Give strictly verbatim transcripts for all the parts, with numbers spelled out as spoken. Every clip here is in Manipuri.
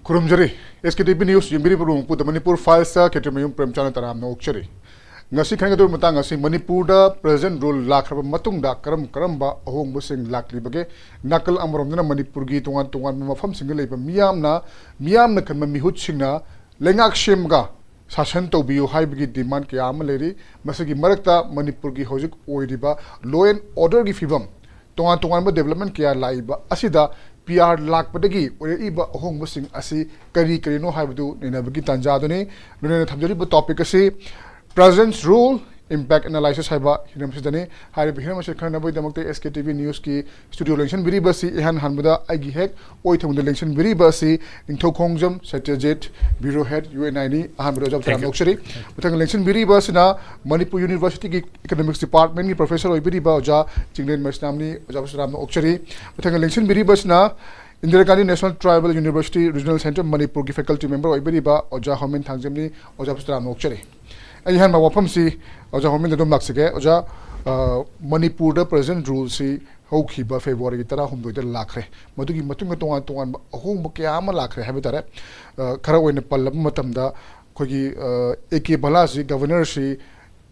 ꯈꯨꯔꯨꯝꯖꯔꯤ꯫ ꯑꯦꯁ ꯀꯦ ꯇꯤ ꯚꯤ ꯅ꯭ꯌꯨꯁ ꯌꯦꯡꯕꯤꯔꯤꯕ ꯃꯄꯨꯗ ꯃꯅꯤꯄꯨꯔ ꯐꯥꯏꯜꯁꯇ ꯈꯦꯇ꯭ꯔꯤꯃꯌꯨꯝ ꯄ꯭ꯔꯦꯝꯆꯥꯟꯗ ꯇꯔꯥꯝꯅ ꯑꯣꯛꯆꯔꯤ꯫ ꯉꯁꯤ ꯈꯟꯒꯗꯧꯔꯤꯕ ꯃꯇꯥꯡ ꯑꯁꯤ ꯃꯅꯤꯄꯨꯔꯗ ꯄ꯭ꯔꯖꯦꯟꯠ ꯔꯨꯜ ꯂꯥꯛꯈ꯭ꯔꯕ ꯃꯇꯨꯡꯗ ꯀꯔꯝ ꯀꯔꯝꯕ ꯑꯍꯣꯡꯕꯁꯤꯡ ꯂꯥꯛꯂꯤꯕꯒꯦ? ꯅꯥꯀꯜ ꯑꯃꯔꯣꯝꯗꯅ ꯃꯅꯤꯄꯨꯔꯒꯤ ꯇꯣꯉꯥꯟ ꯇꯣꯉꯥꯟꯕ ꯃꯐꯝꯁꯤꯡꯗ ꯂꯩꯕ ꯃꯤꯌꯥꯝꯅ, ꯃꯤꯌꯥꯝꯅ ꯈꯟꯕ ꯃꯤꯍꯨꯠꯁꯤꯡꯅ ꯂꯩꯉꯥꯛ ꯁꯦꯝꯃꯒ ꯁꯥꯁꯟ ꯇꯧꯕꯤꯌꯨ ꯍꯥꯏꯕꯒꯤ ꯗꯤꯃꯥꯟ ꯀꯌꯥ ꯑꯃ ꯂꯩꯔꯤ꯫ ꯃꯁꯤꯒꯤ ꯃꯔꯛꯇ ꯃꯅꯤꯄꯨꯔꯒꯤ ꯍꯧꯖꯤꯛ ꯑꯣꯏꯔꯤꯕ law and orderꯒꯤ ꯐꯤꯕꯝ, ꯇꯣꯉꯥꯟ ꯇꯣꯉꯥꯟꯕ development ꯀꯌꯥ ꯂꯥꯛꯏꯕ ꯑꯁꯤꯗ ꯄꯤ ꯑꯥꯔ ꯂꯥꯛꯄꯗꯒꯤ ꯑꯣꯏꯔꯛꯏꯕ ꯑꯍꯣꯡꯕꯁꯤꯡ ꯑꯁꯤ ꯀꯔꯤ ꯀꯔꯤꯅꯣ ꯍꯥꯏꯕꯗꯨ ꯅꯩꯅꯕꯒꯤ ꯇꯥꯟꯖꯥꯗꯨꯅꯤ꯫ ꯂꯣꯏꯅꯅ ꯊꯝꯖꯔꯤꯕ topic ꯑꯁꯤ President's Rule Impact Analysis ꯍꯥꯏꯕ ꯍꯤꯔꯝ ꯑꯁꯤꯗꯅꯤ꯫ ꯍꯥꯏꯔꯤꯕ ꯍꯤꯔꯝ ꯑꯁꯤ ꯈꯪꯅꯕꯒꯤꯗꯃꯛꯇ ꯑꯦꯁ ꯀꯦ ꯇꯤ ꯚꯤ ꯅ꯭ꯌꯨꯁꯀꯤ ꯁ꯭ꯇꯨꯗꯤꯑꯣ ꯂꯦꯡꯁꯤꯟꯕꯤꯔꯤꯕ ꯑꯁꯤ ꯏꯍꯥꯟ ꯍꯥꯟꯕꯗ ꯑꯩꯒꯤ ꯍꯦꯛ ꯑꯣꯏ ꯊꯪꯕꯗ ꯂꯦꯡꯁꯤꯟꯕꯤꯔꯤꯕ ꯑꯁꯤ ꯅꯤꯡꯊꯧꯈꯣꯡꯖꯝ ꯁꯇ꯭ꯌꯖꯤꯠ, ꯕ꯭ꯌꯨꯔꯣ ꯍꯦꯗ, ꯌꯨ ꯑꯦꯟ ꯑꯥꯏꯅꯤ꯫ ꯑꯍꯥꯟꯕꯗ ꯑꯣꯖꯥꯕꯨ ꯇꯔꯥꯝꯅ ꯑꯣꯛꯆꯔꯤ꯫ ꯃꯊꯪ ꯂꯦꯡꯁꯤꯟꯕꯤꯔꯤꯕ ꯑꯁꯤꯅ ꯃꯅꯤꯄꯨꯔ ꯌꯨꯅꯤꯚꯔꯁꯤꯇꯤꯒꯤ ꯏꯀꯣꯅꯣꯃꯤꯛꯁ ꯗꯤꯄꯥꯔꯠꯃꯦꯟꯒꯤ ꯄ꯭ꯔꯣꯐꯦꯁꯔ ꯑꯣꯏꯕꯤꯔꯤꯕ ꯑꯣꯖꯥ ꯆꯤꯡꯂꯦꯟ ꯃꯩꯁꯅꯥꯝꯅꯤ꯫ ꯑꯣꯖꯥꯕꯨ ꯇꯔꯥꯝꯅ ꯑꯣꯛꯆꯔꯤ꯫ ꯃꯊꯪ ꯂꯦꯡꯁꯤꯟꯕꯤꯔꯤꯕ ꯑꯁꯤꯅ Indira Gandhi national tribal university regional centre ꯃꯅꯤꯄꯨꯔꯒꯤ ꯐꯦꯀꯜꯇꯤ ꯃꯦꯝꯕꯔ ꯑꯣꯏꯕꯤꯔꯤꯕ ꯑꯣꯖꯥ ꯍꯣꯃꯤꯟ ꯊꯥꯡꯖꯝꯅꯤ꯫ ꯑꯣꯖꯥꯕꯨ ꯇꯔꯥꯝꯅ ꯑꯣꯛꯆꯔꯤ꯫ ꯑꯩ ꯑꯍꯥꯟꯕ ꯋꯥꯐꯝꯁꯤ ꯑꯣꯖꯥ ꯍꯣꯃꯤꯟꯗ ꯑꯗꯨꯝ ꯂꯥꯛꯆꯒꯦ꯫ ꯑꯣꯖꯥ, ꯑ, ꯃꯅꯤꯄꯨꯔꯗ ꯄ꯭ꯔꯖꯦꯟꯠ ꯔꯨꯜꯁꯤ ꯍꯧꯈꯤꯕ ꯐꯦꯕ꯭ꯔꯨꯋꯥꯔꯤꯒꯤ ꯇꯔꯥꯍꯨꯝꯗꯣꯏꯗ ꯂꯥꯛꯈ꯭ꯔꯦ꯫ ꯃꯗꯨꯒꯤ ꯃꯇꯨꯡꯗ ꯇꯣꯉꯥꯟ ꯇꯣꯉꯥꯟꯕ ꯑꯍꯣꯡꯕ ꯀꯌꯥ ꯑꯃ ꯂꯥꯛꯈ꯭ꯔꯦ ꯍꯥꯏꯕ ꯇꯥꯔꯦ꯫ ꯑ, ꯈꯔ ꯑꯣꯏꯅ ꯄꯜꯂꯕ ꯃꯇꯝꯗ ꯑꯩꯈꯣꯏꯒꯤ, ꯑ, ꯑꯦ ꯀꯦ ꯚꯂꯥꯁꯤ, ꯒꯚꯔꯅꯔꯁꯤ,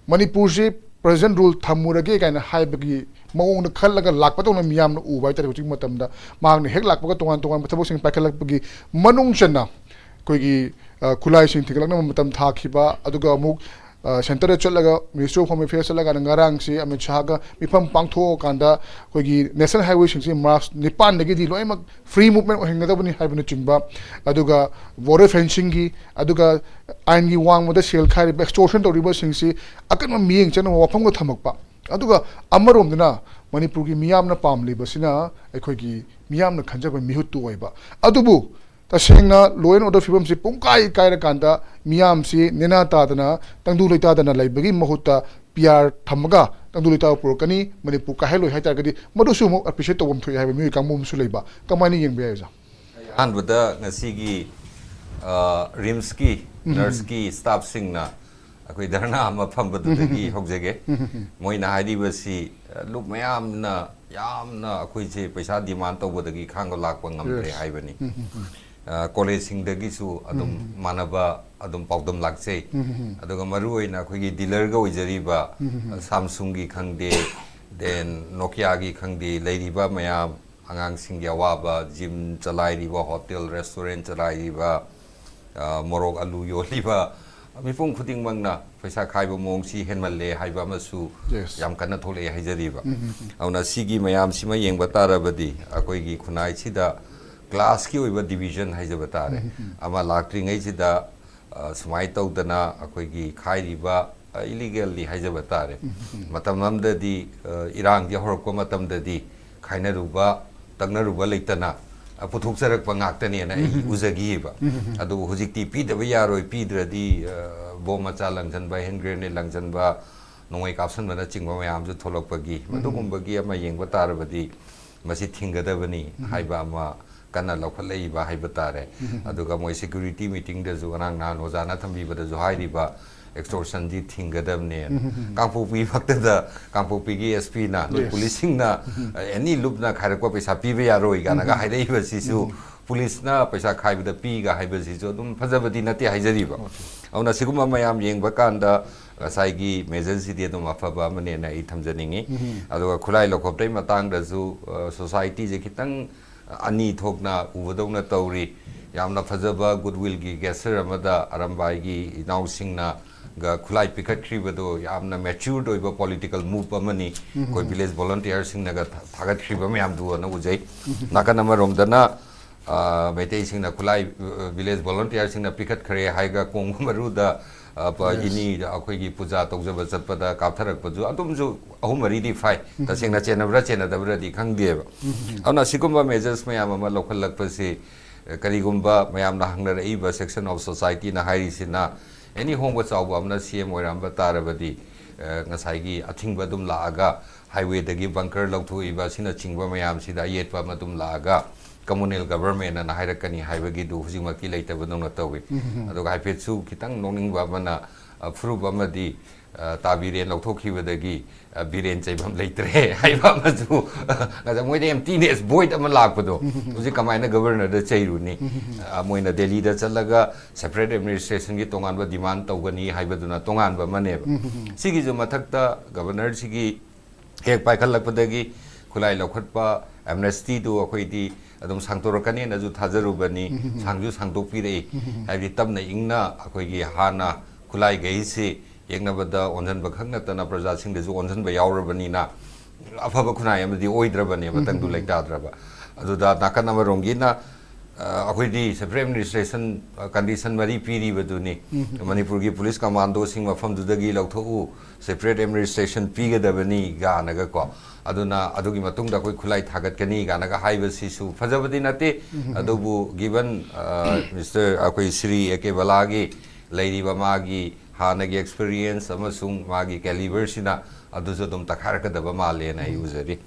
ꯃꯅꯤꯄꯨꯔꯁꯤ ꯄ꯭ꯔꯖꯦꯟꯠ ꯔꯨꯜ ꯊꯝꯃꯨꯔꯒꯦ ꯀꯥꯏꯅ ꯍꯥꯏꯕꯒꯤ ꯃꯑꯣꯡꯗ ꯈꯜꯂꯒ ꯂꯥꯛꯄꯗꯧꯅ ꯃꯤꯌꯥꯝꯅ ꯎꯕ ꯍꯥꯏꯇꯥꯔꯦ꯫ ꯍꯧꯖꯤꯛ ꯃꯇꯝꯗ ꯃꯍꯥꯛꯅ ꯍꯦꯛ ꯂꯥꯛꯄꯒ ꯇꯣꯉꯥꯟ ꯇꯣꯉꯥꯟꯕ ꯊꯕꯛꯁꯤꯡ ꯄꯥꯏꯈꯠꯂꯛꯄꯒꯤ ꯃꯅꯨꯡ ꯆꯟꯅ ꯑꯩꯈꯣꯏꯒꯤ, ꯑ, ꯈꯨꯠꯂꯥꯏꯁꯤꯡ ꯊꯤꯡꯒꯠꯂꯛꯅꯕ ꯃꯇꯝ ꯊꯥꯈꯤꯕ, ꯑꯗꯨꯒ ꯑꯃꯨꯛ, ꯑ, ꯁꯦꯟꯇꯔꯗ ꯆꯠꯂꯒ Ministry of Home Affairs ꯆꯠꯂꯒ ꯉꯔꯥꯡꯁꯤ ꯑꯃꯤꯠ ꯁꯥꯍꯒ ꯃꯤꯐꯝ ꯄꯥꯡꯊꯣꯛꯑꯀꯥꯟꯗ ꯑꯩꯈꯣꯏꯒꯤ ꯅꯦꯁꯅꯦꯜ ꯍꯥꯏꯋꯦꯁꯤꯡꯁꯤ ꯃꯥꯔꯆ ꯅꯤꯄꯥꯟꯗꯒꯤꯗꯤ ꯂꯣꯏꯅꯃꯛ ꯐ꯭ꯔꯤ ꯃꯨꯚꯃꯦꯟ ꯑꯣꯏꯍꯟꯒꯗꯕꯅꯤ ꯍꯥꯏꯕꯅꯆꯤꯡꯕ, ꯑꯗꯨꯒ ꯕꯣꯔꯗꯔ ꯐꯦꯟꯁꯤꯡꯒꯤ, ꯑꯗꯨꯒ ꯑꯥꯏꯟꯒꯤ ꯋꯥꯡꯃꯗ ꯁꯦꯜ ꯈꯥꯏꯔꯤꯕ, ꯑꯦꯛꯁꯇꯣꯔꯁꯟ ꯇꯧꯔꯤꯕꯁꯤꯡꯁꯤ ꯑꯀꯟꯕ ꯃꯤꯠꯌꯦꯡ ꯆꯪꯅꯕ ꯋꯥꯐꯝꯒ ꯊꯝꯃꯛꯄ꯫ ꯑꯗꯨꯒ ꯑꯃꯔꯣꯝꯗꯅ ꯃꯅꯤꯄꯨꯔꯒꯤ ꯃꯤꯌꯥꯝꯅ ꯄꯥꯝꯂꯤꯕꯁꯤꯅ ꯑꯩꯈꯣꯏꯒꯤ ꯃꯤꯌꯥꯝꯅ ꯈꯟꯖꯕ ꯃꯤꯍꯨꯠꯇꯨ ꯑꯣꯏꯕ꯫ ꯑꯗꯨꯕꯨ ꯇꯁꯦꯡꯅ law and order ꯐꯤꯕꯝꯁꯤ ꯄꯨꯡꯀꯥꯏ ꯀꯥꯏꯔꯀꯥꯟꯗ ꯃꯤꯌꯥꯝꯁꯤ ꯅꯦꯅꯥ ꯇꯥꯗꯅ, ꯇꯪꯗꯨ ꯂꯩꯇꯥꯗꯅ ꯂꯩꯕꯒꯤ ꯃꯍꯨꯠꯇ ꯄꯤ ꯑꯥꯔ ꯊꯝꯃꯒ ꯇꯪꯗꯨ ꯂꯩꯇꯥꯕ ꯄꯨꯔꯛꯀꯅꯤ, ꯃꯅꯤꯄꯨꯔ ꯀꯥꯏꯍꯜꯂꯣꯏ ꯍꯥꯏ ꯇꯥꯔꯒꯗꯤ ꯃꯗꯨꯁꯨ ꯑꯃꯨꯛ ꯑꯦꯄ꯭ꯔꯤꯁꯤꯌꯦꯠ ꯇꯧꯐꯝ ꯊꯣꯛꯏ ꯍꯥꯏꯕ ꯃꯤꯑꯣꯏ ꯀꯥꯡꯕꯨ ꯑꯃꯁꯨ ꯂꯩꯕ꯫ ꯀꯃꯥꯏꯅ ꯌꯦꯡꯕ ꯌꯥꯏ, ꯑꯣꯖꯥ? ꯑꯍꯥꯟꯕꯗ ꯉꯁꯤꯒꯤ, ꯑ, ꯔꯤꯝꯁꯀꯤ ꯎꯝ꯫ ꯅꯔꯁꯀꯤ ꯁ꯭ꯇꯥꯐꯁꯤꯡꯅ ꯑꯩꯈꯣꯏ ꯙꯔꯅꯥ ꯑꯃ ꯐꯝꯕꯗꯨꯗꯒꯤ ꯎꯝ꯫ ꯍꯧꯖꯒꯦ꯫ ꯎꯝ꯫ ꯃꯣꯏꯅ ꯍꯥꯏꯔꯤꯕꯁꯤ, ꯑ, ꯂꯨꯞ ꯃꯌꯥꯝꯅ ꯌꯥꯝꯅ ꯑꯩꯈꯣꯏꯁꯦ ꯄꯩꯁꯥ ꯗꯤꯃꯥꯟ ꯇꯧꯕꯗꯒꯤ ꯈꯥꯡꯕ ꯂꯥꯛꯄ ꯉꯝꯗ꯭ꯔꯦ ꯌꯦꯁ꯫ ꯍꯥꯏꯕꯅꯤ꯫ ꯎꯝ, ꯎꯝ, ꯎꯝ꯫ ꯀꯣꯂꯦꯖꯁꯤꯡꯗꯒꯤꯁꯨ ꯑꯗꯨꯝ ꯃꯥꯟꯅꯕ ꯑꯗꯨꯝ ꯄꯥꯎꯗꯝ ꯂꯥꯛꯆꯩ꯫ ꯑꯗꯨꯒ ꯃꯔꯨ ꯑꯣꯏꯅ ꯑꯩꯈꯣꯏꯒꯤ ꯗꯤꯂꯔꯒ ꯑꯣꯏꯖꯔꯤꯕ ꯁꯥꯝꯁꯨꯡꯒꯤ ꯈꯪꯗꯦ, ꯗꯦꯟ ꯅꯣꯀꯤꯌꯥꯒꯤ ꯈꯪꯗꯦ, ꯂꯩꯔꯤꯕ ꯃꯌꯥꯝ ꯑꯉꯥꯡꯁꯤꯡꯒꯤ ꯑꯋꯥꯕ, ꯖꯤꯝ ꯆꯂꯥꯏꯔꯤꯕ, ꯍꯣꯇꯦꯜ ꯔꯦꯁꯇꯨꯔꯦꯟ ꯆꯂꯥꯏꯔꯤꯕ, ꯃꯣꯔꯣꯛ ꯑꯂꯨ ꯌꯣꯜꯂꯤꯕ ꯃꯤꯄꯨꯝ ꯈꯨꯗꯤꯡꯃꯛꯅ ꯄꯩꯁꯥ ꯈꯥꯏꯕ ꯃꯑꯣꯡꯁꯤ ꯍꯦꯟꯃꯜꯂꯦ ꯍꯥꯏꯕ ꯑꯃꯁꯨ ꯌꯥꯝ ꯀꯟꯅ ꯊꯣꯛꯂꯛꯑꯦ ꯍꯥꯏꯖꯔꯤꯕ꯫ ꯑꯗꯨꯅ ꯁꯤꯒꯤ ꯃꯌꯥꯝꯁꯤꯃ ꯌꯦꯡꯕ ꯇꯥꯔꯕꯗꯤ ꯑꯩꯈꯣꯏꯒꯤ ꯈꯨꯟꯅꯥꯏꯁꯤꯗ ꯀ꯭ꯂꯥꯁꯀꯤ ꯑꯣꯏꯕ ꯗꯤꯕꯤꯖꯟ ꯍꯥꯏꯖꯕ ꯇꯥꯔꯦ꯫ ꯑꯃ ꯂꯥꯛꯇ꯭ꯔꯤꯉꯩꯁꯤꯗ ꯁꯨꯃꯥꯏꯅ ꯇꯧꯗꯅ ꯑꯩꯈꯣꯏꯒꯤ ꯈꯥꯏꯔꯤꯕ, ꯏꯂꯤꯒꯦꯜꯂꯤ ꯍꯥꯏꯖꯕ ꯇꯥꯔꯦ꯫ ꯃꯇꯝ ꯑꯃꯗꯗꯤ ꯏꯔꯥꯡꯁꯦ ꯍꯧꯔꯛꯄ ꯃꯇꯝꯗꯗꯤ ꯈꯥꯏꯅꯔꯨꯕ ꯇꯛꯅꯔꯨꯕ ꯂꯩꯇꯅ ꯄꯨꯊꯣꯛꯆꯔꯛꯄ ꯉꯥꯛꯇꯅꯦꯅ ꯑꯩ ꯎꯖꯈꯤꯑꯕ꯫ ꯑꯗꯨꯕꯨ ꯍꯧꯖꯤꯛꯇꯤ ꯄꯤꯗꯕ ꯌꯥꯔꯣꯏ, ꯄꯤꯗ꯭ꯔꯗꯤ ꯕꯣꯝ ꯃꯆꯥ ꯂꯪꯁꯤꯟꯕ, ꯍꯦꯟ ꯒ꯭ꯔꯦꯅꯦꯗ ꯂꯪꯁꯤꯟꯕ, ꯅꯣꯡꯃꯩ ꯀꯥꯞꯁꯤꯟꯕꯅꯆꯤꯡꯕ ꯃꯌꯥꯝꯁꯨ ꯊꯣꯛꯂꯛꯄꯒꯤ, ꯃꯗꯨꯒꯨꯝꯕꯒꯤ ꯑꯃ ꯌꯦꯡꯕ ꯇꯥꯔꯕꯗꯤ ꯃꯁꯤ ꯊꯤꯡꯒꯗꯕꯅꯤ ꯍꯥꯏꯕ ꯑꯃ ꯀꯟꯅ ꯂꯧꯈꯠꯂꯛꯏꯕ ꯍꯥꯏꯕ ꯇꯥꯔꯦ꯫ ꯑꯗꯨꯒ ꯃꯣꯏ ꯁꯦꯀ꯭ꯌꯨꯔꯤꯇꯤ ꯃꯤꯇꯤꯡꯗꯁꯨ ꯉꯔꯥꯡ ꯅꯍꯥꯟ ꯑꯣꯖꯥꯅ ꯊꯝꯕꯤꯕꯗꯁꯨ ꯍꯥꯏꯔꯤꯕ ꯑꯦꯛꯁꯇꯣꯔꯁꯟꯗꯤ ꯊꯤꯡꯒꯗꯕꯅꯦꯅ꯫ ꯀꯥꯡꯄꯣꯛꯄꯤ ꯃꯛꯇꯗ ꯀꯥꯡꯄꯣꯛꯄꯤꯒꯤ ꯑꯦꯁ ꯄꯤꯅ, ꯅꯣꯏ ꯄꯨꯂꯤꯁꯁꯤꯡꯅ ꯑꯦꯅꯤ ꯂꯨꯞꯅ ꯈꯥꯏꯔꯛꯄ ꯄꯩꯁꯥ ꯄꯤꯕ ꯌꯥꯔꯣꯏ ꯀꯥꯏꯅꯒ ꯍꯥꯏꯔꯛꯏꯕꯁꯤꯁꯨ, ꯄꯨꯂꯤꯁꯅ ꯄꯩꯁꯥ ꯈꯥꯏꯕꯗ ꯄꯤꯒ ꯍꯥꯏꯕꯁꯤꯁꯨ ꯑꯗꯨꯝ ꯐꯖꯕꯗꯤ ꯅꯠꯇꯦ ꯍꯥꯏꯖꯔꯤꯕ꯫ ꯑꯗꯨꯅ ꯁꯤꯒꯨꯝꯕ ꯃꯌꯥꯝ ꯌꯦꯡꯕ ꯀꯥꯟꯗ ꯉꯁꯥꯏꯒꯤ ꯃꯦꯖꯔꯁꯤꯗꯤ ꯑꯗꯨꯝ ꯑꯐꯕ ꯑꯃꯅꯦꯅ ꯑꯩ ꯊꯝꯖꯅꯤꯡꯉꯤ꯫ ꯑꯗꯨꯒ ꯈꯨꯠꯂꯥꯏ ꯂꯧꯈꯠꯄꯩ ꯃꯇꯥꯡꯗꯁꯨ ꯁꯣꯁꯥꯏꯇꯤꯁꯦ ꯈꯤꯇꯪ ꯑꯅꯤ ꯊꯣꯛꯅ ꯎꯕꯗꯧꯅ ꯇꯧꯔꯤ꯫ ꯌꯥꯝꯅ ꯐꯖꯕ ꯒꯨꯗꯋꯤꯜꯒꯤ ꯒꯦꯁꯆꯔ ꯑꯃꯗ ꯑꯔꯝꯕꯥꯏꯒꯤ ꯏꯅꯥꯎꯁꯤꯡꯅ ꯒ ꯈꯨꯠꯂꯥꯏ ꯄꯤꯈꯠꯈ꯭ꯔꯤꯕꯗꯣ ꯌꯥꯝꯅ ꯃꯦꯆ꯭ꯌꯨꯔꯗ ꯑꯣꯏꯕ ꯄꯣꯂꯤꯇꯤꯀꯦꯜ ꯃꯨꯚ ꯑꯃꯅꯤ꯫ ꯑꯩꯈꯣꯏ ꯚꯤꯂꯦꯖ ꯚꯣꯂꯨꯟꯇꯤꯌꯔꯁꯤꯡꯅꯒ ꯊꯥ-, ꯊꯥꯒꯠꯈ꯭ꯔꯤꯕ ꯃꯌꯥꯝꯗꯨꯅ ꯎꯖꯩ꯫ ꯅꯥꯀꯟ ꯑꯃꯔꯣꯝꯗꯅ, ꯑ, ꯃꯩꯇꯩꯁꯤꯡꯅ ꯈꯨꯠꯂꯥꯏ, ꯑ, ꯚꯤꯂꯦꯖ ꯚꯣꯂꯨꯟꯇꯤꯌꯔꯁꯤꯡꯅ ꯄꯤꯈꯠꯈ꯭ꯔꯦ ꯍꯥꯏꯔꯒ ꯀꯣꯡꯕ ꯃꯔꯨꯗ, ꯑ, ꯄ-, ꯏꯅꯤ ꯑꯩꯈꯣꯏꯒꯤ ꯄꯨꯖꯥ ꯇꯧꯖꯕ ꯆꯠꯄꯗ ꯀꯥꯞꯊꯔꯛꯄꯁꯨ ꯑꯗꯨꯝꯁꯨ ꯑꯍꯨꯝ ꯃꯔꯤꯗꯤ ꯐꯥꯏ꯫ ꯇꯁꯦꯡꯅ ꯆꯦꯟꯅꯕ꯭ꯔꯥ ꯆꯦꯟꯅꯗꯕ꯭ꯔꯥꯗꯤ ꯈꯪꯗꯦꯕ꯫ ꯑꯗꯨꯅ ꯁꯤꯒꯨꯝꯕ ꯃꯦꯖꯔꯁ ꯃꯌꯥꯝ ꯑꯃ ꯂꯧꯈꯠꯂꯛꯄꯁꯤ, ꯑ, ꯀꯔꯤꯒꯨꯝꯕ ꯃꯌꯥꯝꯅ ꯍꯪꯅꯔꯛꯏꯕ section of societyꯅ ꯍꯥꯏꯔꯤꯁꯤꯅ ꯑꯦꯅꯤ ꯍꯣꯡꯕ ꯆꯥꯎꯕ ꯑꯃꯅ ꯁꯤ ꯑꯦꯝ ꯑꯣꯏꯔꯝꯕ ꯇꯥꯔꯕꯗꯤ, ꯑ, ꯉꯁꯥꯏꯒꯤ ꯑꯊꯤꯡꯕ ꯑꯗꯨꯝ ꯂꯥꯛꯑꯒ highwayꯗꯒꯤ bunker ꯂꯧꯊꯣꯛꯏꯕ ꯑꯁꯤꯅꯆꯤꯡꯕ ꯃꯌꯥꯝꯁꯤꯗ ꯑꯌꯦꯠꯄ ꯑꯃ ꯑꯗꯨꯝ ꯂꯥꯛꯑꯒ communal government ꯑꯅ ꯍꯥꯏꯔꯛꯀꯅꯤ ꯍꯥꯏꯕꯒꯤꯗꯨ ꯍꯧꯖꯤꯛꯃꯛꯇꯤ ꯂꯩꯇꯕꯗꯧꯅ ꯇꯧꯏ꯫ ꯑꯗꯨꯒ ꯍꯥꯏꯐꯦꯠꯁꯨ ꯈꯤꯇꯪ ꯅꯣꯛꯅꯤꯡꯕ ꯑꯃꯅ, ꯑ, ꯐꯨꯔꯨꯞ ꯑꯃꯗꯤ, ꯑ, ꯇꯥ ꯕꯤꯔꯦꯟ ꯂꯧꯊꯣꯛꯈꯤꯕꯗꯒꯤ, ꯑ, ꯕꯤꯔꯦꯟ ꯆꯩꯐꯝ ꯂꯩꯇ꯭ꯔꯦ ꯍꯥꯏꯕ ꯑꯃꯁꯨ, ꯉꯁꯥꯏ ꯃꯣꯏꯗ emptiness, void ꯑꯃ ꯂꯥꯛꯄꯗꯣ, ꯍꯧꯖꯤꯛ ꯀꯃꯥꯏꯅ governorꯗ ꯆꯩꯔꯨꯅꯤ? ꯑ, ꯃꯣꯏꯅ ꯗꯦꯜꯂꯤꯗ ꯆꯠꯂꯒ separate administrationꯒꯤ ꯇꯣꯉꯥꯟꯕ demand ꯇꯧꯒꯅꯤ ꯍꯥꯏꯕꯗꯨꯅ ꯇꯣꯉꯥꯟꯕ ꯑꯃꯅꯦꯕ꯫ ꯁꯤꯒꯤꯁꯨ ꯃꯊꯛꯇ governorꯁꯤꯒꯤ ꯍꯦꯛ ꯄꯥꯏꯈꯠꯂꯛꯄꯗꯒꯤ ꯈꯨꯠꯂꯥꯏ ꯂꯧꯈꯠꯄ, amnestyꯗꯨ ꯑꯩꯈꯣꯏꯗꯤ ꯑꯗꯨꯝ ꯁꯥꯡꯗꯣꯔꯛꯀꯅꯦꯅꯁꯨ ꯊꯥꯖꯔꯨꯕꯅꯤ꯫ ꯁꯥꯡꯁꯨ ꯁꯥꯡꯗꯣꯛꯄꯤꯔꯛꯏ꯫ ꯍꯥꯏꯕꯗꯤ ꯇꯞꯅ ꯏꯪꯅ ꯑꯩꯈꯣꯏꯒꯤ ꯍꯥꯟꯅ ꯈꯨꯠꯂꯥꯏꯈꯩꯁꯤ ꯌꯦꯛꯅꯕꯗ ꯑꯣꯟꯁꯤꯟꯕ ꯈꯛ ꯅꯠꯇꯅ ꯄ꯭ꯔꯖꯥꯁꯤꯡꯗꯁꯨ ꯑꯣꯟꯁꯤꯟꯕ ꯌꯥꯎꯔꯕꯅꯤꯅ ꯑꯐꯕ ꯈꯨꯟꯅꯥꯏ ꯑꯃꯗꯤ ꯑꯣꯏꯗ꯭ꯔꯕꯅꯦꯕ, ꯇꯪꯗꯨ ꯂꯩꯇꯥꯗ꯭ꯔꯕ꯫ ꯑꯗꯨꯗ ꯅꯥꯀꯟ ꯑꯃꯔꯣꯝꯒꯤꯅ, ꯑ, ꯑꯩꯈꯣꯏꯗꯤ separate administration, ꯑ, condition ꯃꯔꯤ ꯄꯤꯔꯤꯕꯗꯨꯅꯤ꯫ ꯃꯅꯤꯄꯨꯔꯒꯤ police commandoꯁꯤꯡ ꯃꯐꯝꯗꯨꯗꯒꯤ ꯂꯧꯊꯣꯛꯎ, separate administration ꯄꯤꯒꯗꯕꯅꯤ ꯀꯥꯏꯅꯒꯀꯣ꯫ ꯑꯗꯨꯅ ꯑꯗꯨꯒꯤ ꯃꯇꯨꯡꯗ ꯑꯩꯈꯣꯏ ꯈꯨꯠꯂꯥꯏ ꯊꯥꯒꯠꯀꯅꯤ ꯀꯥꯏꯅꯒ ꯍꯥꯏꯕꯁꯤꯁꯨ ꯐꯖꯕꯗꯤ ꯅꯠꯇꯦ꯫ ꯑꯗꯨꯕꯨ given, ꯑ, Mister, ꯑꯩꯈꯣꯏ ꯁ꯭ꯔꯤ ꯑꯦ ꯀꯦ ꯕꯂꯥꯒꯤ ꯂꯩꯔꯤꯕ ꯃꯥꯒꯤ ꯍꯥꯟꯅꯒꯤ experience ꯑꯃꯁꯨꯡ ꯃꯥꯒꯤ caliberꯁꯤꯅ ꯑꯗꯨꯁꯨ ꯑꯗꯨꯝ ꯇꯛꯈꯥꯏꯔꯛꯀꯗꯕ ꯃꯥꯜꯂꯦꯅ ꯑꯩ ꯎꯖꯔꯤ꯫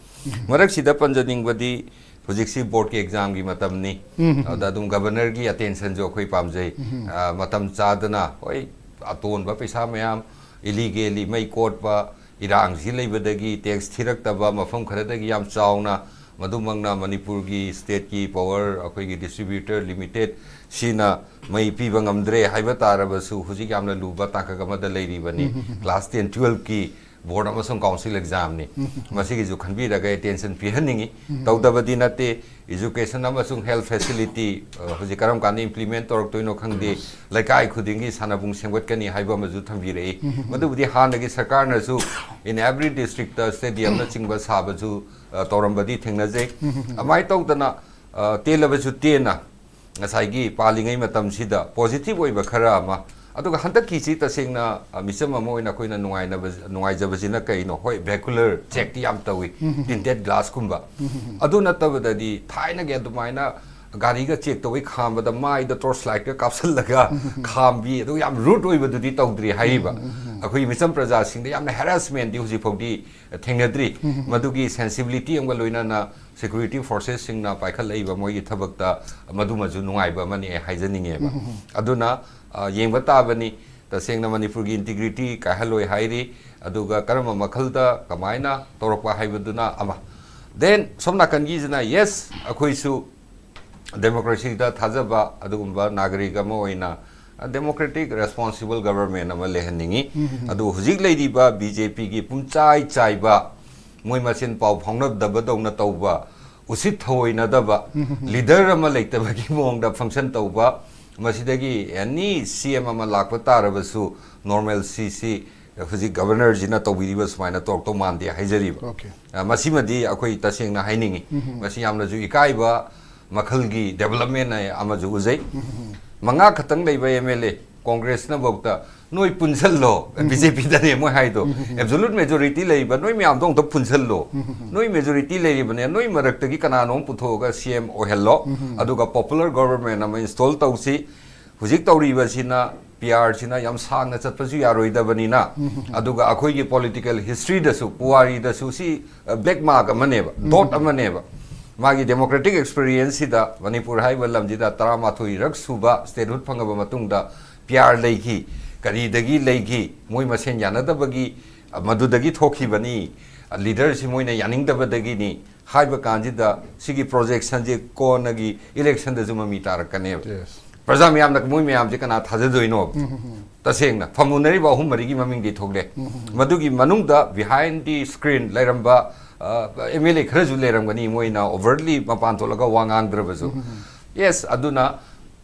ꯃꯔꯛꯁꯤꯗ ꯄꯟꯖꯅꯤꯡꯕꯗꯤ ꯍꯧꯖꯤꯛꯁꯤ boardꯀꯤ examꯒꯤ ꯃꯇꯝꯅꯤ꯫ ꯑꯗ ꯑꯗꯨꯝ governorꯒꯤ attentionꯁꯨ ꯑꯩꯈꯣꯏ ꯄꯥꯝꯖꯩ꯫ ꯑ, ꯃꯇꯝ ꯆꯥꯗꯅ, ꯍꯣꯏ, ꯑꯇꯣꯟꯕ ꯄꯩꯁꯥ ꯃꯌꯥꯝ, illegally ꯃꯩ ꯀꯣꯠꯄ, ꯏꯔꯥꯡꯁꯤ ꯂꯩꯕꯗꯒꯤ tax ꯊꯤꯔꯛꯇꯕ, ꯃꯐꯝ ꯈꯔꯗꯒꯤ ꯌꯥꯝ ꯆꯥꯎꯅ, ꯃꯗꯨꯃꯛꯅ ꯃꯅꯤꯄꯨꯔꯒꯤ stateꯀꯤ power, ꯑꯩꯈꯣꯏꯒꯤ distributor limited ꯁꯤꯅ ꯃꯩ ꯄꯤꯕ ꯉꯝꯗ꯭ꯔꯦ ꯍꯥꯏꯕ ꯇꯥꯔꯕꯁꯨ, ꯍꯧꯖꯤꯛ ꯌꯥꯝꯅ ꯂꯨꯕ ꯇꯥꯡꯀꯛ ꯑꯃꯗ ꯂꯩꯔꯤꯕꯅꯤ꯫ Class ten, twelveꯀꯤ board ꯑꯃꯁꯨꯡ council examꯅꯤ꯫ ꯃꯁꯤꯒꯤꯁꯨ ꯈꯟꯕꯤꯔꯒ attention ꯄꯤꯍꯟꯅꯤꯡꯉꯤ꯫ ꯇꯧꯗꯕꯗꯤ ꯅꯠꯇꯦ꯫ Education ꯑꯃꯁꯨꯡ health facility, ꯑ, ꯍꯧꯖꯤꯛ ꯀꯔꯝ ꯀꯥꯟꯗ implement ꯇꯧꯔꯛꯇꯣꯏꯅꯣ ꯈꯪꯗꯦ꯫ ꯂꯩꯀꯥꯏ ꯈꯨꯗꯤꯡꯒꯤ ꯁꯥꯟꯅꯕꯨꯡ ꯁꯦꯝꯒꯠꯀꯅꯤ ꯍꯥꯏꯕ ꯑꯃꯁꯨ ꯊꯝꯕꯤꯔꯛꯏ꯫ ꯃꯗꯨꯕꯨꯗꯤ ꯍꯥꯟꯅꯒꯤ ꯁꯔꯀꯥꯔꯅꯁꯨ in every districtꯇ stadiumꯅꯆꯤꯡꯕ ꯁꯥꯕꯁꯨ, ꯑ, ꯇꯧꯔꯝꯕꯗꯤ ꯊꯦꯡꯅꯖꯩ꯫ ꯑꯗꯨꯃꯥꯏꯅ ꯇꯧꯗꯅ, ꯑ, ꯇꯦꯜꯂꯕꯁꯨ ꯇꯦꯟꯅ ꯉꯁꯥꯏꯒꯤ ꯄꯥꯜꯂꯤꯉꯩ ꯃꯇꯝꯁꯤꯗ positive ꯑꯣꯏꯕ ꯈꯔ ꯑꯃ, ꯑꯗꯨꯒ ꯍꯟꯗꯛꯀꯤꯁꯤ ꯇꯁꯦꯡꯅ, ꯑ, ꯃꯤꯆꯝ ꯑꯃ ꯑꯣꯏꯅ ꯑꯩꯈꯣꯏꯅ ꯅꯨꯡꯉꯥꯏꯅꯕ-, ꯅꯨꯡꯉꯥꯏꯖꯕꯁꯤꯅ ꯀꯩꯅꯣ? ꯍꯣꯏ, vehicular checkꯇꯤ ꯌꯥꯝ ꯇꯧꯏ, tinted glassꯀꯨꯝꯕ꯫ ꯑꯗꯨ ꯅꯠꯇꯕꯗꯗꯤ ꯊꯥꯏꯅꯒꯤ ꯑꯗꯨꯃꯥꯏꯅ ꯒꯥꯔꯤꯒ check ꯇꯧꯕꯩ ꯈꯥꯝꯕꯗ ꯃꯥꯏꯗ torch lightꯀ ꯀꯥꯞꯁꯤꯜꯂꯒ ꯈꯥꯝꯕꯤ, ꯑꯗꯨ ꯌꯥꯝ rude ꯑꯣꯏꯕꯗꯨꯗꯤ ꯇꯧꯗ꯭ꯔꯤ ꯍꯥꯏꯔꯤꯕ꯫ ꯑꯩꯈꯣꯏꯒꯤ ꯃꯤꯆꯝ ꯄ꯭ꯔꯖꯥꯁꯤꯡꯗ ꯌꯥꯝꯅ ꯍꯦꯔꯥꯁꯃꯦꯟꯗꯤ ꯍꯧꯖꯤꯛ ꯐꯥꯎꯗꯤ ꯊꯦꯡꯅꯗ꯭ꯔꯤ꯫ ꯃꯗꯨꯒꯤ ꯁꯦꯟꯁꯤꯕꯤꯂꯤꯇꯤ ꯑꯃꯒ ꯂꯣꯏꯅꯅ ꯁꯦꯀ꯭ꯌꯨꯔꯤꯇꯤ ꯐꯣꯔꯁꯦꯁꯁꯤꯡꯅ ꯄꯥꯏꯈꯠꯂꯛꯏꯕ ꯃꯣꯏꯒꯤ ꯊꯕꯛꯇ ꯃꯗꯨꯃꯁꯨ ꯅꯨꯡꯉꯥꯏꯕ ꯑꯃꯅꯤ ꯑꯩ ꯍꯥꯏꯖꯅꯤꯡꯉꯦꯕ꯫ ꯑꯗꯨꯅ, ꯑ, ꯌꯦꯡꯕ ꯇꯥꯕꯅꯤ꯫ ꯇꯁꯦꯡꯅ ꯃꯅꯤꯄꯨꯔꯒꯤ ꯏꯟꯇꯤꯒ꯭ꯔꯤꯇꯤ ꯀꯥꯏꯍꯜꯂꯣꯏ ꯍꯥꯏꯔꯤ, ꯑꯗꯨꯒ ꯀꯔꯝꯕ ꯃꯈꯜꯗ ꯀꯃꯥꯏꯅ ꯇꯧꯔꯛꯄ ꯍꯥꯏꯕꯗꯨꯅ ꯑꯃ꯫ ꯗꯦꯟ ꯁꯣꯝ ꯅꯥꯀꯟꯒꯤꯁꯤꯅ, ꯌꯦꯁ, ꯑꯩꯈꯣꯏꯁꯨ ꯗꯦꯃꯣꯀ꯭ꯔꯦꯁꯤꯗ ꯊꯥꯖꯕ ꯑꯗꯨꯒꯨꯝꯕ ꯅꯥꯒꯔꯤꯛ ꯑꯃ ꯑꯣꯏꯅ ꯗꯦꯃꯣꯀ꯭ꯔꯦꯇꯤꯛ ꯔꯦꯁꯄꯣꯟꯁꯤꯕꯜ ꯒꯕꯔꯃꯦꯟ ꯑꯃ ꯂꯩꯍꯟꯅꯤꯡꯉꯤ꯫ ꯑꯗꯨ ꯍꯧꯖꯤꯛ ꯂꯩꯔꯤꯕ ꯕꯤ ꯖꯦ ꯄꯤꯒꯤ ꯄꯨꯝꯆꯥꯏ ꯆꯥꯏꯕ, ꯃꯣꯏ ꯃꯁꯦꯟ ꯄꯥꯎ ꯐꯥꯎꯅꯗꯕꯗꯧꯅ ꯇꯧꯕ, ꯎꯁꯤꯠ ꯊꯑꯣꯏꯅꯗꯕ, ꯂꯤꯗꯔ ꯑꯃ ꯂꯩꯇꯕꯒꯤ ꯃꯑꯣꯡꯗ ꯐꯪꯁꯟ ꯇꯧꯕ, ꯃꯁꯤꯗꯒꯤ ꯑꯦꯅꯤ ꯁꯤ ꯑꯦꯝ ꯑꯃ ꯂꯥꯛꯄ ꯇꯥꯔꯕꯁꯨ ꯅꯣꯔꯃꯦꯜꯁꯤꯁꯤ ꯍꯧꯖꯤꯛ ꯒꯕꯔꯅꯔꯁꯤꯅ ꯇꯧꯕꯤꯔꯤꯕ ꯁꯨꯃꯥꯏꯅ ꯇꯧꯔꯛꯇꯧ ꯃꯥꯟꯗꯦ ꯍꯥꯏꯖꯔꯤꯕ꯫ ꯑꯣꯀꯦ꯫ ꯑ, ꯃꯁꯤꯃꯗꯤ ꯑꯩꯈꯣꯏ ꯇꯁꯦꯡꯅ ꯍꯥꯏꯅꯤꯡꯉꯤ꯫ ꯃꯁꯤ ꯌꯥꯝꯅꯁꯨ ꯏꯀꯥꯏꯕ ꯃꯈꯜꯒꯤ ꯗꯦꯕꯂꯞꯃꯦꯟ ꯑꯃꯁꯨ ꯎꯖꯩ꯫ ꯃꯉꯥ ꯈꯛꯇꯪ ꯂꯩꯕ ꯑꯦꯝ ꯑꯦꯜ ꯑꯦ ꯀꯣꯡꯒ꯭ꯔꯦꯁꯅꯐꯧꯗ ꯅꯣꯏ ꯄꯨꯟꯁꯜꯂꯣ, ꯕꯤ ꯖꯦ ꯄꯤꯗꯅꯦ ꯃꯣꯏ ꯍꯥꯏꯗꯣ, ꯑꯦꯕꯁꯣꯂꯨꯠ ꯃꯦꯖꯣꯔꯤꯇꯤ ꯂꯩꯔꯤꯕ ꯅꯣꯏ ꯃꯌꯥꯝꯗꯣ ꯑꯃꯨꯛꯇ ꯄꯨꯟꯁꯜꯂꯣ, ꯅꯣꯏ ꯃꯦꯖꯣꯔꯤꯇꯤ ꯂꯩꯔꯤꯕꯅꯦ, ꯅꯣꯏ ꯃꯔꯛꯇꯒꯤ ꯀꯅꯥꯅꯣꯝ ꯄꯨꯊꯣꯛꯑꯒ ꯁꯤ ꯑꯦꯝ ꯑꯣꯏꯍꯜꯂꯣ, ꯑꯗꯨꯒ ꯄꯣꯄꯨꯂꯔ ꯒꯣꯕꯔꯃꯦꯟ ꯑꯃ ꯏꯟꯁꯇꯣꯜ ꯇꯧꯁꯤ꯫ ꯍꯧꯖꯤꯛ ꯇꯧꯔꯤꯕꯁꯤꯅ ꯄꯤ ꯑꯥꯔꯁꯤꯅ ꯌꯥꯝ ꯁꯥꯡꯅ ꯆꯠꯄꯁꯨ ꯌꯥꯔꯣꯏꯗꯕꯅꯤꯅ, ꯑꯗꯨꯒ ꯑꯩꯈꯣꯏꯒꯤ ꯄꯣꯂꯤꯇꯤꯀꯦꯜ ꯍꯤꯁꯇ꯭ꯔꯤꯗꯁꯨ, ꯄꯨꯋꯥꯔꯤꯗꯁꯨ ꯁꯤ, ꯑ, ꯕ꯭ꯂꯦꯛ ꯃꯥꯔꯛ ꯑꯃꯅꯦꯕ, ꯗꯣꯠ ꯑꯃꯅꯦꯕ꯫ ꯃꯥꯒꯤ ꯗꯦꯃꯣꯀ꯭ꯔꯦꯇꯤꯛ ꯑꯦꯛꯁꯄꯤꯔꯤꯌꯦꯟꯁꯁꯤꯗ ꯃꯅꯤꯄꯨꯔ ꯍꯥꯏꯕ ꯂꯝꯁꯤꯗ ꯇꯔꯥꯃꯥꯊꯣꯏꯔꯛ ꯁꯨꯕ ꯁ꯭ꯇꯦꯠꯍꯨꯗ ꯐꯪꯉꯕ ꯃꯇꯨꯡꯗ ꯄꯤ ꯑꯥꯔ ꯂꯩꯈꯤ, ꯀꯔꯤꯗꯒꯤ ꯂꯩꯈꯤ, ꯃꯣꯏ ꯃꯁꯦꯟ ꯌꯥꯅꯗꯕꯒꯤ, ꯑ, ꯃꯗꯨꯗꯒꯤ ꯊꯣꯛꯈꯤꯕꯅꯤ, ꯑ, ꯂꯤꯗꯔꯁꯤ ꯃꯣꯏꯅ ꯌꯥꯅꯤꯡꯗꯕꯗꯒꯤꯅꯤ ꯍꯥꯏꯕ ꯀꯥꯟꯁꯤꯗ ꯁꯤꯒꯤ ꯄ꯭ꯔꯣꯖꯦꯛꯁꯟꯁꯦ ꯀꯣꯟꯅꯒꯤ ꯏꯂꯦꯛꯁꯟꯗꯁꯨ ꯃꯃꯤ ꯇꯥꯔꯛꯀꯅꯦꯕ꯫ ꯌꯦꯁ꯫ ꯄ꯭ꯔꯖꯥ ꯃꯌꯥꯝꯅ ꯃꯣꯏ ꯃꯌꯥꯝꯁꯦ ꯀꯅꯥ ꯊꯥꯖꯗꯣꯏꯅꯣ? ꯇꯁꯦꯡꯅ ꯐꯝꯃꯨꯟꯅꯔꯤꯕ ꯑꯍꯨꯝ ꯃꯔꯤꯒꯤ ꯃꯃꯤꯡꯗꯤ ꯊꯣꯛꯂꯦ꯫ ꯃꯗꯨꯒꯤ ꯃꯅꯨꯡꯗ behind the screen ꯂꯩꯔꯝꯕ, ꯑ, ꯑꯦꯝ ꯑꯦꯜ ꯑꯦ ꯈꯔꯁꯨ ꯂꯩꯔꯝꯒꯅꯤ, ꯃꯣꯏꯅ overtly ꯃꯄꯥꯟ ꯊꯣꯛꯂꯒ ꯋꯥ ꯉꯥꯡꯗ꯭ꯔꯕꯁꯨ꯫ ꯌꯦꯁ, ꯑꯗꯨꯅ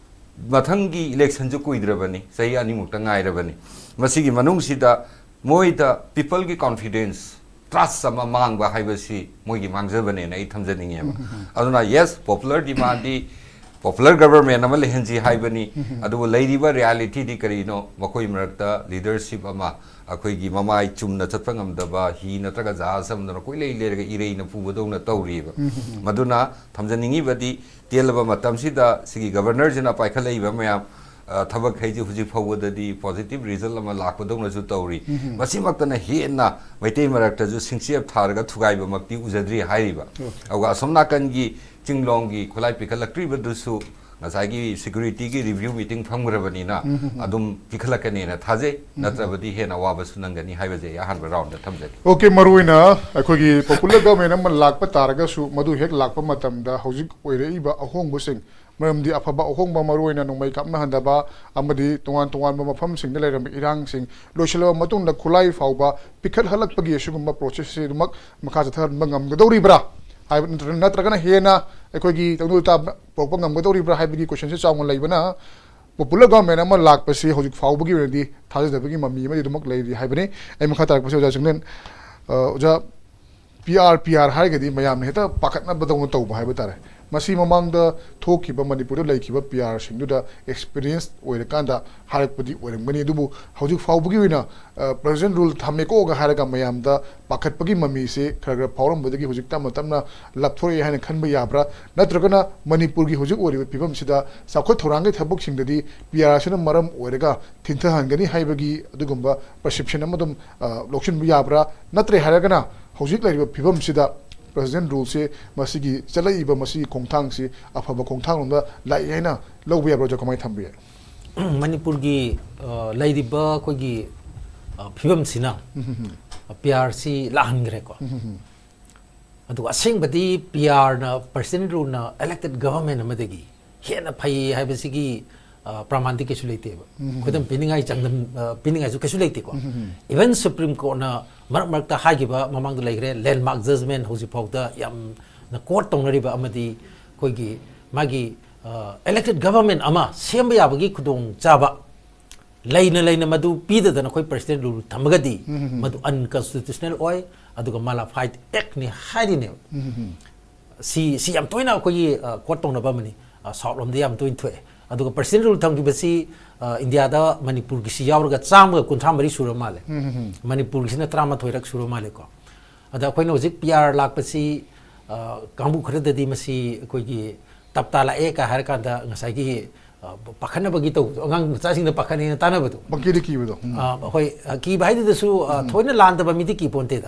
ꯃꯊꯪꯒꯤ ꯏꯂꯦꯛꯁꯟꯁꯨ ꯀꯨꯏꯗ꯭ꯔꯕꯅꯤ, ꯆꯍꯤ ꯑꯅꯤꯃꯨꯛꯇ ꯉꯥꯏꯔꯕꯅꯤ꯫ ꯃꯁꯤꯒꯤ ꯃꯅꯨꯡꯁꯤꯗ ꯃꯣꯏꯗ ꯄꯤꯄꯜꯒꯤ ꯀꯣꯟꯐꯤꯗꯦꯟꯁ, ꯇ꯭ꯔꯁ ꯑꯃ ꯃꯥꯡꯕ ꯍꯥꯏꯕꯁꯤ ꯃꯣꯏꯒꯤ ꯃꯥꯡꯖꯕꯅꯦꯅ ꯑꯩ ꯊꯝꯖꯅꯤꯡꯉꯦꯕ꯫ ꯑꯗꯨꯅ ꯌꯦꯁ, ꯄꯣꯄꯨꯂꯔ ꯗꯤꯃꯥꯟꯗꯤ, ꯄꯣꯄꯨꯂꯔ ꯒꯕꯔꯃꯦꯟ ꯑꯃ ꯂꯩꯍꯟꯁꯤ ꯍꯥꯏꯕꯅꯤ꯫ ꯑꯗꯨꯕꯨ ꯂꯩꯔꯤꯕ ꯔꯤꯌꯥꯂꯤꯇꯤꯗꯤ ꯀꯔꯤꯅꯣ? ꯃꯈꯣꯏ ꯃꯔꯛꯇ ꯂꯤꯗꯔꯁꯤꯞ ꯑꯃ, ꯑꯩꯈꯣꯏꯒꯤ ꯃꯃꯥꯏ ꯆꯨꯝꯅ ꯆꯠꯄ ꯉꯝꯗꯕ, ꯍꯤ ꯅꯠꯇ꯭ꯔꯒ ꯖꯍꯥꯖ ꯑꯃꯗꯅ ꯀꯣꯏꯂꯩ ꯂꯩꯔꯒ ꯏꯔꯩꯅ ꯄꯨꯕꯗꯧꯅ ꯇꯧꯔꯤꯕ꯫ ꯃꯗꯨꯅ ꯊꯝꯖꯅꯤꯡꯉꯤꯕꯗꯤ, ꯇꯦꯜꯂꯕ ꯃꯇꯝꯁꯤꯗ ꯁꯤꯒꯤ ꯒꯕꯔꯅꯔꯁꯤꯅ ꯄꯥꯏꯈꯠꯂꯛꯏꯕ ꯃꯌꯥꯝ, ꯑ, ꯊꯕꯛꯈꯩꯁꯦ ꯍꯧꯖꯤꯛ ꯐꯥꯎꯕꯗꯗꯤ positive result ꯑꯃ ꯂꯥꯛꯄꯗꯧꯅꯁꯨ ꯇꯧꯔꯤ꯫ ꯃꯁꯤꯃꯛꯇꯅ ꯍꯦꯟꯅ ꯃꯩꯇꯩ ꯃꯔꯛꯇꯁꯨ ꯁꯤꯡꯆꯦꯞ ꯊꯥꯔꯒ ꯊꯨꯒꯥꯏꯕꯃꯛꯇꯤ ꯎꯖꯗ꯭ꯔꯤ ꯍꯥꯏꯔꯤꯕ꯫ ꯑꯗꯨꯒ ꯑꯁꯣꯝ ꯅꯥꯀꯟꯒꯤ ꯆꯤꯡꯂꯣꯝꯒꯤ ꯈꯨꯠꯂꯥꯏ ꯄꯤꯈꯠꯂꯛꯇ꯭ꯔꯤꯕꯗꯨꯁꯨ ꯉꯁꯥꯏꯒꯤ security ꯒꯤ review meeting ꯐꯝꯈ꯭ꯔꯕꯅꯤꯅ ꯑꯗꯨꯝ ꯄꯤꯈꯠꯂꯛꯀꯅꯤꯅ ꯊꯥꯖꯩ꯫ ꯅꯠꯇ꯭ꯔꯕꯗꯤ ꯍꯦꯟꯅ ꯑꯋꯥꯕꯁꯨ ꯅꯪꯒꯅꯤ ꯍꯥꯏꯕꯁꯦ ꯑꯩ ꯑꯍꯥꯟꯕ round ꯗ ꯊꯝꯖꯒꯦ꯫ OK, ꯃꯔꯨꯑꯣꯏꯅ ꯑꯩꯈꯣꯏꯒꯤ popular government ꯑꯃ ꯂꯥꯛꯄ ꯇꯥꯔꯒꯁꯨ, ꯃꯗꯨ ꯍꯦꯛ ꯂꯥꯛꯄ ꯃꯇꯝꯗ ꯍꯧꯖꯤꯛ ꯑꯣꯏꯔꯛꯏꯕ ꯑꯍꯣꯡꯕꯁꯤꯡ, ꯃꯔꯝꯗꯤ ꯑꯐꯕ ꯑꯍꯣꯡꯕ, ꯃꯔꯨꯑꯣꯏꯅ ꯅꯣꯡꯃꯩ ꯀꯥꯞꯅꯍꯟꯗꯕ ꯑꯃꯗꯤ ꯇꯣꯉꯥꯟ ꯇꯣꯉꯥꯟꯕ ꯃꯐꯝꯁꯤꯡꯗ ꯂꯩꯔꯝꯕ ꯏꯔꯥꯡꯁꯤꯡ ꯂꯣꯏꯁꯤꯜꯂꯕ ꯃꯇꯨꯡꯗ ꯈꯨꯠꯂꯥꯏ ꯐꯥꯎꯕ ꯄꯤꯈꯠꯍꯜꯂꯛꯄꯒꯤ ꯑꯁꯤꯒꯨꯝꯕ process ꯁꯤ ꯑꯗꯨꯃꯛ ꯃꯈꯥ ꯆꯠꯊꯍꯟꯕ ꯉꯝꯒꯗꯧꯔꯤꯕ꯭ꯔꯥ ꯍꯥꯏꯕ ꯅꯠꯇ꯭ꯔ-, ꯅꯠꯇ꯭ꯔꯒꯅ ꯍꯦꯟꯅ ꯑꯩꯈꯣꯏꯒꯤ ꯇꯪꯗꯨ ꯂꯩꯇꯥꯕ ꯄꯨꯔꯛꯄ ꯉꯝꯒꯗꯧꯔꯤꯕ꯭ꯔꯥ ꯍꯥꯏꯕꯒꯤ question ꯁꯤ ꯆꯥꯎꯅ ꯂꯩꯕꯅ, popular government ꯑꯃ ꯂꯥꯛꯄꯁꯤ ꯍꯧꯖꯤꯛ ꯐꯥꯎꯕꯒꯤ ꯑꯣꯏꯅꯗꯤ ꯊꯥꯖꯗꯕꯒꯤ ꯃꯃꯤ ꯑꯃꯗꯤ ꯑꯗꯨꯃꯛ ꯂꯩꯔꯤ ꯍꯥꯏꯕꯅꯤ꯫ ꯑꯩ ꯃꯈꯥ ꯇꯥꯔꯛꯄꯁꯤ ꯑꯣꯖꯥ ꯆꯤꯡꯂꯦꯟ, ꯑ, ꯑꯣꯖꯥ, PR PR ꯍꯥꯏꯔꯒꯗꯤ ꯃꯌꯥꯝꯅ ꯍꯦꯛꯇ ꯄꯥꯈꯠꯅꯕꯗꯧꯅ ꯇꯧꯕ ꯍꯥꯏꯕ ꯇꯥꯔꯦ꯫ ꯃꯁꯤ ꯃꯃꯥꯡꯗ ꯊꯣꯛꯈꯤꯕ ꯃꯅꯤꯄꯨꯔꯗ ꯂꯩꯈꯤꯕ PR ꯁꯤꯡꯗꯨꯗ experience ꯑꯣꯏꯔꯀꯥꯟꯗ ꯍꯥꯏꯔꯛꯄꯗꯤ ꯑꯣꯏꯔꯝꯒꯅꯤ, ꯑꯗꯨꯕꯨ ꯍꯧꯖꯤꯛ ꯐꯥꯎꯕꯒꯤ ꯑꯣꯏꯅ, ꯑ, President Rule ꯊꯝꯃꯦꯀꯣꯒ ꯍꯥꯏꯔꯒ ꯃꯌꯥꯝꯗ ꯄꯥꯈꯠꯄꯒꯤ ꯃꯃꯤꯁꯦ ꯈꯔ ꯈꯔ ꯐꯥꯎꯔꯝꯕꯗꯒꯤ ꯍꯧꯖꯤꯛ ꯇꯞꯅ ꯇꯞꯅ ꯂꯥꯞꯊꯣꯔꯛꯑꯦ ꯍꯥꯏꯅ ꯈꯟꯕ ꯌꯥꯕ꯭ꯔꯥ? ꯅꯠꯇ꯭ꯔꯒꯅ ꯃꯅꯤꯄꯨꯔꯒꯤ ꯍꯧꯖꯤꯛ ꯑꯣꯏꯔꯤꯕ ꯐꯤꯕꯝꯁꯤꯗ ꯆꯥꯎꯈꯠ ꯊꯧꯔꯥꯡꯒꯤ ꯊꯕꯛꯁꯤꯡꯗꯗꯤ PR ꯁꯤꯅ ꯃꯔꯝ ꯑꯣꯏꯔꯒ ꯊꯤꯟꯊꯍꯟꯒꯅꯤ ꯍꯥꯏꯕꯒꯤ ꯑꯗꯨꯒꯨꯝꯕ perception ꯑꯃ ꯑꯗꯨꯝ, ꯑ, ꯂꯧꯁꯤꯟꯕ ꯌꯥꯕ꯭ꯔꯥ? ꯅꯠꯇ꯭ꯔꯦ ꯍꯥꯏꯔꯒꯅ ꯍꯧꯖꯤꯛ ꯂꯩꯔꯤꯕ ꯐꯤꯕꯝꯁꯤꯗ President Rule ꯁꯦ, ꯃꯁꯤꯒꯤ ꯆꯠꯂꯛꯏꯕ ꯃꯁꯤꯒꯤ ꯈꯣꯡꯊꯥꯡꯁꯤ ꯑꯐꯕ ꯈꯣꯡꯊꯥꯡꯂꯣꯝꯗ ꯂꯥꯛꯏ ꯍꯥꯏꯅ ꯂꯧꯕ ꯌꯥꯕ꯭ꯔꯥ? ꯑꯣꯖꯥ, ꯀꯃꯥꯏꯅ ꯊꯝꯕ ꯌꯥꯏ? ꯃꯅꯤꯄꯨꯔꯒꯤ, ꯑ, ꯂꯩꯔꯤꯕ ꯑꯩꯈꯣꯏꯒꯤ, ꯑ, ꯐꯤꯕꯝꯁꯤꯅ PR ꯁꯤ ꯂꯥꯛꯍꯟꯈ꯭ꯔꯦꯀꯣ꯫ ꯑꯗꯨꯒ ꯑꯁꯦꯡꯕꯗꯤ PR ꯅ, President Rule ꯅ elected government ꯑꯃꯗꯒꯤ ꯍꯦꯟꯅ ꯐꯩ ꯍꯥꯏꯕꯁꯤꯒꯤ, ꯑ, ꯄ꯭ꯔꯃꯥꯟꯗꯤ ꯀꯩꯁꯨ ꯂꯩꯇꯦꯕ꯫ ꯈꯨꯗꯝ ꯄꯤꯅꯤꯡꯉꯥꯏ, ꯆꯥꯡꯗꯝ, ꯑ, ꯄꯤꯅꯤꯡꯉꯥꯏꯁꯨ ꯀꯩꯁꯨ ꯂꯩꯇꯦꯀꯣ꯫ Even Supreme Court ꯅ ꯃꯔꯛ ꯃꯔꯛꯇ ꯍꯥꯏꯈꯤꯕ ꯃꯃꯥꯡꯗ ꯂꯩꯈ꯭ꯔꯦ, landmark judgment ꯍꯧꯖꯤꯛ ꯐꯥꯎꯗ ꯌꯥꯝꯅ quote ꯇꯧꯅꯔꯤꯕ ꯑꯃꯗꯤ ꯑꯩꯈꯣꯏꯒꯤ ꯃꯥꯒꯤ, ꯑ, elected government ꯑꯃ ꯁꯦꯝꯕ ꯌꯥꯕꯒꯤ ꯈꯨꯗꯣꯡꯆꯥꯕ ꯂꯩꯅ ꯂꯩꯅ ꯃꯗꯨ ꯄꯤꯗꯗꯅ ꯑꯩꯈꯣꯏ President Rule ꯊꯝꯃꯒꯗꯤ ꯃꯗꯨ unconstitutional ꯑꯣꯏ, ꯑꯗꯨꯒ ꯃꯥꯂꯥꯐꯥꯏꯠ ꯑꯦꯛꯅꯤ ꯍꯥꯏꯔꯤꯅꯦꯕ꯫ ꯁꯤ, ꯁꯤ ꯌꯥꯝ ꯇꯣꯏꯅ ꯑꯩꯈꯣꯏꯒꯤ, ꯑ, quote ꯇꯧꯅꯕ ꯑꯃꯅꯤ꯫ ꯑ, South ꯂꯣꯝꯗ ꯌꯥꯝ ꯇꯣꯏꯅ ꯊꯣꯛꯑꯦ꯫ ꯑꯗꯨꯒ President Rule ꯊꯝꯈꯤꯕꯁꯤ, ꯑ, ꯏꯟꯗꯤꯌꯥꯗ ꯃꯅꯤꯄꯨꯔꯒꯤꯁꯤ ꯌꯥꯎꯔꯒ ꯆꯥꯝꯃꯒ ꯀꯨꯟꯊ꯭ꯔꯥ ꯃꯔꯤ ꯁꯨꯔ ꯃꯥꯜꯂꯦ꯫ ꯃꯅꯤꯄꯨꯔꯒꯤꯁꯤꯅ ꯇꯔꯥꯃꯥꯊꯣꯏꯔꯛ ꯁꯨꯔ ꯃꯥꯜꯂꯦꯀꯣ꯫ ꯑꯗ ꯑꯩꯈꯣꯏꯅ ꯍꯧꯖꯤꯛ PR ꯂꯥꯛꯄꯁꯤ, ꯑ, ꯀꯥꯡꯕꯨ ꯈꯔꯗꯗꯤ ꯃꯁꯤ ꯑꯩꯈꯣꯏꯒꯤ ꯇꯞꯇꯥ ꯂꯥꯛꯑꯦ ꯀ ꯍꯥꯏꯔꯀꯥꯟꯗ ꯉꯁꯥꯏꯒꯤ ꯑ, ꯄꯥꯈꯠꯅꯕꯒꯤ ꯇꯧꯕꯗꯣ, ꯑꯉꯥꯡ ꯃꯆꯥꯁꯤꯡꯗ ꯄꯥꯈꯠꯅꯦꯅ ꯇꯥꯟꯅꯕꯗꯣ꯫ ꯄꯪꯀꯤꯗ ꯀꯤꯕꯗꯣ꯫ ꯎꯝ꯫ ꯑ, ꯍꯣꯏ, ꯑ, ꯀꯤꯕ ꯍꯥꯏꯗꯨꯗꯁꯨ, ꯑ, ꯊꯣꯏꯅ ꯂꯥꯟꯗꯕ ꯃꯤꯗꯤ ꯀꯤ ꯄꯣꯟꯇꯦꯗ꯫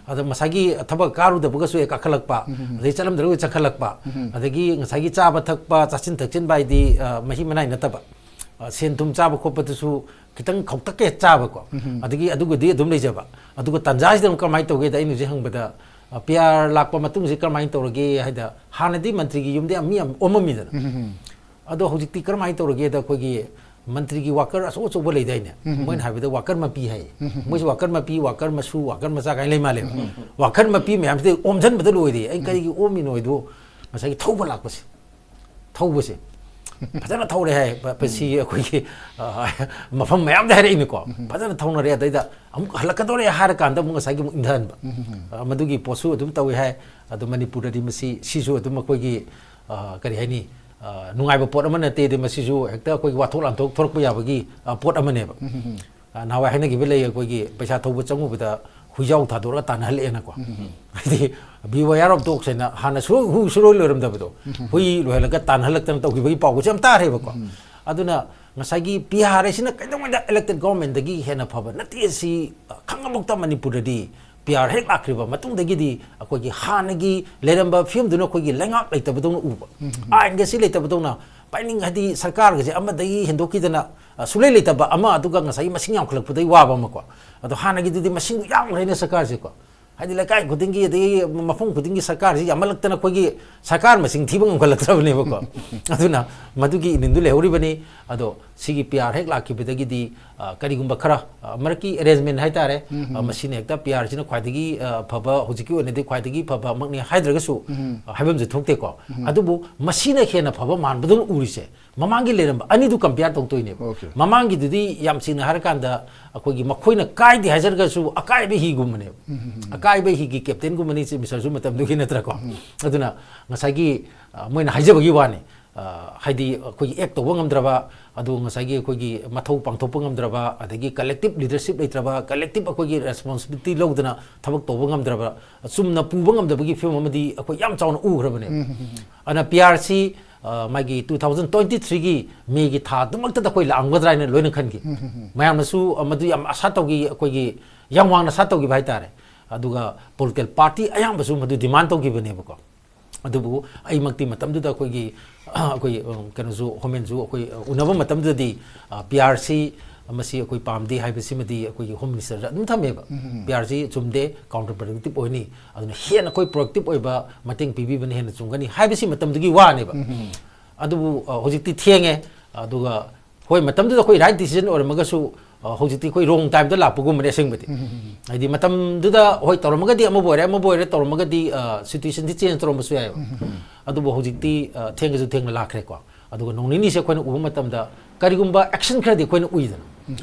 ꯑꯗꯣ ꯃꯁꯥꯒꯤ ꯊꯕꯛ ꯀꯥꯔꯨꯗꯕꯒꯁꯨ ꯍꯦꯛ ꯀꯥꯈꯠꯂꯛꯄ, ꯑꯗꯩ ꯆꯠꯂꯝꯗ꯭ꯔꯒꯁꯨ ꯆꯠꯈꯠꯂꯛꯄ, ꯑꯗꯒꯤ ꯉꯁꯥꯏꯒꯤ ꯆꯥꯕ ꯊꯛꯄ, ꯆꯥꯁꯤꯟ ꯊꯛꯆꯤꯟꯕ ꯍꯥꯏꯗꯤ, ꯑ, ꯃꯍꯤ ꯃꯅꯥꯏ ꯅꯠꯇꯕ, ꯑ, ꯁꯦꯟ ꯊꯨꯝ ꯆꯥꯕ ꯈꯣꯠꯄꯗꯨꯁꯨ ꯈꯤꯇꯪ ꯈꯧꯇꯛꯀ ꯍꯦꯛ ꯆꯥꯕꯀꯣ꯫ ꯑꯗꯒꯤ ꯑꯗꯨꯒꯗꯤ ꯑꯗꯨꯝ ꯂꯩꯖꯕ꯫ ꯑꯗꯨꯒ ꯇꯥꯟꯖꯥꯁꯤꯗ ꯑꯃꯨꯛ ꯀꯔꯝꯍꯥꯏꯅ ꯇꯧꯒꯦꯗ, ꯑꯩꯅ ꯍꯧꯖꯤꯛ ꯍꯪꯕꯗ, ꯑ, ꯄꯤ ꯑꯥꯔ ꯂꯥꯛꯄ ꯃꯇꯨꯡꯁꯤ ꯀꯔꯝꯍꯥꯏꯅ ꯇꯧꯔꯒꯦ ꯍꯥꯏꯗ, ꯍꯥꯟꯅꯗꯤ ꯃꯟꯇ꯭ꯔꯤꯒꯤ ꯌꯨꯝꯗ ꯌꯥꯝ ꯃꯤ ꯌꯥꯝ ꯑꯣꯝꯃꯝꯃꯤꯗꯅ꯫ ꯑꯗꯣ ꯍꯧꯖꯤꯛꯇꯤ ꯀꯔꯝꯍꯥꯏꯅ ꯇꯧꯔꯒꯦꯗ, ꯑꯩꯈꯣꯏꯒꯤ ꯃꯟꯇ꯭ꯔꯤꯒꯤ ꯋꯥꯀꯔ ꯑꯆꯧ ꯑꯆꯧꯕ ꯂꯩꯗꯥꯏꯅꯦ? ꯃꯣꯏꯅ ꯍꯥꯏꯕꯗ ꯋꯥꯀꯔ ꯃꯄꯤ ꯍꯥꯏꯌꯦ꯫ ꯃꯣꯏꯁꯦ ꯋꯥꯀꯔ ꯃꯄꯤ, ꯋꯥꯀꯔ ꯃꯁꯨ, ꯋꯥꯀꯔ ꯃꯆꯥ ꯀꯥꯏꯅ ꯂꯩ ꯃꯥꯜꯂꯦꯕ꯫ ꯋꯥꯀꯔ ꯃꯄꯤ ꯃꯌꯥꯝꯁꯤꯗ ꯑꯣꯝꯁꯤꯟꯕꯗ ꯂꯣꯏꯔꯦ꯫ ꯑꯩ ꯀꯔꯤꯒꯤ ꯑꯣꯝꯃꯤꯅꯣ ꯍꯥꯏꯗꯣ, ꯉꯁꯥꯏꯒꯤ ꯊꯧꯕ ꯂꯥꯛꯄꯁꯦ, ꯊꯧꯕꯁꯦ ꯐꯖꯅ ꯊꯧꯔꯦ ꯍꯥꯏ꯫ ꯄ-, ꯄ-, ꯁꯤ ꯑꯩꯈꯣꯏꯒꯤ, ꯑ, ꯃꯐꯝ ꯃꯌꯥꯝꯗ ꯍꯥꯏꯔꯛꯏꯅꯤꯀꯣ꯫ ꯐꯖꯅ ꯊꯧꯅꯔꯦ꯫ ꯑꯗꯩꯗ ꯑꯃꯨꯛ ꯍꯜꯂꯛꯀꯗꯧꯔꯦ ꯍꯥꯏꯔꯀꯥꯟꯗ ꯑꯃꯨꯛ ꯉꯁꯥꯏꯒꯤ ꯑꯃꯨꯛ ꯏꯪꯊꯍꯟꯕ꯫ ꯑ, ꯃꯗꯨꯒꯤ ꯄꯣꯠꯁꯨ ꯑꯗꯨꯝ ꯇꯧꯏ ꯍꯥꯏ꯫ ꯑꯗꯣ ꯃꯅꯤꯄꯨꯔꯗꯗꯤ ꯃꯁꯤ, ꯁꯤꯁꯨ ꯑꯗꯨꯝ ꯑꯩꯈꯣꯏꯒꯤ, ꯑ, ꯀꯔꯤ ꯍꯥꯏꯅꯤ, ꯑ, ꯅꯨꯡꯉꯥꯏꯕ ꯄꯣꯠ ꯑꯃ ꯅꯠꯇꯦ꯫ ꯑꯗꯩ ꯃꯁꯤꯁꯨ ꯍꯦꯛꯇ ꯑꯩꯈꯣꯏꯒꯤ ꯋꯥꯊꯣꯛ ꯂꯥꯟꯊꯣꯛ ꯊꯣꯔꯛꯄ ꯌꯥꯕꯒꯤ, ꯑ, ꯄꯣꯠ ꯑꯃꯅꯦꯕ꯫ ꯑ, ꯅꯍꯥꯟꯋꯥꯏ ꯍꯥꯏꯅꯈꯤꯕ ꯂꯩ, ꯑꯩꯈꯣꯏꯒꯤ ꯄꯩꯁꯥ ꯊꯧꯕ ꯆꯪꯉꯨꯕꯗ ꯍꯨꯏꯖꯥꯎ ꯊꯥꯗꯣꯔꯒ ꯇꯥꯟꯅꯍꯜꯂꯛꯑꯦꯅꯀꯣ꯫ ꯍꯥꯏꯗꯤ, beware of dogs ꯍꯥꯏꯅ ꯍꯥꯟꯅ ꯁꯨ-, ꯍꯨ ꯁꯨꯔꯣꯏ ꯂꯣꯏꯔꯝꯗꯕꯗꯣ, ꯍꯨꯏ ꯂꯣꯏꯍꯜꯂꯒ ꯇꯥꯟꯅꯍꯜꯂꯛꯇꯅ ꯇꯧꯈꯤꯕꯒꯤ ꯄꯥꯎꯒꯁꯨ ꯌꯥꯝ ꯇꯥꯔꯦꯕꯀꯣ꯫ ꯑꯗꯨꯅ ꯉꯁꯥꯏꯒꯤ ꯄꯤ ꯑꯥꯔ ꯍꯥꯏꯁꯤꯅ ꯀꯩꯗꯧꯉꯩꯗ elected government ꯗꯒꯤ ꯍꯦꯟꯅ ꯐꯕ ꯅꯠꯇꯦ꯫ ꯁꯤ, ꯑ, ꯈꯪꯉꯕꯧꯇ ꯃꯅꯤꯄꯨꯔꯗꯗꯤ ꯄꯤ ꯑꯥꯔ ꯍꯦꯛ ꯂꯥꯛꯈ꯭ꯔꯤꯕ ꯃꯇꯨꯡꯗꯒꯤꯗꯤ ꯑꯩꯈꯣꯏꯒꯤ ꯍꯥꯟꯅꯒꯤ ꯂꯩꯔꯝꯕ ꯐꯤꯕꯝꯗꯨꯅ ꯑꯩꯈꯣꯏꯒꯤ ꯂꯩꯉꯥꯛ ꯂꯩꯇꯕꯗꯧꯅ ꯎꯕ, ꯑꯥꯏꯟꯒꯁꯤ ꯂꯩꯇꯕꯗꯧꯅ, ꯄꯥꯏꯅꯤꯡ-, ꯍꯥꯏꯗꯤ ꯁꯔꯀꯥꯔꯒꯁꯦ ꯑꯃꯗꯒꯤ ꯍꯦꯟꯗꯣꯛꯈꯤꯗꯅ, ꯑ, ꯁꯨꯡꯂꯩ ꯂꯩꯇꯕ ꯑꯃ, ꯑꯗꯨꯒ ꯉꯁꯥꯏꯒꯤ ꯃꯁꯤꯡ ꯌꯥꯝꯈꯠꯂꯛꯄꯗꯩ ꯋꯥꯕ ꯑꯃꯀꯣ꯫ ꯑꯗꯣ ꯍꯥꯟꯅꯒꯤꯗꯨꯗꯤ ꯃꯁꯤꯡ ꯌꯥꯝꯈ꯭ꯔꯦꯅꯦ ꯁꯔꯀꯥꯔꯁꯦꯀꯣ꯫ ꯍꯥꯏꯗꯤ ꯂꯩꯀꯥꯏ ꯈꯨꯗꯤꯡꯒꯤ, ꯑꯗꯒꯤ ꯃꯐꯝ ꯈꯨꯗꯤꯡꯒꯤ ꯁꯔꯀꯥꯔꯁꯤ ꯌꯥꯝꯃꯜꯂꯛꯇꯅ ꯑꯩꯈꯣꯏꯒꯤ ꯁꯔꯀꯥꯔ ꯃꯁꯤꯡ ꯊꯤꯕ ꯉꯝꯈꯠꯂꯛꯇ꯭ꯔꯕꯅꯦꯕꯀꯣ꯫ ꯑꯗꯨꯅ ꯃꯗꯨꯒꯤ ꯏꯅꯤꯟꯗꯨ ꯂꯩꯍꯧꯔꯤꯕꯅꯤ꯫ ꯑꯗꯣ ꯁꯤꯒꯤ ꯄꯤ ꯑꯥꯔ ꯍꯦꯛ ꯂꯥꯛꯈꯤꯕꯗꯒꯤꯗꯤ, ꯑ, ꯀꯔꯤꯒꯨꯝꯕ ꯈꯔ, ꯑ, ꯃꯔꯛꯀꯤ arrangement ꯍꯥꯏꯇꯥꯔꯦ, ꯑ, ꯃꯁꯤꯅ ꯍꯦꯛꯇ ꯄꯤ ꯑꯥꯔꯁꯤꯅ ꯈ꯭ꯋꯥꯏꯗꯒꯤ, ꯑ, ꯐꯕ, ꯍꯧꯖꯤꯛꯀꯤ ꯑꯣꯏꯅꯗꯤ ꯈ꯭ꯋꯥꯏꯗꯒꯤ ꯐꯕ ꯑꯃꯛꯅꯤ ꯍꯥꯏꯗ꯭ꯔꯒꯁꯨ, ꯑ, ꯍꯥꯏꯐꯝꯁꯦ ꯊꯣꯛꯇꯦꯀꯣ꯫ ꯑꯗꯨꯕꯨ ꯃꯁꯤꯅ ꯍꯦꯟꯅ ꯐꯕ ꯃꯥꯟꯕꯗꯧꯅ ꯎꯔꯤꯁꯦ, ꯃꯃꯥꯡꯒꯤ ꯂꯩꯔꯝꯕ ꯑꯅꯤꯗꯨ compare ꯇꯧꯗꯣꯏꯅꯦꯕ꯫ Okay. ꯃꯃꯥꯡꯒꯤꯗꯨꯗꯤ ꯌꯥꯝ ꯁꯦꯡꯅ ꯍꯥꯏꯔꯀꯥꯟꯗ ꯑꯩꯈꯣꯏꯒꯤ ꯃꯈꯣꯏꯅ ꯀꯥꯏꯗꯦ ꯍꯥꯏꯖꯔꯒꯁꯨ ꯑꯀꯥꯏꯕ ꯍꯤꯒꯨꯝꯕꯅꯦꯕ꯫ ꯑꯀꯥꯏꯕ ꯍꯤꯒꯤ captain ꯒꯨꯝꯕꯅꯤ, ꯆꯤꯐ ꯃꯤꯅꯤꯁꯇꯔꯁꯨ ꯃꯇꯝꯗꯨꯒꯤ ꯅꯠꯇ꯭ꯔꯀꯣ꯫ ꯑꯗꯨꯅ ꯉꯁꯥꯏꯒꯤ, ꯑ, ꯃꯣꯏꯅ ꯍꯥꯏꯖꯕꯒꯤ ꯋꯥꯅꯤ꯫ ꯑ, ꯍꯥꯏꯗꯤ ꯑꯩꯈꯣꯏꯒꯤ act ꯇꯧꯕ ꯉꯝꯗ꯭ꯔꯕ, ꯑꯗꯨ ꯉꯁꯥꯏꯒꯤ ꯑꯩꯈꯣꯏꯒꯤ ꯃꯊꯧ ꯄꯥꯡꯊꯣꯛꯄ ꯉꯝꯗ꯭ꯔꯕ, ꯑꯗꯒꯤ collective leadership ꯂꯩꯇ꯭ꯔꯕ, collective ꯑꯩꯈꯣꯏꯒꯤ responsibility ꯂꯧꯗꯅ ꯊꯕꯛ ꯇꯧꯕ ꯉꯝꯗ꯭ꯔꯕ, ꯆꯨꯝꯅ ꯄꯨꯕ ꯉꯝꯗꯕꯒꯤ ꯐꯤꯕꯝ ꯑꯃꯗꯤ ꯑꯩꯈꯣꯏ ꯌꯥꯝ ꯆꯥꯎꯅ ꯎꯈ꯭ꯔꯕꯅꯦꯕ꯫ ꯑꯗꯨꯅ ꯄꯤ ꯑꯥꯔ ꯁꯤ ꯑ, ꯃꯥꯒꯤ ꯇꯨ ꯊꯥꯎꯖꯟ ꯇ꯭ꯋꯦꯟꯇꯤ ꯊ꯭ꯔꯤꯒꯤ ꯃꯦꯒꯤ ꯊꯥꯗꯨꯃꯛꯇꯗ ꯑꯩꯈꯣꯏ ꯂꯥꯛꯑꯝꯒꯗ꯭ꯔꯥ ꯍꯥꯏꯅ ꯂꯣꯏꯅ ꯈꯟꯈꯤ꯫ ꯃꯌꯥꯝꯅꯁꯨ, ꯑ, ꯃꯗꯨ ꯌꯥꯝ ꯑꯁꯥ ꯇꯧꯈꯤ, ꯑꯩꯈꯣꯏꯒꯤ ꯌꯥꯝ ꯋꯥꯡꯅ ꯑꯁꯥ ꯇꯧꯈꯤꯕ ꯍꯥꯏꯇꯥꯔꯦ꯫ ꯑꯗꯨꯒ ꯄꯣꯂꯤꯇꯤꯀꯦꯜ ꯄꯥꯔꯇꯤ ꯑꯌꯥꯝꯕꯁꯨ ꯃꯗꯨ ꯗꯤꯃꯥꯟ ꯇꯧꯈꯤꯕꯅꯦꯕꯀꯣ꯫ ꯑꯗꯨꯕꯨ ꯑꯩꯃꯛꯇꯤ ꯃꯇꯝꯗꯨꯗ ꯑꯩꯈꯣꯏꯒꯤ, ꯑꯩꯈꯣꯏ, ꯑ, ꯀꯩꯅꯣꯁꯨ, ꯍꯣꯝ ꯂꯦꯟꯁꯨ ꯑꯩꯈꯣꯏ, ꯑ, ꯎꯅꯕ ꯃꯇꯝꯗꯨꯗꯗꯤ, ꯑ, ꯄꯤ ꯑꯥꯔ ꯁꯤ ꯃꯁꯤ ꯑꯩꯈꯣꯏ ꯄꯥꯝꯗꯦ ꯍꯥꯏꯕꯁꯤꯃꯗꯤ ꯑꯩꯈꯣꯏꯒꯤ ꯍꯣꯝ ꯃꯤꯅꯤꯁꯇꯔꯗ ꯑꯗꯨꯝ ꯊꯝꯃꯦꯕ꯫ ꯄꯤ ꯑꯥꯔ ꯁꯤ ꯆꯨꯝꯗꯦ, ꯀꯥꯎꯟꯇꯔ ꯄ꯭ꯔꯗꯛꯇꯤꯞ ꯑꯣꯏꯅꯤ, ꯑꯗꯨꯅ ꯍꯦꯟꯅ ꯑꯩꯈꯣꯏ ꯄ꯭ꯔꯣꯗꯛꯇꯤꯞ ꯑꯣꯏꯕ ꯃꯇꯦꯡ ꯄꯤꯕꯤꯕꯅ ꯍꯦꯟꯅ ꯆꯨꯝꯒꯅꯤ ꯍꯥꯏꯕꯁꯤ ꯃꯇꯝꯗꯨꯒꯤ ꯋꯥꯅꯦꯕ꯫ ꯑꯗꯨꯕꯨ, ꯑ, ꯍꯧꯖꯤꯛꯇꯤ ꯊꯦꯡꯉꯦ꯫ ꯑꯗꯨꯒ ꯍꯣꯏ, ꯃꯇꯝꯗꯨꯗ ꯑꯩꯈꯣꯏ ꯔꯥꯏꯠ ꯗꯤꯁꯤꯖꯟ ꯑꯣꯏꯔꯝꯃꯒꯁꯨ, ꯑ, ꯍꯧꯖꯤꯛꯇꯤ ꯑꯩꯈꯣꯏ ꯔꯣꯡ ꯇꯥꯏꯝꯗ ꯂꯥꯛꯄꯒꯨꯝꯕꯅꯦ ꯑꯁꯦꯡꯕꯗꯤ꯫ ꯍꯥꯏꯗꯤ ꯃꯇꯝꯗꯨꯗ ꯍꯣꯏ ꯇꯧꯔꯝꯃꯒꯗꯤ ꯑꯃꯕꯨ ꯑꯣꯏꯔꯦ, ꯑꯃꯕꯨ ꯑꯣꯏꯔꯦ, ꯇꯧꯔꯝꯃꯒꯗꯤ, ꯑ, ꯁꯤꯆꯨꯋꯦꯁꯟꯁꯤ ꯆꯦꯟꯖ ꯇꯧꯔꯝꯕꯁꯨ ꯌꯥꯏꯑꯕ꯫ ꯑꯗꯨꯕꯨ ꯍꯧꯖꯤꯛꯇꯤ, ꯑ, ꯊꯦꯡꯉꯁꯨ ꯊꯦꯡꯅ ꯂꯥꯛꯈ꯭ꯔꯦꯀꯣ꯫ ꯑꯗꯨꯒ ꯅꯣꯡ ꯅꯤꯅꯤꯁꯦ ꯑꯩꯈꯣꯏꯅ ꯎꯕ ꯃꯇꯝꯗ ꯀꯔꯤꯒꯨꯝꯕ ꯑꯦꯛꯁꯟ ꯈꯔꯗꯤ ꯑꯩꯈꯣꯏꯅ ꯎꯏꯗꯅ꯫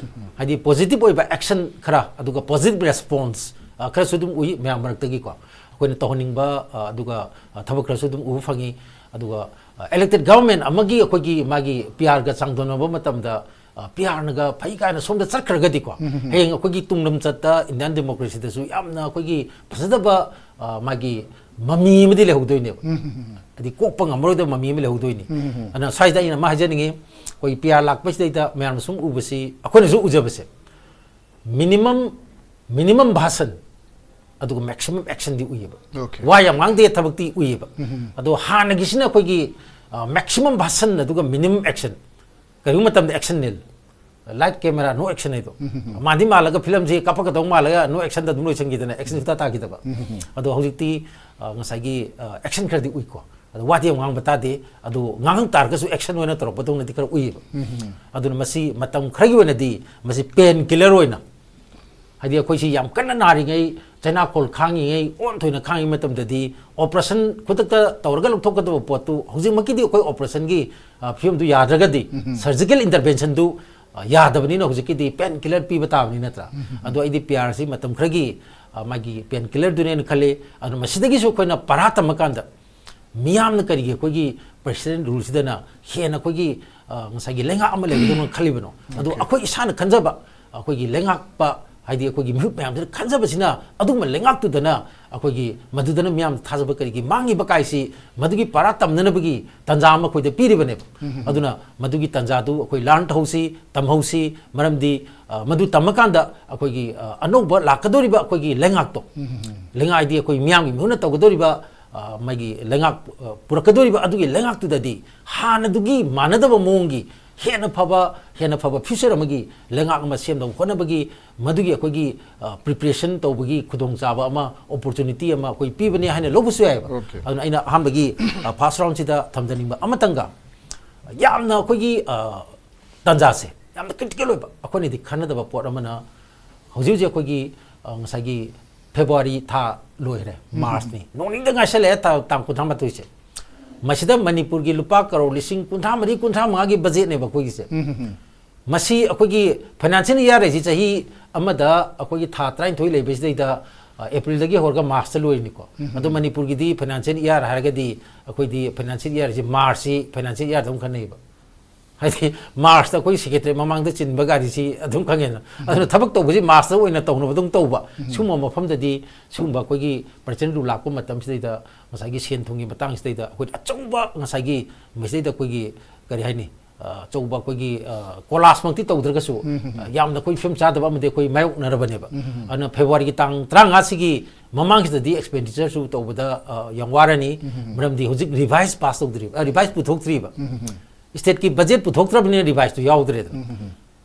ꯍꯥꯏꯗꯤ ꯄꯣꯖꯤꯇꯤꯚ ꯑꯣꯏꯕ ꯑꯦꯛꯁꯟ ꯈꯔ, ꯑꯗꯨꯒ ꯄꯣꯖꯤꯇꯤꯚ ꯔꯦꯁꯄꯣꯟꯁ, ꯑ, ꯈꯔꯁꯨ ꯑꯗꯨꯝ ꯎꯏ ꯃꯌꯥꯝ ꯃꯔꯛꯇꯒꯤꯀꯣ꯫ ꯑꯩꯈꯣꯏꯅ ꯇꯧꯍꯟꯅꯤꯡꯕ, ꯑ, ꯑꯗꯨꯒ, ꯑ, ꯊꯕꯛ ꯈꯔꯁꯨ ꯑꯗꯨꯝ ꯎꯕ ꯐꯪꯉꯤ꯫ ꯑꯗꯨꯒ, ꯑ, ꯏꯂꯦꯛꯇꯦꯗ ꯒꯚꯔꯟꯃꯦꯟ ꯑꯃꯒꯤ ꯑꯩꯈꯣꯏꯒꯤ ꯃꯥꯒꯤ ꯄꯤ ꯑꯥꯔꯒ ꯆꯥꯡꯗꯝꯅꯕ ꯃꯇꯝꯗ, ꯑ, ꯄꯤ ꯑꯥꯔꯅꯒ ꯐꯩ ꯀꯥꯏꯅ ꯁꯣꯝꯗ ꯆꯠꯈ꯭ꯔꯒꯗꯤꯀꯣ, ꯍꯌꯦꯡ ꯑꯩꯈꯣꯏꯒꯤ ꯇꯨꯡ ꯂꯝꯆꯠꯇ ꯏꯟꯗꯤꯌꯥꯟ ꯗꯦꯃꯣꯀ꯭ꯔꯦꯁꯤꯗꯁꯨ ꯌꯥꯝꯅ ꯑꯩꯈꯣꯏꯒꯤ ꯐꯖꯗꯕ, ꯑ, ꯃꯥꯒꯤ ꯃꯃꯤ ꯑꯃꯗꯤ ꯂꯩꯍꯧꯗꯣꯏꯅꯦꯕ꯫ ꯍꯥꯏꯗꯤ ꯀꯣꯛꯄ ꯉꯝꯃꯔꯣꯏꯗꯕ ꯃꯃꯤ ꯑꯃ ꯂꯩꯍꯧꯗꯣꯏꯅꯤ꯫ ꯑꯗꯨꯅ ꯁ꯭ꯋꯥꯏꯗ ꯑꯩꯅ ꯑꯃ ꯍꯥꯏꯖꯅꯤꯡꯉꯤ, ꯑꯩꯈꯣꯏ ꯄꯤ ꯑꯥꯔ ꯂꯥꯛꯄꯁꯤꯗꯩꯗ ꯃꯌꯥꯝꯅ ꯁꯨꯝ ꯎꯕꯁꯤ, ꯑꯩꯈꯣꯏꯅꯁꯨ ꯎꯖꯕꯁꯦ, ꯃꯤꯅꯤꯃꯝ, ꯃꯤꯅꯤꯃꯝ ꯚꯥꯁꯟ, ꯑꯗꯨꯒ ꯃꯦꯛꯁꯤꯃꯝ ꯑꯦꯛꯁꯟꯗꯤ ꯎꯏꯌꯦꯕ꯫ Okay. ꯋꯥ ꯌꯥꯝ ꯉꯥꯡꯗꯦ, ꯊꯕꯛꯇꯤ ꯎꯏꯌꯦꯕ꯫ ꯑꯗꯣ ꯍꯥꯟꯅꯒꯤꯁꯤꯅ ꯑꯩꯈꯣꯏꯒꯤ, ꯑ, ꯃꯦꯛꯁꯤꯃꯝ ꯚꯥꯁꯟ ꯑꯗꯨꯒ ꯃꯤꯅꯤꯃꯝ ꯑꯦꯛꯁꯟ꯫ ꯀꯔꯤꯒꯨꯝꯕ ꯃꯇꯝꯗ ꯑꯦꯛꯁꯟ ꯅꯤꯜ꯫ ꯂꯥꯏꯠ, ꯀꯦꯃꯦꯔꯥ, ꯅꯣ ꯑꯦꯛꯁꯟ ꯍꯥꯏꯗꯣ꯫ ꯃꯥꯟꯗꯤ ꯃꯥꯜꯂꯒ ꯐꯤꯂꯝꯁꯤ ꯀꯥꯞꯄꯛꯀꯗꯧ ꯃꯥꯜꯂꯒ ꯅꯣ ꯑꯦꯛꯁꯟꯗ ꯑꯗꯨꯝ ꯂꯣꯏꯁꯤꯟꯈꯤꯗꯅ ꯑꯦꯛꯁꯟ ꯁꯨꯡꯇꯥ ꯇꯥꯈꯤꯗꯕ꯫ ꯑꯗꯣ ꯍꯧꯖꯤꯛꯇꯤ, ꯑ, ꯉꯁꯥꯏꯒꯤ, ꯑ, ꯑꯦꯛꯁꯟ ꯈꯔꯗꯤ ꯎꯏꯀꯣ꯫ ꯑꯗꯣ ꯋꯥꯗꯤ ꯌꯥꯝ ꯉꯥꯡꯕ ꯇꯥꯗꯦ꯫ ꯑꯗꯣ ꯉꯥꯡ ꯇꯥꯔꯒꯁꯨ ꯑꯦꯛꯁꯟ ꯑꯣꯏꯅ ꯇꯧꯔꯛꯄꯗꯧꯅꯗꯤ ꯈꯔ ꯎꯏꯌꯦꯕ꯫ ꯑꯗꯨꯅ ꯃꯁꯤ ꯃꯇꯝ ꯈꯔꯒꯤ ꯑꯣꯏꯅꯗꯤ ꯃꯁꯤ ꯄꯦꯟ ꯀꯤꯂꯔ ꯑꯣꯏꯅ, ꯍꯥꯏꯗꯤ ꯑꯩꯈꯣꯏꯁꯤ ꯌꯥꯝ ꯀꯟꯅ ꯅꯥꯔꯤꯉꯩ, ꯆꯩꯅꯥꯈꯣꯜ ꯈꯥꯡꯉꯤꯉꯩ, ꯑꯣꯟ ꯊꯣꯏꯅ ꯈꯥꯡꯉꯤ ꯃꯇꯝꯗꯗꯤ ꯑꯣꯄꯔꯦꯁꯟ ꯈꯨꯗꯛꯇ ꯇꯧꯔꯒ ꯂꯧꯊꯣꯛꯀꯗꯕ ꯄꯣꯠꯇꯨ ꯍꯧꯖꯤꯛꯃꯛꯀꯤꯗꯤ ꯑꯩꯈꯣꯏ ꯑꯣꯄꯔꯦꯁꯟꯒꯤ, ꯑ, ꯐꯤꯕꯝꯗꯨ ꯌꯥꯗ꯭ꯔꯒꯗꯤ, ꯁꯔꯖꯤꯀꯦꯜ ꯏꯟꯇꯔꯚꯦꯟꯁꯟꯗꯨ, ꯑ, ꯌꯥꯗꯕꯅꯤꯅ ꯍꯧꯖꯤꯛꯀꯤꯗꯤ ꯄꯦꯟ ꯀꯤꯂꯔ ꯄꯤꯕ ꯇꯥꯕꯅꯤ ꯅꯠꯇ꯭ꯔꯥ? ꯑꯗꯣ ꯑꯩꯗꯤ ꯄꯤ ꯑꯥꯔꯁꯤ ꯃꯇꯝ ꯈꯔꯒꯤ, ꯑ, ꯃꯥꯒꯤ ꯄꯦꯟ ꯀꯤꯂꯔꯗꯨꯅꯦꯅ ꯈꯜꯂꯤ꯫ ꯑꯗꯨꯅ ꯃꯁꯤꯗꯒꯤꯁꯨ ꯑꯩꯈꯣꯏꯅ ꯄꯔꯥ ꯇꯝꯃꯀꯥꯟꯗ ꯃꯤꯌꯥꯝꯅ ꯀꯔꯤꯒꯤ ꯑꯩꯈꯣꯏꯒꯤ ꯄ꯭ꯔꯦꯁꯤꯗꯦꯟ ꯔꯨꯜꯁꯤꯗꯅ ꯍꯦꯟꯅ ꯑꯩꯈꯣꯏꯒꯤ, ꯑ, ꯉꯁꯥꯏꯒꯤ ꯂꯩꯉꯥꯛ ꯑꯃ ꯂꯩꯒꯗꯧꯅ ꯈꯜꯂꯤꯕꯅꯣ? ꯑꯗꯣ ꯑꯩꯈꯣꯏ ꯏꯁꯥꯅ ꯈꯟꯖꯕ, ꯑꯩꯈꯣꯏꯒꯤ ꯂꯩꯉꯥꯛꯄ ꯍꯥꯏꯗꯤ ꯑꯩꯈꯣꯏꯒꯤ ꯃꯤꯍꯨꯠ ꯃꯌꯥꯝꯁꯤꯅ ꯈꯟꯖꯕꯁꯤꯅ ꯑꯗꯨꯒꯨꯝꯕ ꯂꯩꯉꯥꯛꯇꯨꯗꯅ ꯑꯩꯈꯣꯏꯒꯤ ꯃꯗꯨꯗꯅ ꯃꯤꯌꯥꯝꯗ ꯊꯥꯖꯕ ꯀꯔꯤꯒꯤ ꯃꯥꯡꯉꯤꯕ ꯀꯥꯏꯁꯤ, ꯃꯗꯨꯒꯤ ꯄꯥꯔꯥ ꯇꯝꯅꯅꯕꯒꯤ ꯇꯥꯟꯖꯥ ꯑꯃ ꯑꯩꯈꯣꯏꯗ ꯄꯤꯔꯤꯕꯅꯦꯕ꯫ ꯑꯗꯨꯅ ꯃꯗꯨꯒꯤ ꯇꯥꯟꯖꯥꯗꯨ ꯑꯩꯈꯣꯏ ꯂꯥꯟ ꯇꯧꯍꯧꯁꯤ, ꯇꯝꯍꯧꯁꯤ꯫ ꯃꯔꯝꯗꯤ, ꯑ, ꯃꯗꯨ ꯇꯝꯃꯀꯥꯟꯗ ꯑꯩꯈꯣꯏꯒꯤ, ꯑ, ꯑꯅꯧꯕ ꯂꯥꯛꯀꯗꯧꯔꯤꯕ ꯑꯩꯈꯣꯏꯒꯤ ꯂꯩꯉꯥꯛꯇꯣ, ꯂꯩꯉꯥꯛ ꯍꯥꯏꯗꯤ ꯑꯩꯈꯣꯏ ꯃꯤꯌꯥꯝꯒꯤ ꯃꯤꯍꯨꯠꯅ ꯇꯧꯒꯗꯧꯔꯤꯕ, ꯑ, ꯃꯥꯒꯤ ꯂꯩꯉꯥꯛ, ꯑ, ꯄꯨꯔꯛꯀꯗꯧꯔꯤꯕ ꯑꯗꯨꯒꯤ ꯂꯩꯉꯥꯛꯇꯨꯗꯗꯤ ꯍꯥꯟꯅꯗꯨꯒꯤ ꯃꯥꯟꯅꯗꯕ ꯃꯑꯣꯡꯒꯤ ꯍꯦꯟꯅ ꯐꯕ, ꯍꯦꯟꯅ ꯐꯕ future ꯑꯃꯒꯤ ꯂꯩꯉꯥꯛ ꯑꯃ ꯁꯦꯝꯅꯕ ꯍꯣꯠꯅꯕꯒꯤ ꯃꯗꯨꯒꯤ ꯑꯩꯈꯣꯏꯒꯤ, ꯑ, preparation ꯇꯧꯕꯒꯤ ꯈꯨꯗꯣꯡꯆꯥꯕ ꯑꯃ, opportunity ꯑꯃ ꯑꯩꯈꯣꯏ ꯄꯤꯕꯅꯦ ꯍꯥꯏꯅ ꯂꯧꯕꯁꯨ ꯌꯥꯏꯑꯕ꯫ Okay. ꯑꯗꯨꯅ ꯑꯩꯅ ꯑꯍꯥꯟꯕꯒꯤ, ꯑ, first round ꯁꯤꯗ ꯊꯝꯖꯅꯤꯡꯕ ꯑꯃꯇꯪꯒ, ꯌꯥꯝꯅ ꯑꯩꯈꯣꯏꯒꯤ, ꯑ, ꯇꯥꯟꯖꯥꯁꯦ ꯌꯥꯝꯅ critical ꯑꯣꯏꯕ, ꯑꯩꯈꯣꯏꯅꯗꯤ ꯈꯟꯅꯗꯕ ꯄꯣꯠ ꯑꯃꯅ, ꯍꯧꯖꯤꯛ ꯍꯧꯖꯤꯛ ꯑꯩꯈꯣꯏꯒꯤ, ꯑ, ꯉꯁꯥꯏꯒꯤ February ꯊꯥ ꯂꯣꯏꯈ꯭ꯔꯦ, March ꯅꯤ, ꯅꯣꯡ ꯅꯤꯅꯤꯗ ꯉꯥꯏꯁꯜꯂꯛꯑꯦ, ꯊꯥ, ꯇꯥꯡ ꯀꯨꯟꯊ꯭ꯔꯥ ꯃꯥꯊꯣꯏꯁꯦ꯫ ꯃꯁꯤꯗ ꯃꯅꯤꯄꯨꯔꯒꯤ ꯂꯨꯄꯥ ꯀꯔꯣꯔ ꯂꯤꯁꯤꯡ ꯀꯨꯟꯊ꯭ꯔꯥ ꯃꯔꯤ, ꯀꯨꯟꯊ꯭ꯔꯥ ꯃꯉꯥꯒꯤ budget ꯅꯦꯕ ꯑꯩꯈꯣꯏꯒꯤꯁꯦ꯫ ꯃꯁꯤ ꯑꯩꯈꯣꯏꯒꯤ financial year ꯍꯥꯏꯁꯤ ꯆꯍꯤ ꯑꯃꯗ ꯑꯩꯈꯣꯏꯒꯤ ꯊꯥ ꯇꯔꯥꯅꯤꯊꯣꯏ ꯂꯩꯕꯁꯤꯗꯩꯗ, ꯑ, April ꯗꯒꯤ ꯍꯧꯔꯒ March ꯇ ꯂꯣꯏꯔꯤꯅꯤꯀꯣ꯫ ꯑꯗꯣ ꯃꯅꯤꯄꯨꯔꯒꯤꯗꯤ financial year ꯍꯥꯏꯔꯒꯗꯤ ꯑꯩꯈꯣꯏꯗꯤ financial year ꯁꯤ March ꯁꯤ financial year ꯗ ꯑꯗꯨꯝ ꯈꯟꯅꯩꯌꯦꯕ꯫ ꯍꯥꯏꯗꯤ March ꯇ ꯑꯩꯈꯣꯏ secretary ꯃꯃꯥꯡꯗ ꯆꯤꯟꯕ ꯒꯥꯔꯤꯁꯤ ꯑꯗꯨꯝ ꯈꯪꯉꯦꯅ꯫ ꯑꯗꯨꯅ ꯊꯕꯛ ꯇꯧꯕꯁꯤ March ꯇ ꯑꯣꯏꯅ ꯇꯧꯅꯕ ꯑꯗꯨꯝ ꯇꯧꯕ꯫ ꯁꯨꯝꯕ ꯃꯐꯝꯗꯗꯤ ꯁꯨꯝꯕ ꯑꯩꯈꯣꯏꯒꯤ president rule ꯂꯥꯛꯄ ꯃꯇꯝꯁꯤꯗꯩꯗ ꯉꯁꯥꯏꯒꯤ ꯁꯦꯟ ꯊꯨꯝꯒꯤ ꯃꯇꯥꯡꯁꯤꯗꯩꯗ ꯑꯩꯈꯣꯏ ꯑꯆꯧꯕ ꯉꯁꯥꯏꯒꯤ ꯃꯁꯤꯗꯩꯗ ꯑꯩꯈꯣꯏꯒꯤ ꯀꯔꯤ ꯍꯥꯏꯅꯤ, ꯑ, ꯑꯆꯧꯕ ꯑꯩꯈꯣꯏꯒꯤ, ꯑ, collapse ꯃꯛꯇꯤ ꯇꯧꯗ꯭ꯔꯒꯁꯨ, ꯑ, ꯌꯥꯝꯅ ꯑꯩꯈꯣꯏ ꯐꯤꯕꯝ ꯆꯥꯗꯕ ꯑꯃꯗꯤ ꯑꯩꯈꯣꯏ ꯃꯥꯌꯣꯛꯅꯔꯕꯅꯦꯕ꯫ ꯑꯗꯨꯅ February ꯒꯤ ꯇꯥꯡ ꯇꯔꯥꯃꯉꯥꯁꯤꯒꯤ ꯃꯃꯥꯡꯁꯤꯗꯗꯤ expenditure ꯁꯨ ꯇꯧꯕꯗ, ꯑ, ꯌꯥꯝ ꯋꯥꯔꯅꯤ꯫ ꯃꯔꯝꯗꯤ ꯍꯧꯖꯤꯛ revise pass ꯇꯧꯗ꯭ꯔꯤꯕ, ꯑ, revise ꯄꯨꯊꯣꯛꯇ꯭ꯔꯤꯕ꯫ State ꯀꯤ budget ꯄꯨꯊꯣꯛꯇ꯭ꯔꯕꯅꯤꯅ revise ꯇꯨ ꯌꯥꯎꯗ꯭ꯔꯦꯗꯅ꯫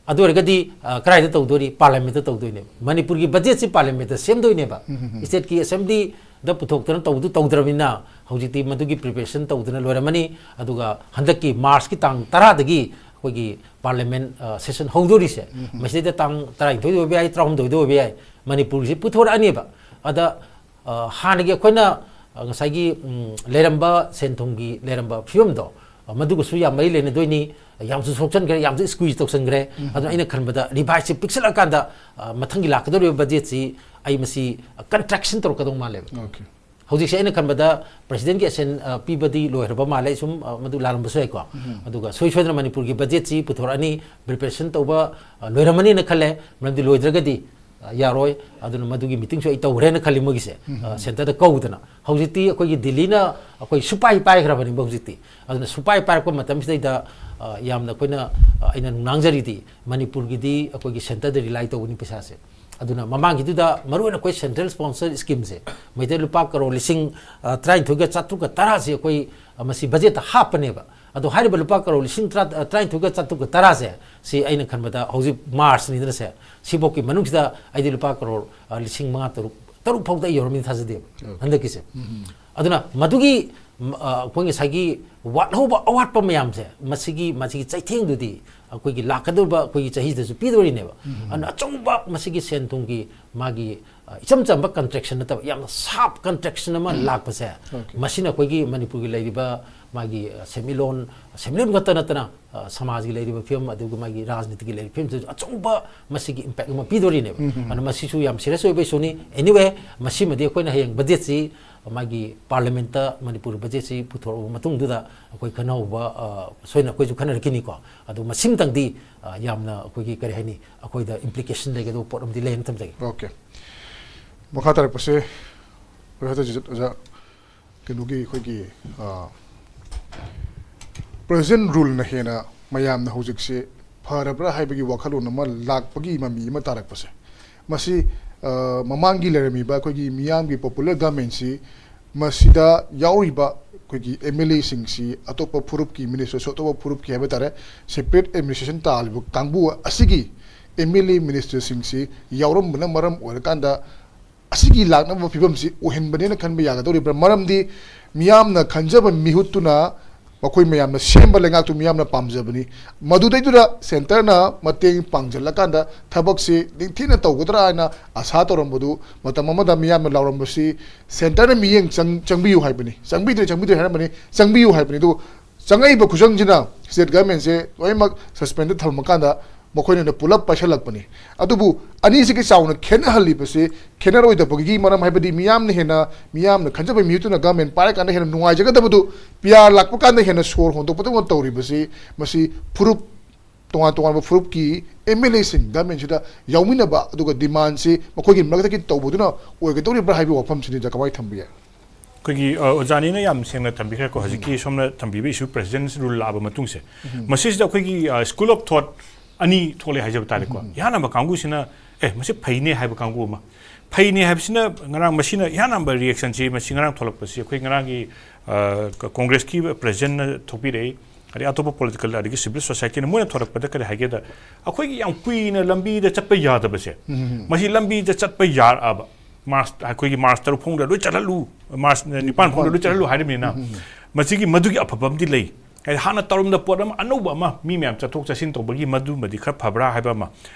ꯑꯗꯨ ꯑꯣꯏꯔꯒꯗꯤ, ꯑ, ꯀꯗꯥꯏꯗ ꯇꯧꯗꯣꯔꯤ? Parliament ꯇ ꯇꯧꯗꯣꯏꯅꯦꯕ꯫ ꯃꯅꯤꯄꯨꯔꯒꯤ budget ꯁꯤ Parliament ꯇ ꯁꯦꯝꯗꯣꯏꯅꯦꯕ꯫ State ꯀꯤ assembly ꯗ ꯄꯨꯊꯣꯛꯇꯅ ꯇꯧꯗꯨ ꯇꯧꯗ꯭ꯔꯕꯅꯤꯅ ꯍꯧꯖꯤꯛꯇꯤ ꯃꯗꯨꯒꯤ preparation ꯇꯧꯗꯅ ꯂꯣꯏꯔꯝꯃꯅꯤ꯫ ꯑꯗꯨꯒ ꯍꯟꯗꯛꯀꯤ March ꯀꯤ ꯇꯥꯡ ꯇꯔꯥꯗꯒꯤ ꯑꯩꯈꯣꯏꯒꯤ Parliament, ꯑ, session ꯍꯧꯗꯣꯔꯤꯁꯦ, ꯃꯁꯤꯗꯩꯗ ꯇꯥꯡ ꯇꯔꯥꯅꯤꯊꯣꯏꯗ ꯑꯣꯏꯕ ꯌꯥꯏ, ꯇꯔꯥꯍꯨꯝꯗꯣꯏꯗ ꯑꯣꯏꯕ ꯌꯥꯏ, ꯃꯅꯤꯄꯨꯔꯒꯤꯁꯤ ꯄꯨꯊꯣꯔꯛꯑꯅꯦꯕ꯫ ꯑꯗ, ꯑ, ꯍꯥꯟꯅꯒꯤ ꯑꯩꯈꯣꯏꯅ, ꯑ, ꯉꯁꯥꯏꯒꯤ, ꯎꯝ, ꯂꯩꯔꯝꯕ ꯁꯦꯟ ꯊꯨꯝꯒꯤ ꯂꯩꯔꯝꯕ ꯐꯤꯕꯝꯗꯣ, ꯑ, ꯃꯗꯨꯒꯁꯨ ꯌꯥꯝ ꯃꯔꯤ ꯂꯩꯅꯗꯣꯏꯅꯤ꯫ ꯌꯥꯝꯁꯨ ꯁꯣꯛꯆꯟꯈ꯭ꯔꯦ, ꯌꯥꯝꯁꯨ squeeze ꯇꯧꯁꯟꯈ꯭ꯔꯦ꯫ ꯑꯗꯨꯅ ꯑꯩꯅ ꯈꯟꯕꯗ revise ꯁꯤ ꯄꯤꯛꯁꯜꯂꯛꯑꯀꯥꯟꯗ, ꯑ, ꯃꯊꯪꯒꯤ ꯂꯥꯛꯀꯗꯧꯔꯤꯕ budget ꯁꯤ ꯑꯩ ꯃꯁꯤ contraction ꯇꯧꯔꯛꯀꯗꯧ ꯃꯥꯜꯂꯦꯕ꯫ Okay. ꯍꯧꯖꯤꯛꯁꯦ ꯑꯩꯅ ꯈꯟꯕꯗ president ꯀꯤ assent, ꯑ, ꯄꯤꯕꯗꯤ ꯂꯣꯏꯈ꯭ꯔꯕ ꯃꯥꯜꯂꯦ, ꯁꯨꯝ, ꯑ, ꯃꯗꯨ ꯂꯥꯜꯂꯝꯕꯁꯨ ꯌꯥꯏꯀꯣ꯫ ꯑꯗꯨꯒ ꯁꯣꯏ ꯁꯣꯏꯗꯅ ꯃꯅꯤꯄꯨꯔꯒꯤ budget ꯁꯤ ꯄꯨꯊꯣꯔꯛꯑꯅꯤ, preparation ꯇꯧꯕ, ꯑ, ꯂꯣꯏꯔꯝꯃꯅꯤꯅ ꯈꯜꯂꯦ꯫ ꯃꯔꯝꯗꯤ ꯂꯣꯏꯗ꯭ꯔꯒꯗꯤ ꯌꯥꯔꯣꯏ꯫ ꯑꯗꯨꯅ ꯃꯗꯨꯒꯤ ꯃꯤꯇꯤꯡꯁꯨ ꯑꯩ ꯇꯧꯈ꯭ꯔꯦꯅ ꯈꯜꯂꯤ ꯃꯣꯏꯒꯤꯁꯦ, ꯁꯦꯟꯇꯔꯗ ꯀꯧꯗꯅ꯫ ꯍꯧꯖꯤꯛꯇꯤ ꯑꯩꯈꯣꯏꯒꯤ ꯗꯤꯜꯂꯤꯅ ꯑꯩꯈꯣꯏ ꯁꯨꯄꯥꯏ ꯄꯥꯏꯈ꯭ꯔꯕꯅꯦꯕ ꯍꯧꯖꯤꯛꯇꯤ꯫ ꯑꯗꯨꯅ ꯁꯨꯄꯥꯏ ꯄꯥꯏꯔꯛꯄ ꯃꯇꯝꯁꯤꯗꯩꯗ ꯌꯥꯝꯅ ꯑꯩꯈꯣꯏꯅ, ꯑꯩꯅ ꯅꯨꯡꯅꯥꯡꯖꯔꯤꯗꯤ ꯃꯅꯤꯄꯨꯔꯒꯤꯗꯤ ꯑꯩꯈꯣꯏꯒꯤ ꯁꯦꯟꯇꯔꯗ ꯔꯤꯂꯥꯏ ꯇꯧꯕꯅꯤ ꯄꯩꯁꯥꯁꯦ꯫ ꯑꯗꯨꯅ ꯃꯃꯥꯡꯒꯤꯗꯨꯗ ꯃꯔꯨꯑꯣꯏꯅ ꯑꯩꯈꯣꯏ ꯁꯦꯟꯇ꯭ꯔꯦꯜ ꯁ꯭ꯄꯣꯟꯁꯔ ꯁ꯭ꯀꯤꯝꯁꯦ ꯃꯩꯇꯩ ꯂꯨꯄꯥ ꯀꯔꯣꯔ ꯂꯤꯁꯤꯡ ꯇꯔꯥꯅꯤꯊꯣꯏꯒ ꯆꯥꯇ꯭ꯔꯨꯛꯀ ꯇꯔꯥꯁꯦ ꯑꯩꯈꯣꯏ ꯃꯁꯤ ꯕꯖꯦꯠꯇ ꯍꯥꯞꯄꯅꯦꯕ꯫ ꯑꯗꯣ ꯍꯥꯏꯔꯤꯕ ꯂꯨꯄꯥ ꯀꯔꯣꯔ ꯂꯤꯁꯤꯡ ꯇꯔꯥ, ꯇꯔꯥꯅꯤꯊꯣꯏꯒ ꯆꯥꯇ꯭ꯔꯨꯛꯀ ꯇꯔꯥꯁꯦ, ꯁꯤ ꯑꯩꯅ ꯈꯟꯕꯗ ꯍꯧꯖꯤꯛ ꯃꯥꯔꯆꯅꯤꯗꯅ ꯁꯦ, ꯁꯤꯐꯥꯎꯒꯤ ꯃꯅꯨꯡꯁꯤꯗ ꯑꯩꯗꯤ ꯂꯨꯄꯥ ꯀꯔꯣꯔ, ꯑ, ꯂꯤꯁꯤꯡ ꯃꯉꯥ, ꯇꯔꯨꯛ, ꯇꯔꯨꯛ ꯐꯥꯎꯗ ꯑꯩ ꯌꯧꯔꯝꯅꯤ ꯊꯥꯖꯗꯦꯕ ꯍꯟꯗꯛꯀꯤꯁꯦ꯫ ꯑꯗꯨꯅ ꯃꯗꯨꯒꯤ, ꯎꯝ, ꯑ, ꯑꯩꯈꯣꯏ ꯉꯁꯥꯏꯒꯤ ꯋꯥꯠꯍꯧꯕ ꯑꯋꯥꯠꯄ ꯃꯌꯥꯝꯁꯦ, ꯃꯁꯤꯒꯤ, ꯃꯁꯤꯒꯤ ꯆꯩꯊꯦꯡꯗꯨꯗꯤ ꯑꯩꯈꯣꯏꯒꯤ ꯂꯥꯛꯀꯗꯧꯔꯤꯕ ꯑꯩꯈꯣꯏꯒꯤ ꯆꯍꯤꯗꯁꯨ ꯄꯤꯗꯣꯔꯤꯅꯦꯕ꯫ ꯑꯗꯨꯅ ꯑꯆꯧꯕ ꯃꯁꯤꯒꯤ ꯁꯦꯟ ꯊꯨꯝꯒꯤ ꯃꯥꯒꯤ, ꯑ, ꯏꯆꯝ ꯆꯝꯕ ꯀꯟꯇ꯭ꯔꯦꯛꯁꯟ ꯅꯠꯇꯕ, ꯌꯥꯝꯅ ꯁꯥꯔꯞ ꯀꯟꯇ꯭ꯔꯦꯛꯁꯟ ꯑꯃ ꯂꯥꯛꯄꯁꯦ, ꯃꯁꯤꯅ ꯑꯩꯈꯣꯏꯒꯤ ꯃꯅꯤꯄꯨꯔꯒꯤ ꯂꯩꯔꯤꯕ ꯃꯥꯒꯤ, ꯑ, ꯁꯦꯟꯃꯤꯠꯂꯣꯟ, ꯁꯦꯟꯃꯤꯠꯂꯣꯟ ꯈꯛꯇ ꯅꯠꯇꯅ, ꯑ, ꯁꯃꯥꯖꯒꯤ ꯂꯩꯔꯤꯕ ꯐꯤꯕꯝ, ꯑꯗꯨꯒ ꯃꯥꯒꯤ ꯔꯥꯖꯅꯤꯇꯤꯒꯤ ꯂꯩꯔꯤꯕ ꯐꯤꯕꯝꯁꯤꯗꯁꯨ ꯑꯆꯧꯕ ꯃꯁꯤꯒꯤ ꯏꯝꯄꯦꯛ ꯑꯃ ꯄꯤꯗꯣꯔꯤꯅꯦꯕ꯫ ꯑꯗꯨꯅ ꯃꯁꯤꯁꯨ ꯌꯥꯝ ꯁꯤꯔꯤꯌꯁ ꯑꯣꯏꯕ ꯏꯁꯨꯅꯤ꯫ Anyway, ꯃꯁꯤꯃꯗꯤ ꯑꯩꯈꯣꯏꯅ ꯍꯌꯦꯡ ꯕꯖꯦꯠꯁꯤ ꯃꯥꯒꯤ ꯄꯥꯔꯂꯤꯌꯥꯃꯦꯟꯠꯇ ꯃꯅꯤꯄꯨꯔ ꯕꯖꯦꯠꯁꯤ ꯄꯨꯊꯣꯔꯛꯑꯕ ꯃꯇꯨꯡꯗꯨꯗ ꯑꯩꯈꯣꯏ ꯈꯟꯅꯍꯧꯕ, ꯑ, ꯁꯣꯏꯗꯅ ꯑꯩꯈꯣꯏꯁꯨ ꯈꯟꯅꯔꯛꯈꯤꯅꯤꯀꯣ꯫ ꯑꯗꯣ ꯃꯁꯤꯃꯇꯪꯗꯤ, ꯑ, ꯌꯥꯝꯅ ꯑꯩꯈꯣꯏꯒꯤ, ꯀꯔꯤ ꯍꯥꯏꯅꯤ, ꯑꯩꯈꯣꯏꯗ ꯏꯝꯄ꯭ꯂꯤꯀꯦꯁꯟ ꯂꯩꯒꯗꯕ ꯄꯣꯠ ꯑꯃꯗꯤ ꯂꯩꯌꯦꯅ ꯊꯝꯖꯒꯦ꯫ ꯑꯣꯀꯦ꯫ ꯃꯈꯥ ꯇꯥꯔꯛꯄꯁꯦ, ꯑꯣꯖꯥ, ꯑꯣꯖꯥ, ꯀꯩꯅꯣꯒꯤ, ꯑꯩꯈꯣꯏꯒꯤ, ꯑ, ꯄ꯭ꯔꯖꯦꯟꯠ ꯔꯨꯜꯅ ꯍꯦꯟꯅ ꯃꯌꯥꯝꯅ ꯍꯧꯖꯤꯛꯁꯦ ꯐꯔꯕ꯭ꯔꯥ ꯍꯥꯏꯕꯒꯤ ꯋꯥꯈꯜꯂꯣꯟ ꯑꯃ ꯂꯥꯛꯄꯒꯤ ꯃꯃꯤ ꯑꯃ ꯇꯥꯔꯛꯄꯁꯦ, ꯃꯁꯤ, ꯑ, ꯃꯃꯥꯡꯒꯤ ꯂꯩꯔꯝꯃꯤꯕ ꯑꯩꯈꯣꯏꯒꯤ ꯃꯤꯌꯥꯝꯒꯤ ꯄꯣꯄꯨꯂꯔ ꯒꯃꯦꯟꯁꯤ, ꯃꯁꯤꯗ ꯌꯥꯎꯔꯤꯕ ꯑꯩꯈꯣꯏꯒꯤ ꯑꯦꯝ ꯑꯦꯜ ꯑꯦꯁꯤꯡꯁꯤ ꯑꯇꯣꯞꯄ ꯐꯨꯔꯨꯞꯀꯤ ꯃꯤꯅꯤꯁꯇꯔꯁꯨ, ꯑꯇꯣꯞꯄ ꯐꯨꯔꯨꯞꯀꯤ ꯍꯥꯏꯕ ꯇꯥꯔꯦ, ꯁꯦꯄꯔꯦꯠ ꯑꯦꯗꯃꯤꯅꯤꯁꯇ꯭ꯔꯦꯁꯟ ꯇꯥꯜꯂꯤꯕ ꯀꯥꯡꯕꯨ ꯑꯁꯤꯒꯤ ꯑꯦꯝ ꯑꯦꯜ ꯑꯦ ꯃꯤꯅꯤꯁꯇꯔꯁꯤꯡꯁꯤ ꯌꯥꯎꯔꯝꯕꯅ ꯃꯔꯝ ꯑꯣꯏꯔꯀꯥꯟꯗ ꯑꯁꯤꯒꯤ ꯂꯥꯛꯅꯕ ꯐꯤꯕꯝꯁꯤ ꯑꯣꯏꯍꯟꯕꯅꯦꯅ ꯈꯟꯕ ꯌꯥꯒꯗꯧꯔꯤꯕ꯭ꯔꯥ? ꯃꯔꯝꯗꯤ ꯃꯤꯌꯥꯝꯅ ꯈꯟꯖꯕ ꯃꯤꯍꯨꯠꯇꯨꯅ ꯃꯈꯣꯏ ꯃꯌꯥꯝꯅ ꯁꯦꯝꯕ ꯂꯩꯉꯥꯛꯇꯨ ꯃꯤꯌꯥꯝꯅ ꯄꯥꯝꯖꯕꯅꯤ꯫ ꯃꯗꯨꯗꯩꯗꯨꯗ ꯁꯦꯟꯇꯔꯅ ꯃꯇꯦꯡ ꯄꯥꯡꯁꯤꯜꯂꯀꯥꯟꯗ ꯊꯕꯛꯁꯤ ꯅꯤꯡꯊꯤꯅ ꯇꯧꯒꯗ꯭ꯔꯥ ꯍꯥꯏꯅ ꯑꯁꯥ ꯇꯧꯔꯝꯕꯗꯨ, ꯃꯇꯝ ꯑꯃꯗ ꯃꯤꯌꯥꯝꯅ ꯂꯥꯎꯔꯝꯕꯁꯤ ꯁꯦꯟꯇꯔꯅ ꯃꯤꯠꯌꯦꯡ ꯆꯪ-, ꯆꯪꯕꯤꯌꯨ ꯍꯥꯏꯕꯅꯤ, ꯆꯪꯕꯤꯗ꯭ꯔꯦ, ꯆꯪꯕꯤꯗ꯭ꯔꯦ ꯍꯥꯏꯔꯝꯕꯅꯤ, ꯆꯪꯕꯤꯌꯨ ꯍꯥꯏꯕꯅꯤ꯫ ꯑꯗꯨꯕꯨ ꯆꯪꯉꯛꯏꯕ ꯈꯨꯆꯪꯁꯤꯅ ꯁ꯭ꯇꯦꯠ ꯒꯚꯔꯟꯃꯦꯟꯁꯦ ꯂꯣꯏꯅꯃꯛ ꯁꯁꯄꯦꯟꯗ ꯊꯝꯃꯀꯥꯟꯗ ꯃꯈꯣꯏꯅ ꯄꯨꯂꯞ ꯄꯥꯏꯁꯜꯂꯛꯄꯅꯤ꯫ ꯑꯗꯨꯕꯨ ꯑꯅꯤꯁꯤꯒꯤ ꯆꯥꯎꯅ ꯈꯦꯠꯅꯍꯜꯂꯤꯕꯁꯤ, ꯈꯦꯠꯅꯔꯣꯏꯗꯕꯒꯤ ꯃꯔꯝ ꯍꯥꯏꯕꯗꯤ ꯃꯤꯌꯥꯝꯅ ꯍꯦꯟꯅ, ꯃꯤꯌꯥꯝꯅ ꯈꯟꯖꯕ ꯃꯤꯍꯨꯠꯇꯨꯅ ꯒꯚꯔꯟꯃꯦꯟ ꯄꯥꯏꯔꯀꯥꯟꯗ ꯍꯦꯟꯅ ꯅꯨꯡꯉꯥꯏꯖꯒꯗꯕꯗꯨ ꯄꯤ ꯑꯥꯔ ꯂꯥꯛꯄ ꯀꯥꯟꯗ ꯍꯦꯟꯅ ꯁꯣꯔ ꯍꯣꯟꯗꯣꯛꯄꯗꯧꯅ ꯇꯧꯔꯤꯕꯁꯤ, ꯃꯁꯤ ꯐꯨꯔꯨꯞ ꯇꯣꯉꯥꯟ ꯇꯣꯉꯥꯟꯕ ꯐꯨꯔꯨꯞꯀꯤ ꯑꯦꯝ ꯑꯦꯜ ꯑꯦꯁꯤꯡ ꯒꯃꯦꯟꯁꯤꯗ ꯌꯥꯎꯃꯤꯟꯅꯕ, ꯑꯗꯨꯒ ꯗꯤꯃꯥꯟꯁꯤ ꯃꯈꯣꯏꯒꯤ ꯃꯔꯛꯇꯒꯤ ꯇꯧꯕꯗꯨꯅ ꯑꯣꯏꯒꯗꯧꯔꯤꯕ꯭ꯔꯥ ꯍꯥꯏꯕꯒꯤ ꯋꯥꯐꯝꯁꯤꯅꯤꯗ ꯀꯃꯥꯏꯅ ꯊꯝꯕꯤꯒꯦ? ꯑꯩꯈꯣꯏꯒꯤ ꯑ, ꯑꯣꯖꯥꯅꯤꯅ ꯌꯥꯝ ꯁꯦꯡꯅ ꯊꯝꯕꯤꯈ꯭ꯔꯦꯀꯣ꯫ ꯍꯧꯖꯤꯛꯀꯤ ꯁꯣꯝꯅ ꯊꯝꯕꯤꯕ issue, president's rule ꯂꯥꯛꯑꯕ ꯃꯇꯨꯡꯁꯦ, ꯃꯁꯤꯁꯤꯗ ꯑꯩꯈꯣꯏꯒꯤ school of thought ꯑꯅꯤ ꯊꯣꯛꯂꯛꯑꯦ ꯍꯥꯏꯖꯕ ꯇꯥꯔꯦꯀꯣ꯫ ꯌꯥꯅꯕ ꯀꯥꯡꯕꯨꯁꯤꯅ, ꯑꯦ, ꯃꯁꯤ ꯐꯩꯅꯦ ꯍꯥꯏꯕ ꯀꯥꯡꯕꯨ ꯑꯃ, ꯐꯩꯅꯦ ꯍꯥꯏꯕꯁꯤꯅ ꯉꯔꯥꯡ ꯃꯁꯤꯅ ꯏꯍꯥꯟ ꯍꯥꯟꯕ reactionꯁꯤ ꯃꯁꯤ ꯉꯔꯥꯡ ꯊꯣꯛꯂꯛꯄꯁꯤ ꯑꯩꯈꯣꯏ ꯉꯔꯥꯡꯒꯤ ꯑ, ꯀ-, ꯀꯣꯡꯒ꯭ꯔꯦꯁꯀꯤ presidentꯅ ꯊꯣꯛꯄꯤꯔꯛꯏ, ꯑꯗꯩ ꯑꯇꯣꯞꯄ political, ꯑꯗꯒꯤ civil societyꯅ ꯃꯣꯏꯅ ꯊꯣꯔꯛꯄꯗ ꯀꯔꯤ ꯍꯥꯏꯒꯦꯗ, ꯑꯩꯈꯣꯏꯒꯤ ꯌꯥꯝ ꯀꯨꯏꯅ ꯂꯝꯕꯤꯗ ꯆꯠꯄ ꯌꯥꯗꯕꯁꯦ, ꯃꯁꯤ ꯂꯝꯕꯤꯗ ꯆꯠꯄ ꯌꯥꯔꯛꯑꯕ, ꯃꯥꯔꯁ, ꯑꯩꯈꯣꯏꯒꯤ ꯃꯥꯔꯁ ꯇꯔꯨꯛ ꯐꯥꯎꯗ ꯂꯣꯏ ꯆꯠꯍꯜꯂꯨ, ꯃꯥꯔꯁ ꯅꯤꯄꯥꯟ ꯐꯥꯎꯗ ꯂꯣꯏ ꯆꯠꯍꯜꯂꯨ ꯍꯥꯏꯔꯤꯕꯅꯤꯅ, ꯃꯁꯤꯒꯤ ꯃꯗꯨꯒꯤ ꯑꯐꯕ ꯑꯃꯗꯤ ꯂꯩ꯫ ꯍꯥꯏꯗꯤ ꯍꯥꯟꯅ ꯇꯧꯔꯝꯗ ꯄꯣꯠ ꯑꯃ ꯑꯅꯧꯕ ꯑꯃ ꯃꯤ ꯃꯌꯥꯝ ꯆꯠꯊꯣꯛ ꯆꯠꯁꯤꯟ ꯇꯧꯕꯒꯤ ꯃꯗꯨꯃꯗꯤ ꯈꯔ ꯐꯕ꯭ꯔꯥ ꯍꯥꯏꯕ ꯑꯃ,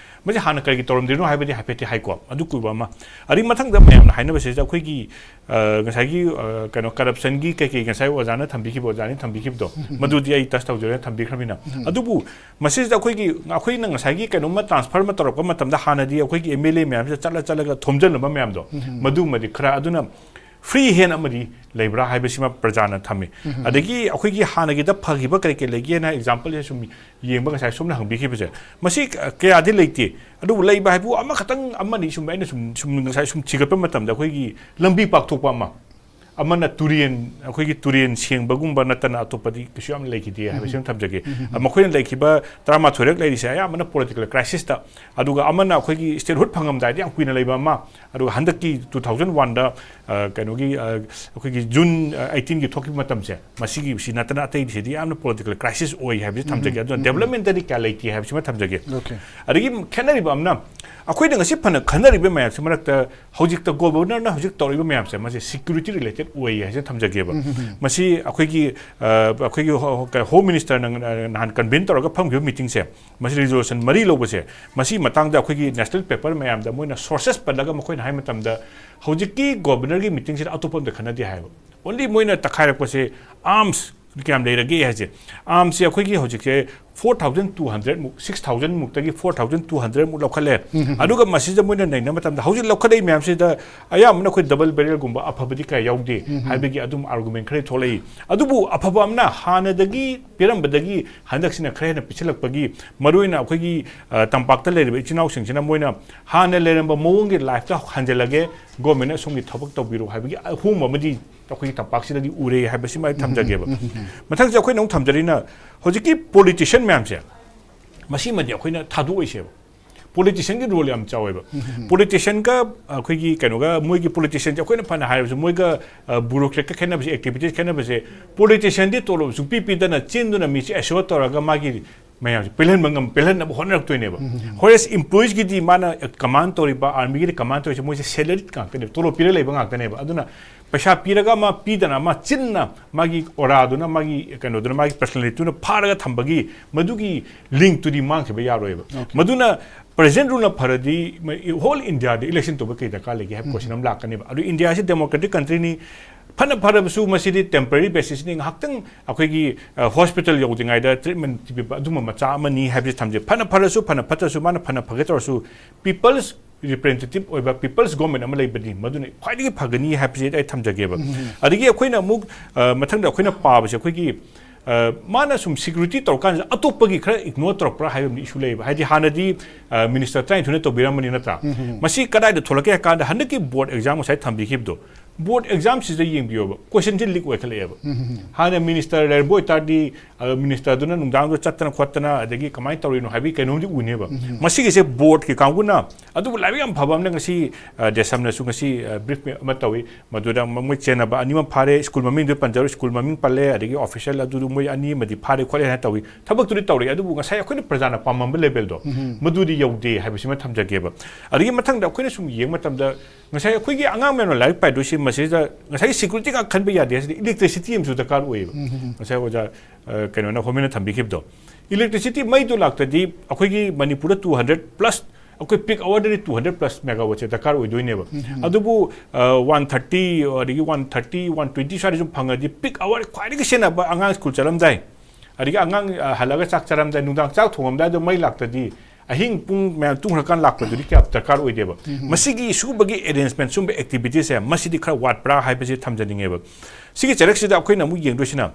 ꯃꯁꯤ ꯍꯥꯟꯅ ꯀꯔꯤꯒꯤ ꯇꯧꯔꯝꯗ꯭ꯔꯤꯅꯣ ꯍꯥꯏꯕꯗꯤ ꯍꯥꯏꯐꯦꯠꯇꯤ ꯍꯥꯏꯀꯣ, ꯑꯗꯨ ꯀꯨꯏꯕ ꯑꯃ꯫ ꯑꯗꯒꯤ ꯃꯊꯪꯗ ꯃꯌꯥꯝꯅ ꯍꯥꯏꯅꯕꯁꯤꯗ ꯑꯩꯈꯣꯏꯒꯤ ꯑ, ꯉꯁꯥꯏꯒꯤ ꯑ, ꯀꯩꯅꯣ corruptionꯒꯤ ꯀꯩꯀꯩ ꯉꯁꯥꯏ ꯑꯣꯖꯥꯅ ꯊꯝꯕꯤꯈꯤꯕ, ꯑꯣꯖꯥꯅ ꯊꯝꯕꯤꯈꯤꯕꯗꯣ, ꯃꯗꯨꯗꯤ ꯑꯩ touch ꯇꯧꯖꯔꯦ, ꯊꯝꯕꯤꯈ꯭ꯔꯕꯅꯤꯅ꯫ ꯑꯗꯨꯕꯨ ꯃꯁꯤꯗ ꯑꯩꯈꯣꯏꯒꯤ, ꯑꯩꯈꯣꯏꯅ ꯉꯁꯥꯏꯒꯤ ꯀꯩꯅꯣꯝꯃ transfer ꯑꯃ ꯇꯧꯔꯛꯄ ꯃꯇꯝꯗ ꯍꯥꯟꯅꯗꯤ ꯑꯩꯈꯣꯏꯒꯤ ꯑꯦꯝ ꯑꯦꯜ ꯑꯦ ꯃꯌꯥꯝꯁꯤꯗ ꯆꯠꯂ ꯆꯠꯂꯒ ꯊꯣꯝꯖꯤꯜꯂꯝꯕ ꯃꯌꯥꯝꯗꯣ, ꯃꯗꯨꯃꯗꯤ ꯈꯔ, ꯑꯗꯨꯅ free hand ꯑꯃꯗꯤ ꯂꯩꯕ꯭ꯔꯥ ꯍꯥꯏꯕꯁꯤꯃ ꯄ꯭ꯔꯖꯥꯅ ꯊꯝꯃꯤ꯫ ꯑꯗꯒꯤ ꯑꯩꯈꯣꯏꯒꯤ ꯍꯥꯟꯅꯒꯤꯗ ꯐꯈꯤꯕ ꯀꯔꯤ ꯀꯔꯤ ꯂꯩꯒꯦꯅ exampleꯁꯦ ꯁꯨꯝ ꯌꯦꯡꯕ, ꯉꯁꯥꯏ ꯁꯣꯝꯅ ꯍꯪꯕꯤꯈꯤꯕꯁꯦ, ꯃꯁꯤ ꯀꯌꯥꯗꯤ ꯂꯩꯇꯦ꯫ ꯑꯗꯨꯕꯨ ꯂꯩꯕ ꯍꯥꯏꯕꯨ ꯑꯃꯈꯛꯇꯪ ꯑꯃꯅꯤ ꯁꯨꯝ ꯑꯩꯅ ꯁꯨꯝ, ꯁꯨꯝ ꯉꯁꯥꯏ ꯁꯨꯝ ꯊꯤꯒꯠꯄ ꯃꯇꯝꯗ ꯑꯩꯈꯣꯏꯒꯤ ꯂꯝꯕꯤ ꯄꯥꯛꯊꯣꯛꯄ ꯑꯃ, ꯑꯃꯅ ꯇꯨꯔꯦꯟ, ꯑꯩꯈꯣꯏꯒꯤ ꯇꯨꯔꯦꯟ ꯁꯦꯡꯕꯒꯨꯝꯕ ꯅꯠꯇꯅ ꯑꯇꯣꯞꯄꯗꯤ ꯀꯩꯁꯨ ꯌꯥꯝ ꯂꯩꯈꯤꯗꯦ ꯍꯥꯏꯕꯁꯤ ꯑꯃ ꯊꯝꯖꯒꯦ꯫ ꯃꯈꯣꯏꯅ ꯂꯩꯈꯤꯕ ꯇꯔꯥꯃꯥꯊꯣꯏꯔꯛ ꯂꯩꯔꯤꯁꯦ ꯑꯌꯥꯝꯕꯅ political crisisꯇ, ꯑꯗꯨꯒ ꯑꯃꯅ ꯑꯩꯈꯣꯏꯒꯤ statehood ꯐꯪꯉꯝꯗꯥꯏꯗ ꯌꯥꯝ ꯀꯨꯏꯅ ꯂꯩꯕ ꯑꯃ, ꯑꯗꯨꯒ ꯍꯟꯗꯛꯀꯤ two thousand oneꯗ, ꯑ, ꯀꯩꯅꯣꯒꯤ, ꯑ, ꯑꯩꯈꯣꯏꯒꯤ June eighteenꯒꯤ ꯊꯣꯛꯈꯤꯕ ꯃꯇꯝꯁꯦ, ꯃꯁꯤꯒꯤ ꯁꯤ ꯅꯠꯇꯅ ꯑꯇꯩꯁꯤꯗꯤ ꯌꯥꯝꯅ political crisis ꯑꯣꯏ ꯍꯥꯏꯕꯁꯤ ꯊꯝꯖꯒꯦ꯫ ꯑꯗꯨꯅ developmentꯇꯗꯤ ꯀꯌꯥ ꯂꯩꯇꯦ ꯍꯥꯏꯕꯁꯤꯃ ꯊꯝꯖꯒꯦ꯫ ꯑꯗꯒꯤ ꯈꯦꯠꯅꯔꯤꯕ ꯑꯃꯅ, ꯑꯩꯈꯣꯏꯅ ꯉꯁꯤ ꯐꯅ ꯈꯟꯅꯔꯤꯕ ꯃꯌꯥꯝꯁꯤ ꯃꯔꯛꯇ ꯍꯧꯖꯤꯛꯇ governorꯅ ꯍꯧꯖꯤꯛ ꯇꯧꯔꯤꯕ ꯃꯌꯥꯝꯁꯦ, ꯃꯁꯤ security related ꯑꯣꯏ ꯍꯥꯏꯁꯦ ꯊꯝꯖꯒꯦꯕ꯫ ꯃꯁꯤ ꯑꯩꯈꯣꯏꯒꯤ, ꯑ, ꯑꯩꯈꯣꯏꯒꯤ ꯍꯣ-, ꯍꯣ-, home ministerꯅ, ꯑ, ꯅꯍꯥꯟ convene ꯇꯧꯔꯒ ꯐꯝꯈꯤꯕ meetingꯁꯦ, ꯃꯁꯤ resolution ꯃꯔꯤ ꯂꯧꯕꯁꯦ, ꯃꯁꯤ ꯃꯇꯥꯡꯗ ꯑꯩꯈꯣꯏꯒꯤ national paper ꯃꯌꯥꯝꯗ ꯃꯣꯏꯅ sources ꯄꯜꯂꯒ ꯃꯈꯣꯏꯅ ꯍꯥꯏ ꯃꯇꯝꯗ, ꯍꯧꯖꯤꯛꯀꯤ governorꯒꯤ meetingꯁꯤꯗ ꯑꯇꯣꯞꯄ ꯑꯝꯇ ꯈꯟꯅꯗꯦ ꯍꯥꯏꯕ꯫ Only ꯃꯣꯏꯅ ꯇꯛꯈꯥꯏꯔꯛꯄꯁꯦ arms ꯀꯌꯥꯝ ꯂꯩꯔꯒꯦ ꯍꯥꯏꯁꯦ, ꯑꯥꯔꯝꯁꯦ ꯑꯩꯈꯣꯏꯒꯤ ꯍꯧꯖꯤꯛꯁꯦ ꯐꯣꯔ ꯊꯥꯎꯖꯟ ꯇꯨ ꯍꯟꯗ꯭ꯔꯦꯗꯃꯨꯛ, ꯁꯤꯛꯁ ꯊꯥꯎꯖꯟꯃꯨꯛꯇꯒꯤ ꯐꯣꯔ ꯊꯥꯎꯖꯟ ꯇꯨ ꯍꯟꯗ꯭ꯔꯦꯗꯃꯨꯛ ꯂꯧꯈꯠꯂꯦ꯫ ꯑꯗꯨꯒ ꯃꯁꯤꯗ ꯃꯣꯏꯅ ꯅꯩꯅꯕ ꯃꯇꯝꯗ, ꯍꯧꯖꯤꯛ ꯂꯧꯈꯠꯂꯛꯏ ꯃꯌꯥꯝꯁꯤꯗ ꯑꯌꯥꯝꯕꯅ ꯑꯩꯈꯣꯏ ꯗꯕꯜ ꯕꯦꯔꯦꯜꯒꯨꯝꯕ ꯑꯐꯕꯗꯤ ꯀꯌꯥ ꯌꯥꯎꯗꯦ ꯍꯥꯏꯕꯒꯤ ꯑꯗꯨꯝ ꯑꯥꯔꯒꯨꯃꯦꯟ ꯈꯔ ꯊꯣꯛꯂꯛꯏ꯫ ꯑꯗꯨꯕꯨ ꯑꯐꯕ ꯑꯃꯅ ꯍꯥꯟꯅꯗꯒꯤ ꯄꯤꯔꯝꯕꯗꯒꯤ ꯍꯟꯗꯛꯁꯤꯅ ꯈꯔ ꯍꯦꯟꯅ ꯄꯤꯁꯤꯜꯂꯛꯄꯒꯤ, ꯃꯔꯨꯑꯣꯏꯅ ꯑꯩꯈꯣꯏꯒꯤ, ꯑ, ꯇꯝꯄꯥꯛꯇ ꯂꯩꯔꯤꯕ ꯏꯆꯤꯟ ꯏꯅꯥꯎꯁꯤꯡꯁꯤꯅ ꯃꯣꯏꯅ ꯍꯥꯟꯅ ꯂꯩꯔꯝꯕ ꯃꯑꯣꯡꯒꯤ ꯂꯥꯏꯐꯇ ꯍꯟꯖꯤꯜꯂꯒꯦ, ꯒꯣꯔꯃꯦꯟꯅ ꯑꯁꯣꯝꯒꯤ ꯊꯕꯛ ꯇꯧꯕꯤꯔꯣ ꯍꯥꯏꯕꯒꯤ ꯑꯍꯣꯡꯕ ꯑꯃꯗꯤ ꯑꯩꯈꯣꯏꯒꯤ ꯇꯝꯄꯥꯛꯁꯤꯗꯗꯤ ꯎꯔꯦ ꯍꯥꯏꯕꯁꯤꯃ ꯑꯩ ꯊꯝꯖꯒꯦꯕ꯫ ꯃꯊꯪꯁꯦ ꯑꯩꯈꯣꯏꯅ ꯑꯃꯨꯛ ꯊꯝꯖꯔꯤꯅ ꯍꯧꯖꯤꯛꯀꯤ ꯄꯣꯂꯤꯇꯤꯁꯤꯌꯟ ꯃꯌꯥꯝꯁꯦ, ꯃꯁꯤꯃꯗꯤ ꯑꯩꯈꯣꯏꯅ ꯊꯥꯗꯣꯛꯑꯣꯏꯁꯦꯕ꯫ ꯄꯣꯂꯤꯇꯤꯁꯤꯌꯟꯒꯤ ꯔꯣꯜ ꯌꯥꯝ ꯆꯥꯎꯋꯦꯕ꯫ ꯄꯣꯂꯤꯇꯤꯁꯤꯌꯟꯒ ꯑꯩꯈꯣꯏꯒꯤ ꯀꯩꯅꯣꯒ, ꯃꯣꯏꯒꯤ ꯄꯣꯂꯤꯇꯤꯁꯤꯌꯟꯁꯦ ꯑꯩꯈꯣꯏꯅ ꯐꯅ ꯍꯥꯏꯔꯕꯁꯨ, ꯃꯣꯏꯒ, ꯑ, ꯕ꯭ꯌꯨꯔꯣꯀ꯭ꯔꯦꯠꯀ ꯈꯦꯠꯅꯕꯁꯦ, ꯑꯦꯛꯇꯤꯚꯤꯇꯤꯁ ꯈꯦꯠꯅꯕꯁꯦ, ꯄꯣꯂꯤꯇꯤꯁꯤꯌꯟꯗꯤ ꯇꯣꯂꯣꯞ ꯁꯨꯡꯄꯤ ꯄꯤꯗꯅ ꯆꯤꯟꯗꯨꯅ ꯃꯤꯁꯦ ꯑꯦꯁꯣꯔ ꯇꯧꯔꯒ ꯃꯥꯒꯤ ꯃꯌꯥꯝꯁꯦ ꯄꯦꯜꯍꯟꯕ ꯉꯝ-, ꯄꯦꯜꯍꯟꯅꯕ ꯍꯣꯠꯅꯔꯛꯇꯣꯏꯅꯦꯕ꯫ ꯍꯣꯔꯦꯁ ꯏꯝꯄ꯭ꯂꯣꯌꯤꯁꯀꯤꯗꯤ ꯃꯥꯅ ꯀꯃꯥꯟ ꯇꯧꯔꯤꯕ, ꯑꯥꯔꯃꯤꯒꯤꯗꯤ ꯀꯃꯥꯟ ꯇꯧꯔꯤꯁꯦ, ꯃꯣꯏꯁꯦ ꯁꯦꯂꯔꯤ ꯉꯥꯛꯇꯅꯦꯕ, ꯇꯣꯂꯣꯞ ꯄꯤꯔ ꯂꯩꯕ ꯉꯥꯛꯇꯅꯦꯕ꯫ ꯑꯗꯨꯅ ꯄꯩꯁꯥ ꯄꯤꯔꯒ ꯑꯃ ꯄꯤꯗꯅ ꯑꯃ ꯆꯤꯟꯅ ꯃꯥꯒꯤ ꯑꯣꯔꯥꯗꯨꯅ, ꯃꯥꯒꯤ ꯀꯩꯅꯣꯗꯨꯅ, ꯃꯥꯒꯤ ꯄꯔꯁꯅꯦꯂꯤꯇꯤꯗꯨꯅ ꯐꯥꯔꯒ ꯊꯝꯕꯒꯤ ꯃꯗꯨꯒꯤ ꯂꯤꯡꯛꯇꯨꯗꯤ ꯃꯥꯡꯈꯤꯕ ꯌꯥꯔꯣꯏꯕ꯫ ꯃꯗꯨꯅ ꯄ꯭ꯔꯖꯦꯟ ꯔꯨꯜꯅ ꯐꯔꯗꯤ ꯍꯣꯜ ꯏꯟꯗꯤꯌꯥꯗ ꯏꯂꯦꯛꯁꯟ ꯇꯧꯕ ꯀꯩ ꯗꯔꯀꯥꯔ ꯂꯩꯒꯦ ꯍꯥꯏꯕ ꯀꯣꯏꯁꯟ ꯑꯃ ꯂꯥꯛꯀꯅꯦꯕ꯫ ꯑꯗꯨ ꯏꯟꯗꯤꯌꯥꯁꯤ ꯗꯦꯃꯣꯀ꯭ꯔꯦꯇꯤꯛ ꯀꯟꯇ꯭ꯔꯤꯅꯤ, ꯐꯅ ꯐꯔꯕꯁꯨ ꯃꯁꯤꯗꯤ ꯇꯦꯝꯄꯔꯔꯤ ꯕꯦꯁꯤꯁꯅꯤ, ꯉꯥꯏꯍꯥꯛꯇꯪ ꯑꯩꯈꯣꯏꯒꯤ, ꯑ, ꯍꯣꯁꯄꯤꯇꯥꯜ ꯌꯧꯗ꯭ꯔꯤꯉꯩꯗ ꯇ꯭ꯔꯤꯠꯃꯦꯟ ꯄꯤꯕ ꯑꯗꯨꯝꯕ ꯃꯆꯥ ꯑꯃꯅꯤ ꯍꯥꯏꯕꯁꯤ ꯊꯝꯖꯩ꯫ ꯐꯅ ꯐꯔꯁꯨ, ꯐꯅ ꯐꯠꯇ꯭ꯔꯁꯨ, ꯃꯥꯅ ꯐꯅ ꯐꯒꯦ ꯇꯧꯔꯁꯨ, ꯄꯤꯄꯜꯁ ꯔꯤꯄ꯭ꯔꯖꯦꯟꯇꯦꯇꯤꯚ ꯑꯣꯏꯕ ꯄꯤꯄꯜꯁ ꯒꯣꯔꯃꯦꯟ ꯑꯃ ꯂꯩꯕꯗꯤ ꯃꯗꯨꯅ ꯈ꯭ꯋꯥꯏꯗꯒꯤ ꯐꯒꯅꯤ ꯍꯥꯏꯕꯁꯤ ꯑꯩ ꯊꯝꯖꯒꯦꯕ꯫ ꯑꯗꯒꯤ ꯑꯩꯈꯣꯏꯅ ꯑꯃꯨꯛ, ꯑ, ꯃꯊꯪꯗ ꯑꯩꯈꯣꯏꯅ ꯄꯥꯕꯁꯦ ꯑꯩꯈꯣꯏꯒꯤ, ꯑ, ꯃꯥꯅ ꯁꯨꯝ ꯁꯦꯀ꯭ꯌꯨꯔꯤꯇꯤ ꯇꯧꯔꯀꯥꯟꯁꯤꯗ ꯑꯇꯣꯞꯄꯒꯤ ꯈꯔ ꯏꯒꯅꯣꯔ ꯇꯧꯔꯛꯄ꯭ꯔꯥ ꯍꯥꯏꯕ ꯑꯃꯗꯤ ꯏꯁꯨ ꯂꯩꯌꯦꯕ꯫ ꯍꯥꯏꯗꯤ ꯍꯥꯟꯅꯗꯤ, ꯑ, ꯃꯤꯅꯤꯁꯇꯔ ꯇꯔꯥꯅꯤꯊꯣꯏꯅ ꯇꯧꯕꯤꯔꯝꯕꯅꯤ ꯅꯠꯇ꯭ꯔꯥ? ꯃꯁꯤ ꯀꯗꯥꯏꯗ ꯊꯣꯛꯂꯛꯀꯦ ꯍꯥꯏ ꯀꯥꯟꯗ ꯍꯟꯗꯛꯀꯤ ꯕꯣꯔꯗ ꯑꯦꯛꯖꯥꯝ ꯉꯁꯥꯏ ꯊꯝꯕꯤꯈꯤꯕꯗꯣ, ꯕꯣꯔꯗ ꯑꯦꯛꯖꯥꯝꯁꯤꯗ ꯌꯦꯡꯕꯤꯌꯣꯕ, ꯀꯣꯏꯁꯟꯁꯦ ꯂꯤꯛ ꯑꯣꯏꯈꯠꯂꯛꯑꯦꯕ꯫ ꯍꯥꯟꯅ ꯃꯤꯅꯤꯁꯇꯔ ꯂꯩꯔꯝꯕ ꯑꯣꯏꯇꯥꯔꯗꯤ, ꯑ, ꯃꯤꯅꯤꯁꯇꯔꯗꯨꯅ ꯅꯨꯡꯗꯥꯡꯗꯣ ꯆꯠꯇꯅ ꯈꯣꯠꯇꯅ ꯑꯗꯒꯤ ꯀꯃꯥꯏꯅ ꯇꯧꯔꯤꯅꯣ ꯍꯥꯏꯕꯒꯤ ꯀꯩꯅꯣꯝꯗꯤ ꯎꯅꯦꯕ꯫ ꯃꯁꯤꯒꯤꯁꯦ ꯕꯣꯔꯗꯀꯤ ꯀꯥꯡꯕꯨꯅ, ꯑꯗꯨꯕꯨ ꯂꯥꯏꯕꯛ ꯌꯥꯝ ꯐꯕ ꯑꯃꯅ ꯉꯁꯤ, ꯑ, ꯗꯦꯁꯝꯅꯁꯨ ꯉꯁꯤ, ꯑ, ꯕ꯭ꯔꯤꯐ ꯑꯃ ꯇꯧꯏ꯫ ꯃꯗꯨꯗ ꯃ-, ꯃꯣꯏ ꯆꯦꯟꯅꯕ ꯑꯅꯤꯃꯛ ꯐꯥꯔꯦ, ꯁ꯭ꯀꯨꯜ ꯃꯃꯤꯡꯗꯨ ꯄꯟꯖꯔꯣꯏ, ꯁ꯭ꯀꯨꯜ ꯃꯃꯤꯡ ꯄꯜꯂꯦ, ꯑꯗꯒꯤ ꯑꯣꯐꯤꯁꯤꯌꯦꯜ ꯑꯗꯨꯗꯨ ꯃꯣꯏ ꯑꯅꯤ ꯑꯃꯗꯤ ꯐꯥꯔꯦ ꯈꯣꯠꯂꯦ ꯍꯥꯏꯅ ꯇꯧꯏ꯫ ꯊꯕꯛꯇꯨꯗꯤ ꯇꯧꯔꯛꯏ, ꯑꯗꯨꯕꯨ ꯉꯁꯥꯏ ꯑꯩꯈꯣꯏꯅ ꯄ꯭ꯔꯖꯥꯅ ꯄꯥꯝꯃꯝꯕ ꯂꯦꯚꯦꯜꯗꯣ, ꯃꯗꯨꯗꯤ ꯌꯧꯗꯦ ꯍꯥꯏꯕꯁꯤꯃ ꯊꯝꯖꯒꯦꯕ꯫ ꯑꯗꯒꯤ ꯃꯊꯪꯗ ꯑꯩꯈꯣꯏꯅ ꯁꯨꯝ ꯌꯦꯡꯕ ꯃꯇꯝꯗ, ꯉꯁꯥꯏ ꯑꯩꯈꯣꯏꯒꯤ ꯑꯉꯥꯡ ꯃꯌꯥꯝꯅ ꯂꯥꯏꯔꯤꯛ ꯄꯥꯏꯗꯣꯏꯁꯤ ꯃꯁꯤꯗ ꯉꯁꯥꯏꯒꯤ ꯁꯦꯀ꯭ꯌꯨꯔꯤꯇꯤ ꯉꯥꯛ ꯈꯟꯕ ꯌꯥꯗꯦ ꯍꯥꯏꯁꯤꯗꯤ ꯏꯂꯦꯛꯇ꯭ꯔꯤꯁꯤꯇꯤ ꯑꯃꯁꯨ ꯗꯔꯀꯥꯔ ꯑꯣꯏꯌꯦꯕ꯫ ꯉꯁꯥꯏ ꯑꯣꯖꯥ, ꯑ, ꯀꯩꯅꯣꯅ, ꯍꯣꯃꯤꯅ ꯊꯝꯕꯤꯈꯤꯕꯗꯣ, ꯏꯂꯦꯛꯇ꯭ꯔꯤꯁꯤꯇꯤ ꯃꯩꯗꯣ ꯂꯥꯛꯇ꯭ꯔꯗꯤ ꯑꯩꯈꯣꯏꯒꯤ ꯃꯅꯤꯄꯨꯔꯗ ꯇꯨ ꯍꯟꯗ꯭ꯔꯦꯠ ꯄ꯭ꯂꯁ ꯑꯩꯈꯣꯏ ꯄꯤꯛ ꯑꯋꯥꯔꯗꯗꯤ ꯇꯨ ꯍꯟꯗ꯭ꯔꯦꯠ ꯄ꯭ꯂꯁ ꯃꯦꯒꯥꯋꯥꯠꯁꯦ ꯗꯔꯀꯥꯔ ꯑꯣꯏꯗꯣꯏꯅꯦꯕ꯫ ꯑꯗꯨꯕꯨ ꯋꯥꯟ ꯊꯥꯔꯇꯤ, ꯑꯗꯒꯤ ꯋꯥꯟ ꯊꯥꯔꯇꯤ, ꯋꯥꯟ ꯇ꯭ꯋꯦꯟꯇꯤ ꯁ꯭ꯋꯥꯏꯗ ꯁꯨꯝ ꯐꯪꯉꯗꯤ, ꯄꯤꯛ ꯑꯋꯥꯔ ꯈ꯭ꯋꯥꯏꯗꯒꯤ ꯁꯤꯖꯤꯟꯅꯕ ꯑꯉꯥꯡ ꯁ꯭ꯀꯨꯜ ꯆꯠꯂꯝꯗꯥꯏ, ꯑꯗꯒꯤ ꯑꯉꯥꯡ ꯑ, ꯍꯜꯂꯛꯑꯒ ꯆꯥꯛ ꯆꯥꯔꯝꯗꯥꯏ, ꯅꯨꯡꯗꯥꯡ ꯆꯥꯛ ꯊꯣꯡꯉꯝꯗꯥꯏꯗꯣ ꯃꯩ ꯂꯥꯛꯇꯗꯤ, ꯑꯍꯤꯡ ꯄꯨꯡ ꯃꯌꯥꯝ ꯇꯨꯝꯈ꯭ꯔꯀꯥꯟ ꯂꯥꯛꯄꯗꯨꯗꯤ ꯀꯌꯥ ꯗꯔꯀꯥꯔ ꯑꯣꯏꯗꯦꯕ꯫ ꯃꯁꯤꯒꯤ ꯁꯤꯒꯨꯝꯕꯒꯤ ꯑꯦꯔꯦꯟꯖꯃꯦꯟ, ꯁꯤꯒꯨꯝꯕ ꯑꯦꯛꯇꯤꯚꯤꯇꯤꯁꯁꯦ ꯃꯁꯤꯗꯤ ꯈꯔ ꯋꯥꯠꯄ꯭ꯔꯥ ꯍꯥꯏꯕꯁꯦ ꯊꯝꯖꯅꯤꯡꯉꯦꯕ꯫ ꯁꯤꯒꯤ ꯆꯩꯔꯛꯁꯤꯗ ꯑꯩꯈꯣꯏꯅ ꯑꯃꯨꯛ ꯌꯦꯡꯗꯣꯏꯁꯤꯅ,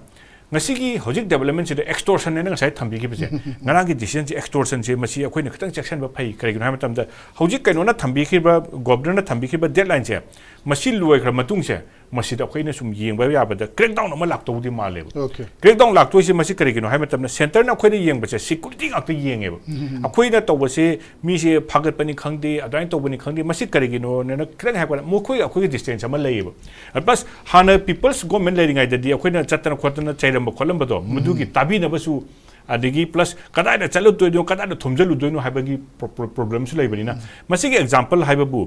ꯉꯁꯤꯒꯤ ꯍꯧꯖꯤꯛ ꯗꯦꯕꯂꯞꯃꯦꯟꯁꯤꯗ ꯑꯦꯛꯁꯇꯣꯔꯁꯟ ꯍꯥꯏꯅ ꯉꯁꯥꯏ ꯊꯝꯕꯤꯈꯤꯕꯁꯦ, ꯉꯔꯥꯡꯒꯤ ꯗꯤꯁꯤꯖꯟꯁꯦ ꯑꯦꯛꯁꯇꯣꯔꯁꯟꯁꯦ, ꯃꯁꯤ ꯑꯩꯈꯣꯏꯅ ꯈꯤꯇꯪ ꯆꯦꯛꯁꯤꯟꯕ ꯐꯩ꯫ ꯀꯔꯤꯒꯤꯅꯣ ꯍꯥꯏꯕ ꯃꯇꯝꯗ, ꯍꯧꯖꯤꯛ ꯀꯩꯅꯣꯅ ꯊꯝꯕꯤꯈꯤꯕ, ꯒꯣꯕꯔꯅꯔꯅ ꯊꯝꯕꯤꯈꯤꯕ ꯗꯦꯗꯂꯥꯏꯟꯁꯦ, ꯃꯁꯤ ꯂꯣꯏꯈ꯭ꯔ ꯃꯇꯨꯡꯁꯦ, ꯃꯁꯤꯗ ꯑꯩꯈꯣꯏꯅ ꯁꯨꯝ ꯌꯦꯡꯕ ꯌꯥꯕꯗ ꯀ꯭ꯔꯦꯛꯗꯥꯎꯟ ꯑꯃ ꯂꯥꯛꯇꯧꯗꯤ ꯃꯥꯜꯂꯦꯕ꯫ Okay. ꯀ꯭ꯔꯦꯛꯗꯥꯎꯟ ꯂꯥꯛꯇꯣꯏꯁꯦ ꯃꯁꯤ ꯀꯔꯤꯒꯤꯅꯣ ꯍꯥꯏꯕ ꯃꯇꯝꯗ, ꯁꯦꯟꯇꯔꯅ ꯑꯩꯈꯣꯏꯅ ꯌꯦꯡꯕꯁꯦ ꯁꯦꯀ꯭ꯌꯨꯔꯤꯇꯤ ꯉꯥꯛꯇ ꯌꯦꯡꯉꯦꯕ꯫ ꯑꯩꯈꯣꯏꯅ ꯇꯧꯕꯁꯦ ꯃꯤꯁꯦ ꯐꯥꯒꯠꯄꯅꯤ ꯈꯪꯗꯦ, ꯑꯗꯨꯃꯥꯏꯅ ꯇꯧꯕꯅꯤ ꯈꯪꯗꯦ, ꯃꯁꯤ ꯀꯔꯤꯒꯤꯅꯣꯅ ꯈꯤꯇꯪ ꯍꯥꯏꯔꯛꯄꯗ, ꯃꯈꯣꯏ ꯑꯩꯈꯣꯏꯒꯤ ꯗꯤꯁꯇꯦꯟꯁ ꯑꯃ ꯂꯩꯌꯦꯕ꯫ ꯄ꯭ꯂꯁ ꯍꯥꯟꯅ ꯄꯤꯄꯜꯁ ꯒꯣꯔꯃꯦꯟ ꯂꯩꯔꯤꯉꯩꯗꯗꯤ ꯑꯩꯈꯣꯏꯅ ꯆꯠꯇꯅ ꯈꯣꯠꯇꯅ ꯆꯩꯔꯝꯕ ꯈꯣꯠꯂꯝꯕꯗꯣ, ꯃꯗꯨꯒꯤ ꯇꯥꯕꯤꯅꯕꯁꯨ, ꯑꯗꯒꯤ ꯄ꯭ꯂꯁ ꯀꯗꯥꯏꯗ ꯆꯠꯂꯨꯗꯣꯏꯅꯣ, ꯀꯗꯥꯏꯗ ꯊꯣꯝꯖꯤꯜꯂꯨꯗꯣꯏꯅꯣ ꯍꯥꯏꯕꯒꯤ ꯄ꯭ꯔꯣ-, ꯄ꯭ꯔꯣ-, ꯄ꯭ꯔꯣꯕ꯭ꯂꯦꯝꯁꯨ ꯂꯩꯕꯅꯤꯅ, ꯃꯁꯤꯒꯤ ꯑꯦꯛꯖꯥꯝꯄꯜ ꯍꯥꯏꯕꯕꯨ,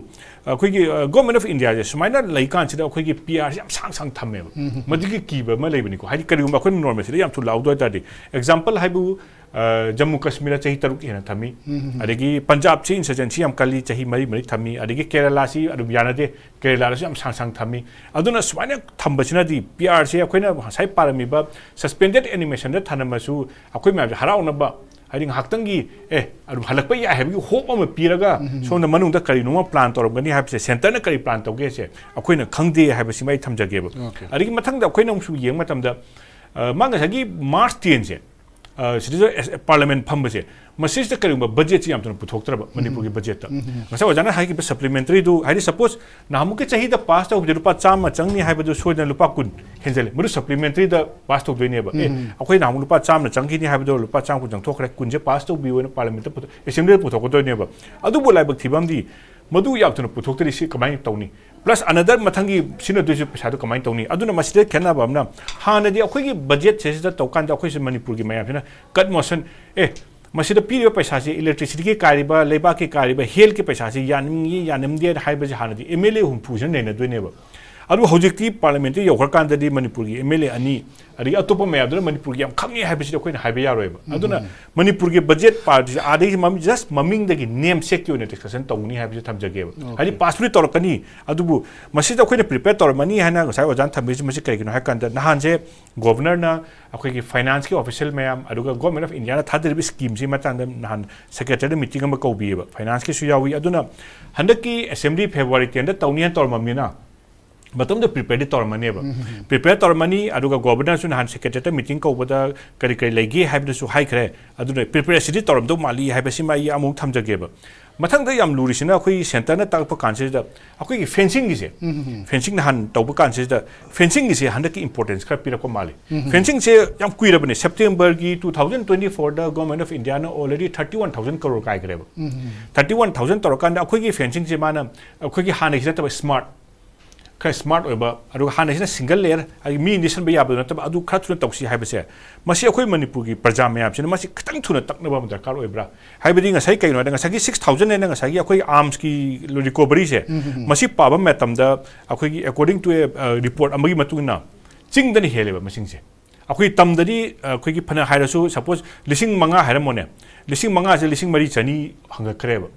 ꯑꯩꯈꯣꯏꯒꯤ ꯒꯣꯔꯃꯦꯟ ꯑꯣꯐ ꯏꯟꯗꯤꯌꯥꯁꯦ ꯁꯨꯃꯥꯏꯅ ꯂꯩꯀꯥꯟꯁꯤꯗ ꯑꯩꯈꯣꯏꯒꯤ ꯄꯤ ꯑꯥꯔꯁꯦ ꯌꯥꯝ ꯁꯥꯡ ꯁꯥꯡ ꯊꯝꯃꯦꯕ꯫ ꯃꯗꯨꯒꯤ ꯀꯤꯕ ꯑꯃ ꯂꯩꯕꯅꯤꯀꯣ꯫ ꯍꯥꯏꯗꯤ ꯀꯔꯤꯒꯨꯝꯕ ꯑꯩꯈꯣꯏꯅ ꯅꯣꯔꯃꯦꯜꯁꯤꯗ ꯌꯥꯝ ꯊꯨꯅ ꯂꯥꯎꯗꯣꯏ ꯍꯥꯏ ꯇꯥꯔꯗꯤ, ꯑꯦꯛꯖꯥꯝꯄꯜ ꯍꯥꯏꯕꯨ, ꯑ, ꯖꯝꯃꯨ ꯀꯥꯁꯃꯤꯔꯗ ꯆꯍꯤ ꯇꯔꯨꯛ ꯍꯦꯟꯅ ꯊꯝꯃꯤ꯫ ꯑꯗꯒꯤ ꯄꯟꯖꯥꯕꯁꯤ ꯏꯟꯁꯔꯖꯦꯟꯁꯤ ꯌꯥꯝ ꯀꯜꯂꯤ, ꯆꯍꯤ ꯃꯔꯤ ꯃꯔꯤ ꯊꯝꯃꯤ꯫ ꯑꯗꯒꯤ ꯀꯦꯔꯂꯥꯁꯤ ꯑꯗꯨꯝ ꯌꯥꯅꯗꯦ, ꯀꯦꯔꯂꯥꯗꯁꯨ ꯌꯥꯝ ꯁꯥꯡ ꯁꯥꯡ ꯊꯝꯃꯤ꯫ ꯑꯗꯨꯅ ꯁꯨꯃꯥꯏꯅ ꯊꯝꯕꯁꯤꯅꯗꯤ ꯄꯤ ꯑꯥꯔꯁꯦ ꯑꯩꯈꯣꯏꯅ ꯉꯁꯥꯏ ꯄꯥꯔꯝꯃꯤꯕ ꯁꯁꯄꯦꯟꯗꯦꯠ ꯑꯦꯅꯤꯃꯦꯁꯟꯗ ꯊꯝꯃꯁꯨ, ꯑꯩꯈꯣꯏ ꯃꯌꯥꯝꯁꯦ ꯍꯔꯥꯎꯅꯕ, ꯍꯥꯏꯗꯤ ꯉꯥꯏꯍꯥꯛꯇꯪꯒꯤ, ꯑꯦ, ꯑꯗꯨꯝ ꯍꯜꯂꯛꯄ ꯌꯥꯏ ꯍꯥꯏꯕꯒꯤ ꯍꯣꯞ ꯑꯃ ꯄꯤꯔꯒ, ꯁꯣꯝꯗ ꯃꯅꯨꯡꯗ ꯀꯔꯤꯅꯣꯃ ꯄ꯭ꯂꯥꯟ ꯇꯧꯔꯝꯒꯅꯤ ꯍꯥꯏꯕꯁꯦ, ꯁꯦꯟꯇꯔꯅ ꯀꯔꯤ ꯄ꯭ꯂꯥꯟ ꯇꯧꯒꯦꯁꯦ ꯑꯩꯈꯣꯏꯅ ꯈꯪꯗꯦ ꯍꯥꯏꯕꯁꯤꯃ ꯑꯩ ꯊꯝꯖꯒꯦꯕ꯫ Okay. ꯑꯗꯒꯤ ꯃꯊꯪꯗ ꯑꯩꯈꯣꯏꯅ ꯑꯃꯨꯛꯁꯨ ꯌꯦꯡꯕ ꯃꯇꯝꯗ, ꯑ, ꯃꯥ ꯉꯁꯥꯏꯒꯤ ꯃꯥꯔꯆ ꯇꯦꯟꯁꯦ, ꯑ, ꯁꯤꯗꯩꯗ ꯄꯥꯔꯂꯤꯌꯥꯃꯦꯟ ꯐꯝꯕꯁꯦ, ꯃꯁꯤꯁꯤꯗ ꯀꯔꯤꯒꯨꯝꯕ ꯕꯖꯦꯠꯁꯤ ꯌꯥꯝ ꯊꯨꯅ ꯄꯨꯊꯣꯛꯇ꯭ꯔꯕ ꯃꯅꯤꯄꯨꯔꯒꯤ ꯕꯖꯦꯠꯇ꯫ ꯉꯁꯥꯏ ꯑꯣꯖꯥꯅ ꯍꯥꯏꯈꯤꯕ ꯁꯄ꯭ꯂꯤꯃꯦꯟꯇꯔꯤꯗꯨ, ꯍꯥꯏꯗꯤ ꯁꯄꯣꯁ ꯅꯍꯥꯟꯃꯨꯛꯀꯤ ꯆꯍꯤꯗ ꯄꯥꯁ ꯇꯧꯕꯗ ꯂꯨꯄꯥ ꯆꯥꯝꯃ ꯆꯪꯅꯤ ꯍꯥꯏꯕꯗꯨ ꯁꯣꯏꯗꯅ ꯂꯨꯄꯥ ꯀꯨꯟ ꯍꯦꯟꯖꯜꯂꯦ꯫ ꯃꯗꯨ ꯁꯄ꯭ꯂꯤꯃꯦꯟꯇꯔꯤꯗ ꯄꯥꯁ ꯇꯧꯗꯣꯏꯅꯦꯕ꯫ ꯑꯦ, ꯑꯩꯈꯣꯏ ꯅꯍꯥꯟꯃꯨꯛ ꯂꯨꯄꯥ ꯆꯥꯝꯃ ꯆꯪꯈꯤꯅꯤ ꯍꯥꯏꯕꯗꯣ ꯂꯨꯄꯥ ꯆꯥꯝꯃ ꯀꯨꯟ ꯆꯪꯊꯣꯛꯈ꯭ꯔꯦ, ꯀꯨꯟꯁꯦ ꯄꯥꯁ ꯇꯧꯕꯤꯌꯣꯅ ꯄꯥꯔꯂꯤꯌꯥꯃꯦꯟꯇ ꯄꯨꯊꯣꯛ-, ꯑꯦꯁꯦꯝꯕ꯭ꯂꯤꯗ ꯄꯨꯊꯣꯛꯀꯗꯣꯏꯅꯦꯕ꯫ ꯑꯗꯨꯕꯨ ꯂꯥꯏꯕꯛ ꯊꯤꯕ ꯑꯃꯗꯤ, ꯃꯗꯨ ꯌꯥꯝ ꯊꯨꯅ ꯄꯨꯊꯣꯛꯇ꯭ꯔꯗꯤ ꯁꯤ ꯀꯃꯥꯏꯅ ꯇꯧꯅꯤ? ꯄ꯭ꯂꯁ ꯑꯅꯗꯔ ꯃꯊꯪꯒꯤ ꯁꯤꯖꯤꯟꯅꯗꯣꯏꯁꯦ ꯄꯩꯁꯥꯗꯣ ꯀꯃꯥꯏꯅ ꯇꯧꯅꯤ? ꯑꯗꯨꯅ ꯃꯁꯤꯗ ꯈꯦꯠꯅꯕ ꯑꯃꯅ, ꯍꯥꯟꯅꯗꯤ ꯑꯩꯈꯣꯏꯒꯤ ꯕꯖꯦꯠꯁꯦ ꯁꯤꯗ ꯇꯧꯀꯥꯟꯗ ꯑꯩꯈꯣꯏꯁꯦ ꯃꯅꯤꯄꯨꯔꯒꯤ ꯃꯌꯥꯝꯁꯤꯅ ꯀꯠ ꯃꯣꯁꯟ, ꯑꯦ, ꯃꯁꯤꯗ ꯄꯤꯔꯤꯕ ꯄꯩꯁꯥꯁꯦ, ꯏꯂꯦꯛꯇ꯭ꯔꯤꯁꯤꯇꯤꯒꯤ ꯀꯥꯏꯔꯤꯕ, ꯂꯩꯕꯥꯛꯀꯤ ꯀꯥꯏꯔꯤꯕ, ꯍꯦꯜꯠꯀꯤ ꯄꯩꯁꯥꯁꯦ ꯌꯥꯅꯤꯡꯉꯤ ꯌꯥꯅꯤꯡꯗꯦ ꯍꯥꯏꯕꯁꯦ ꯍꯥꯟꯅꯗꯤ ꯑꯦꯝ ꯑꯦꯜ ꯑꯦ ꯍꯨꯝꯐꯨꯁꯤꯅ ꯅꯩꯅꯗꯣꯏꯅꯦꯕ꯫ ꯑꯗꯨ ꯍꯧꯖꯤꯛꯇꯤ ꯄꯥꯔꯂꯤꯌꯥꯃꯦꯟꯠꯇ ꯌꯧꯈ꯭ꯔꯀꯥꯟꯗꯗꯤ ꯃꯅꯤꯄꯨꯔꯒꯤ ꯑꯦꯝ ꯑꯦꯜ ꯑꯦ ꯑꯅꯤ, ꯑꯗꯒꯤ ꯑꯇꯣꯞꯄ ꯃꯌꯥꯝꯗꯨꯅ ꯃꯅꯤꯄꯨꯔꯒꯤ ꯌꯥꯝ ꯈꯪꯉꯦ ꯍꯥꯏꯕꯁꯤꯗꯤ ꯑꯩꯈꯣꯏꯅ ꯍꯥꯏꯕ ꯌꯥꯔꯣꯏꯕ꯫ ꯑꯗꯨꯅ ꯃꯅꯤꯄꯨꯔꯒꯤ ꯕꯖꯦꯠ ꯄꯥꯔꯇꯤꯁꯦ ꯑꯥꯗꯒꯤ ꯃꯃꯤꯡ, just ꯃꯃꯤꯡꯗꯒꯤ, ꯅꯦꯝ ꯁꯦꯛꯀꯤ ꯑꯣꯏꯅ ꯗꯤꯁꯀꯁꯟ ꯇꯧꯒꯅꯤ ꯍꯥꯏꯕꯁꯤ ꯊꯝꯖꯒꯦꯕ꯫ ꯍꯥꯏꯗꯤ ꯄꯥꯁꯄꯨꯗꯤ ꯇꯧꯔꯛꯀꯅꯤ, ꯑꯗꯨꯕꯨ ꯃꯁꯤꯗ ꯑꯩꯈꯣꯏꯅ ꯄ꯭ꯔꯤꯄꯦꯌꯔ ꯇꯧꯔꯝꯃꯅꯤ ꯍꯥꯏꯅ ꯉꯁꯥꯏ ꯑꯣꯖꯥꯅ ꯊꯝꯕꯤꯔꯤꯁꯤ, ꯃꯁꯤ ꯀꯔꯤꯒꯤꯅꯣ ꯍꯥꯏ ꯀꯥꯟꯗ, ꯅꯍꯥꯟꯁꯦ ꯒꯣꯕꯔꯅꯔꯅ ꯑꯩꯈꯣꯏꯒꯤ ꯐꯥꯏꯅꯥꯟꯁꯀꯤ ꯑꯣꯐꯤꯁꯤꯌꯦꯜ ꯃꯌꯥꯝ, ꯑꯗꯨꯒ ꯒꯣꯔꯃꯦꯟ ꯑꯣꯐ ꯏꯟꯗꯤꯌꯥꯅ ꯊꯥꯗꯔꯤꯕ ꯁ꯭ꯀꯤꯝꯁꯤ ꯃꯇꯥꯡꯗ ꯅꯍꯥꯟ ꯁꯦꯀ꯭ꯔꯦꯇꯔꯤꯗ ꯃꯤꯇꯤꯡ ꯑꯃ ꯀꯧꯕꯤꯌꯦꯕ, ꯐꯥꯏꯅꯥꯟꯁꯀꯤꯁꯨ ꯌꯥꯎꯏ꯫ ꯑꯗꯨꯅ ꯍꯟꯗꯛꯀꯤ ꯑꯦꯁꯦꯝꯕ꯭ꯂꯤ ꯐꯦꯕ꯭ꯔꯨꯋꯥꯔꯤ ꯇꯦꯟꯗ ꯇꯧꯅꯤ ꯍꯥꯏꯅ ꯇꯧꯔꯝꯃꯕꯅꯤꯅ, ꯃꯇꯝꯗ ꯄ꯭ꯔꯤꯄꯦꯌꯔꯗꯤ ꯇꯧꯔꯝꯃꯅꯦꯕ꯫ ꯄ꯭ꯔꯤꯄꯦꯌꯔ ꯇꯧꯔꯝꯃꯅꯤ, ꯑꯗꯨꯒ ꯒꯣꯕꯔꯅꯔꯁꯨ ꯅꯍꯥꯟ ꯁꯦꯀ꯭ꯔꯦꯇꯔꯤꯌꯦꯠꯇ ꯃꯤꯇꯤꯡ ꯀꯧꯕꯗ ꯀꯔꯤ ꯀꯔꯤ ꯂꯩꯒꯦ ꯍꯥꯏꯕꯗꯨꯁꯨ ꯍꯥꯏꯈ꯭ꯔꯦ꯫ ꯑꯗꯨꯅ ꯄ꯭ꯔꯤꯄꯦꯌꯔꯁꯤꯗꯤ ꯇꯧꯔꯝꯗꯧ ꯃꯥꯜꯂꯤ ꯍꯥꯏꯕꯁꯤꯃ ꯑꯩ ꯑꯃꯨꯛ ꯊꯝꯖꯒꯦꯕ꯫ ꯃꯊꯪꯗ ꯌꯥꯝ ꯂꯨꯔꯤꯁꯤꯅ, ꯑꯩꯈꯣꯏꯒꯤ ꯁꯦꯟꯇꯔꯅ ꯇꯥꯛꯄ ꯀꯥꯟꯁꯤꯗ ꯑꯩꯈꯣꯏꯒꯤ ꯐꯦꯟꯁꯤꯡꯒꯤꯁꯦ, ꯐꯦꯟꯁꯤꯡ ꯅꯍꯥꯟ ꯇꯧꯕ ꯀꯥꯟꯁꯤꯗ ꯐꯦꯟꯁꯤꯡꯒꯤꯁꯦ ꯍꯟꯗꯛꯀꯤ ꯏꯝꯄꯣꯔꯇꯦꯟꯁ ꯈꯔ ꯄꯤꯔꯛꯄ ꯃꯥꯜꯂꯤ꯫ ꯐꯦꯟꯁꯤꯡꯁꯦ ꯌꯥꯝ ꯀꯨꯏꯔꯕꯅꯦ, ꯁꯦꯞꯇꯦꯝꯕꯔꯒꯤ ꯇꯨ ꯊꯥꯎꯖꯟ ꯇ꯭ꯋꯦꯟꯇꯤ ꯐꯣꯔꯗ government of Indian already thirty one thousand crore ꯀꯥꯏꯈ꯭ꯔꯦꯕ꯫ Thirty one thousand ꯇꯧꯔꯀꯥꯟꯗ ꯑꯩꯈꯣꯏꯒꯤ ꯐꯦꯟꯁꯤꯡꯁꯦ ꯃꯥꯅ ꯑꯩꯈꯣꯏꯒꯤ ꯍꯥꯟꯅꯒꯤ ꯅꯠꯇꯕ ꯁ꯭ꯃꯥꯔꯠ, ꯈꯔ ꯁ꯭ꯃꯥꯔꯠ ꯑꯣꯏꯕ, ꯑꯗꯨꯒ ꯍꯥꯟꯅꯁꯤꯅ ꯁꯤꯡꯒꯜ ꯂꯦꯌꯔ, ꯍꯥꯏꯗꯤ ꯃꯤ ꯅꯦꯠꯁꯟꯕ ꯌꯥꯕꯗꯣ ꯅꯠꯇꯕ, ꯑꯗꯨ ꯈꯔ ꯊꯨꯅ ꯇꯧꯁꯤ ꯍꯥꯏꯕꯁꯦ, ꯃꯁꯤ ꯑꯩꯈꯣꯏ ꯃꯅꯤꯄꯨꯔꯒꯤ ꯄ꯭ꯔꯖꯥ ꯃꯌꯥꯝꯁꯤꯅ ꯃꯁꯤ ꯈꯤꯇꯪ ꯊꯨꯅ ꯇꯛꯅꯕ ꯑꯃ ꯗꯔꯀꯥꯔ ꯑꯣꯏꯕ꯭ꯔꯥ? ꯍꯥꯏꯕꯗꯤ ꯉꯁꯥꯏ ꯀꯩꯅꯣ ꯍꯥꯏꯗ, ꯉꯁꯥꯏꯒꯤ ꯁꯤꯛꯁ ꯊꯥꯎꯖꯟ ꯍꯥꯏꯅ ꯉꯁꯥꯏꯒꯤ ꯑꯩꯈꯣꯏ ꯑꯥꯔꯝꯁꯀꯤ ꯔꯤꯀꯣꯕꯔꯤꯁꯦ, ꯃꯁꯤ ꯄꯥꯕ ꯃꯇꯝꯗ ꯑꯩꯈꯣꯏꯒꯤ, according to a report ꯑꯃꯒꯤ ꯃꯇꯨꯡ ꯏꯟꯅ, ꯆꯤꯡꯗꯅ ꯍꯦꯜꯂꯦꯕ ꯃꯁꯤꯡꯁꯦ꯫ ꯑꯩꯈꯣꯏ ꯇꯝꯗꯗꯤ, ꯑ, ꯑꯩꯈꯣꯏꯒꯤ ꯐꯅ ꯍꯥꯏꯔꯁꯨ, ꯁꯄꯣꯁ ꯂꯤꯁꯤꯡ ꯃꯉꯥ ꯍꯥꯏꯔꯝꯃꯣꯅꯦ, ꯂꯤꯁꯤꯡ ꯃꯉꯥꯁꯦ ꯂꯤꯁꯤꯡ ꯃꯔꯤ ꯆꯅꯤ ꯍꯪꯒꯠꯈ꯭ꯔꯦꯕ꯫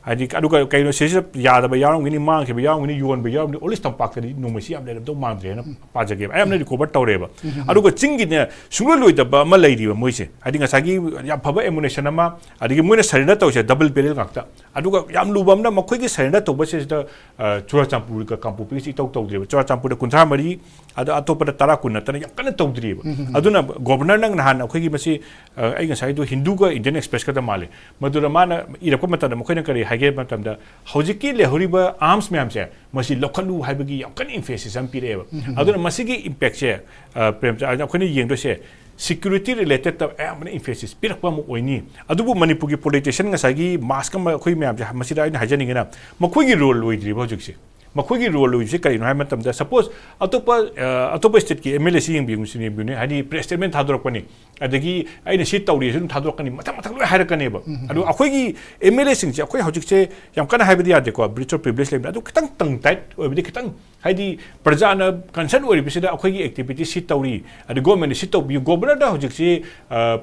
ꯍꯥꯏꯗꯤ, ꯑꯗꯨꯒ ꯀꯩꯅꯣ, ꯁꯤꯁꯤꯗ ꯌꯥꯗꯕ ꯌꯥꯎꯔꯝꯒꯅꯤ, ꯃꯥꯡꯈꯤꯕ ꯌꯥꯎꯔꯝꯒꯅꯤ, ꯌꯣꯟꯕ ꯌꯥꯎꯔꯝꯒꯅꯤ, ꯑꯣꯜ ꯏꯁ ꯇꯝꯄꯥꯛꯇꯗꯤ ꯅꯣꯡꯃꯩꯁꯤ ꯌꯥꯝ ꯂꯩꯔꯝꯗꯧ ꯃꯥꯟꯗ꯭ꯔꯦꯅ ꯄꯥꯖꯒꯦꯕ꯫ ꯑꯌꯥꯝꯕꯅ ꯔꯤꯀꯣꯚꯔ ꯇꯧꯔꯦꯕ꯫ ꯑꯗꯨꯒ ꯆꯤꯡꯒꯤꯅꯦ, ꯁꯨꯡꯂꯣꯏ ꯂꯣꯏꯗꯕ ꯑꯃ ꯂꯩꯔꯤꯕ ꯃꯣꯏꯁꯦ꯫ ꯍꯥꯏꯗꯤ, ꯉꯁꯥꯏꯒꯤ ꯌꯥꯝ ꯐꯕ ꯑꯦꯃꯨꯅꯦꯁꯟ ꯑꯃ, ꯑꯗꯒꯤ ꯃꯣꯏꯅ ꯁꯔꯦꯟꯗꯔ ꯇꯧꯔꯤꯁꯦ ꯗꯕꯜ ꯕꯦꯔꯦꯜ ꯉꯥꯛꯇ꯫ ꯑꯗꯨꯒ ꯌꯥꯝ ꯂꯨꯕ ꯑꯃꯅ, ꯃꯈꯣꯏꯒꯤ ꯁꯔꯦꯟꯗꯔ ꯇꯧꯕꯁꯤꯗ, ꯑ, ꯆꯨꯔꯥꯆꯥꯟꯄꯨꯔꯒ ꯀꯥꯡꯄꯣꯛꯄꯤꯒꯤꯁꯤ ꯏꯇꯧ ꯇꯧꯗ꯭ꯔꯤꯕ꯫ ꯆꯨꯔꯥꯆꯥꯟꯄꯨꯔꯗ ꯀꯨꯟꯊ꯭ꯔꯥ ꯃꯔꯤ, ꯑꯗꯣ ꯑꯇꯣꯞꯄꯗ ꯇꯔꯥ ꯀꯨꯟ ꯅꯠꯇꯅ ꯌꯥꯝ ꯀꯟꯅ ꯇꯧꯗ꯭ꯔꯤꯕ꯫ ꯑꯗꯨꯅ ꯒꯣꯕꯔꯅꯔꯅ ꯅꯍꯥꯟ ꯑꯩꯈꯣꯏꯒꯤ ꯃꯁꯤ, ꯑ, ꯑꯩ ꯉꯁꯥꯏꯗꯣ ꯍꯤꯟꯗꯨꯒ ꯏꯟꯗꯤꯌꯟ ꯑꯦꯛꯁꯄ꯭ꯔꯦꯁꯀꯗ ꯃꯥꯜꯂꯤ, ꯃꯗꯨꯗ ꯃꯥꯅ ꯏꯔꯛꯄ ꯃꯇꯝꯗ ꯃꯈꯣꯏꯅ ꯀꯔꯤ ꯍꯥꯏꯒꯦ ꯍꯥꯏꯕ ꯃꯇꯝꯗ, ꯍꯧꯖꯤꯛꯀꯤ ꯂꯩꯍꯧꯔꯤꯕ ꯑꯥꯔꯝꯁ ꯃꯌꯥꯝꯁꯦ ꯃꯁꯤ ꯂꯧꯈꯠꯂꯨ ꯍꯥꯏꯕꯒꯤ ꯌꯥꯝ ꯀꯟꯅ ꯏꯝꯐꯦꯁꯤꯁ ꯑꯃ ꯄꯤꯔꯛꯑꯦꯕ꯫ ꯑꯗꯨꯅ ꯃꯁꯤꯒꯤ ꯏꯝꯄꯦꯛꯁꯦ, ꯑ, ꯄ꯭ꯔꯦꯝꯆꯟ, ꯑꯩꯈꯣꯏꯅ ꯌꯦꯡꯗꯣꯏꯁꯦ ꯁꯤꯀ꯭ꯌꯨꯔꯤꯇꯤ ꯔꯤꯂꯦꯇꯦꯠꯇ ꯑꯌꯥꯝꯕꯅ ꯏꯝꯐꯦꯁꯤꯁ ꯄꯤꯔꯛꯄ ꯑꯃ ꯑꯣꯏꯅꯤ꯫ ꯑꯗꯨꯕꯨ ꯃꯅꯤꯄꯨꯔꯒꯤ ꯄꯣꯂꯤꯇꯤꯁꯤꯌꯟ ꯉꯁꯥꯏꯒꯤ ꯃꯥꯁꯛ ꯑꯃ ꯑꯩꯈꯣꯏ ꯃꯌꯥꯝꯁꯦ ꯃꯁꯤꯗ ꯑꯩꯅ ꯍꯥꯏꯖꯅꯤꯡꯉꯤꯅ, ꯃꯈꯣꯏꯒꯤ ꯔꯣꯜ ꯂꯣꯏꯗ꯭ꯔꯤꯕ ꯍꯧꯖꯤꯛꯁꯦ꯫ ꯃꯈꯣꯏꯒꯤ ꯔꯣꯜ ꯑꯣꯏꯕꯁꯤ ꯀꯔꯤꯅꯣ ꯍꯥꯏꯕ ꯃꯇꯝꯗ, ꯁꯄꯣꯁ ꯑꯇꯣꯞꯄ ꯑ, ꯑꯇꯣꯞꯄ ꯁ꯭ꯇꯦꯠꯀꯤ ꯑꯦꯝ ꯑꯦꯜ ꯑꯦꯁꯤ ꯌꯦꯡꯕꯤꯌꯨ, ꯁꯤ ꯌꯦꯡꯕꯤꯌꯨꯅꯦ, ꯍꯥꯏꯗꯤ ꯄ꯭ꯔꯦꯁ ꯁ꯭ꯇꯦꯠꯃꯦꯟ ꯊꯥꯗꯣꯔꯛꯄꯅꯤ, ꯑꯗꯒꯤ ꯑꯩꯅ ꯁꯤ ꯇꯧꯔꯤꯁꯨ ꯑꯗꯨꯝ ꯊꯥꯗꯣꯔꯛꯀꯅꯤ, ꯃꯊꯪ ꯃꯊꯪ ꯂꯣꯏ ꯍꯥꯏꯔꯛꯀꯅꯦꯕ꯫ ꯑꯗꯣ ꯑꯩꯈꯣꯏꯒꯤ ꯑꯦꯝ ꯑꯦꯜ ꯑꯦꯁꯤꯡꯁꯦ ꯑꯩꯈꯣꯏ ꯍꯧꯖꯤꯛꯁꯦ ꯌꯥꯝ ꯀꯟꯅ ꯍꯥꯏꯕꯗꯤ ꯌꯥꯗꯦꯀꯣ, ꯕ꯭ꯔꯤꯆ ꯑꯣꯐ ꯄ꯭ꯔꯤꯚꯤꯂꯦꯖ ꯂꯩꯕꯅꯤ, ꯑꯗꯨ ꯈꯤꯇꯪ ꯇꯪ ꯇꯥꯏꯠ ꯑꯣꯏꯕꯗꯤ ꯈꯤꯇꯪ, ꯍꯥꯏꯗꯤ ꯄ꯭ꯔꯖꯥꯅ ꯀꯟꯁꯔꯟ ꯑꯣꯏꯔꯤꯕꯁꯤꯗ ꯑꯩꯈꯣꯏꯒꯤ ꯑꯦꯛꯇꯤꯚꯤꯇꯤ ꯁꯤ ꯇꯧꯔꯤ, ꯑꯗꯩ ꯒꯣꯔꯃꯦꯟꯅ ꯁꯤ ꯇꯧꯕꯤꯌꯨ꯫ ꯒꯣꯕꯔꯅꯔꯗ ꯍꯧꯖꯤꯛꯁꯤ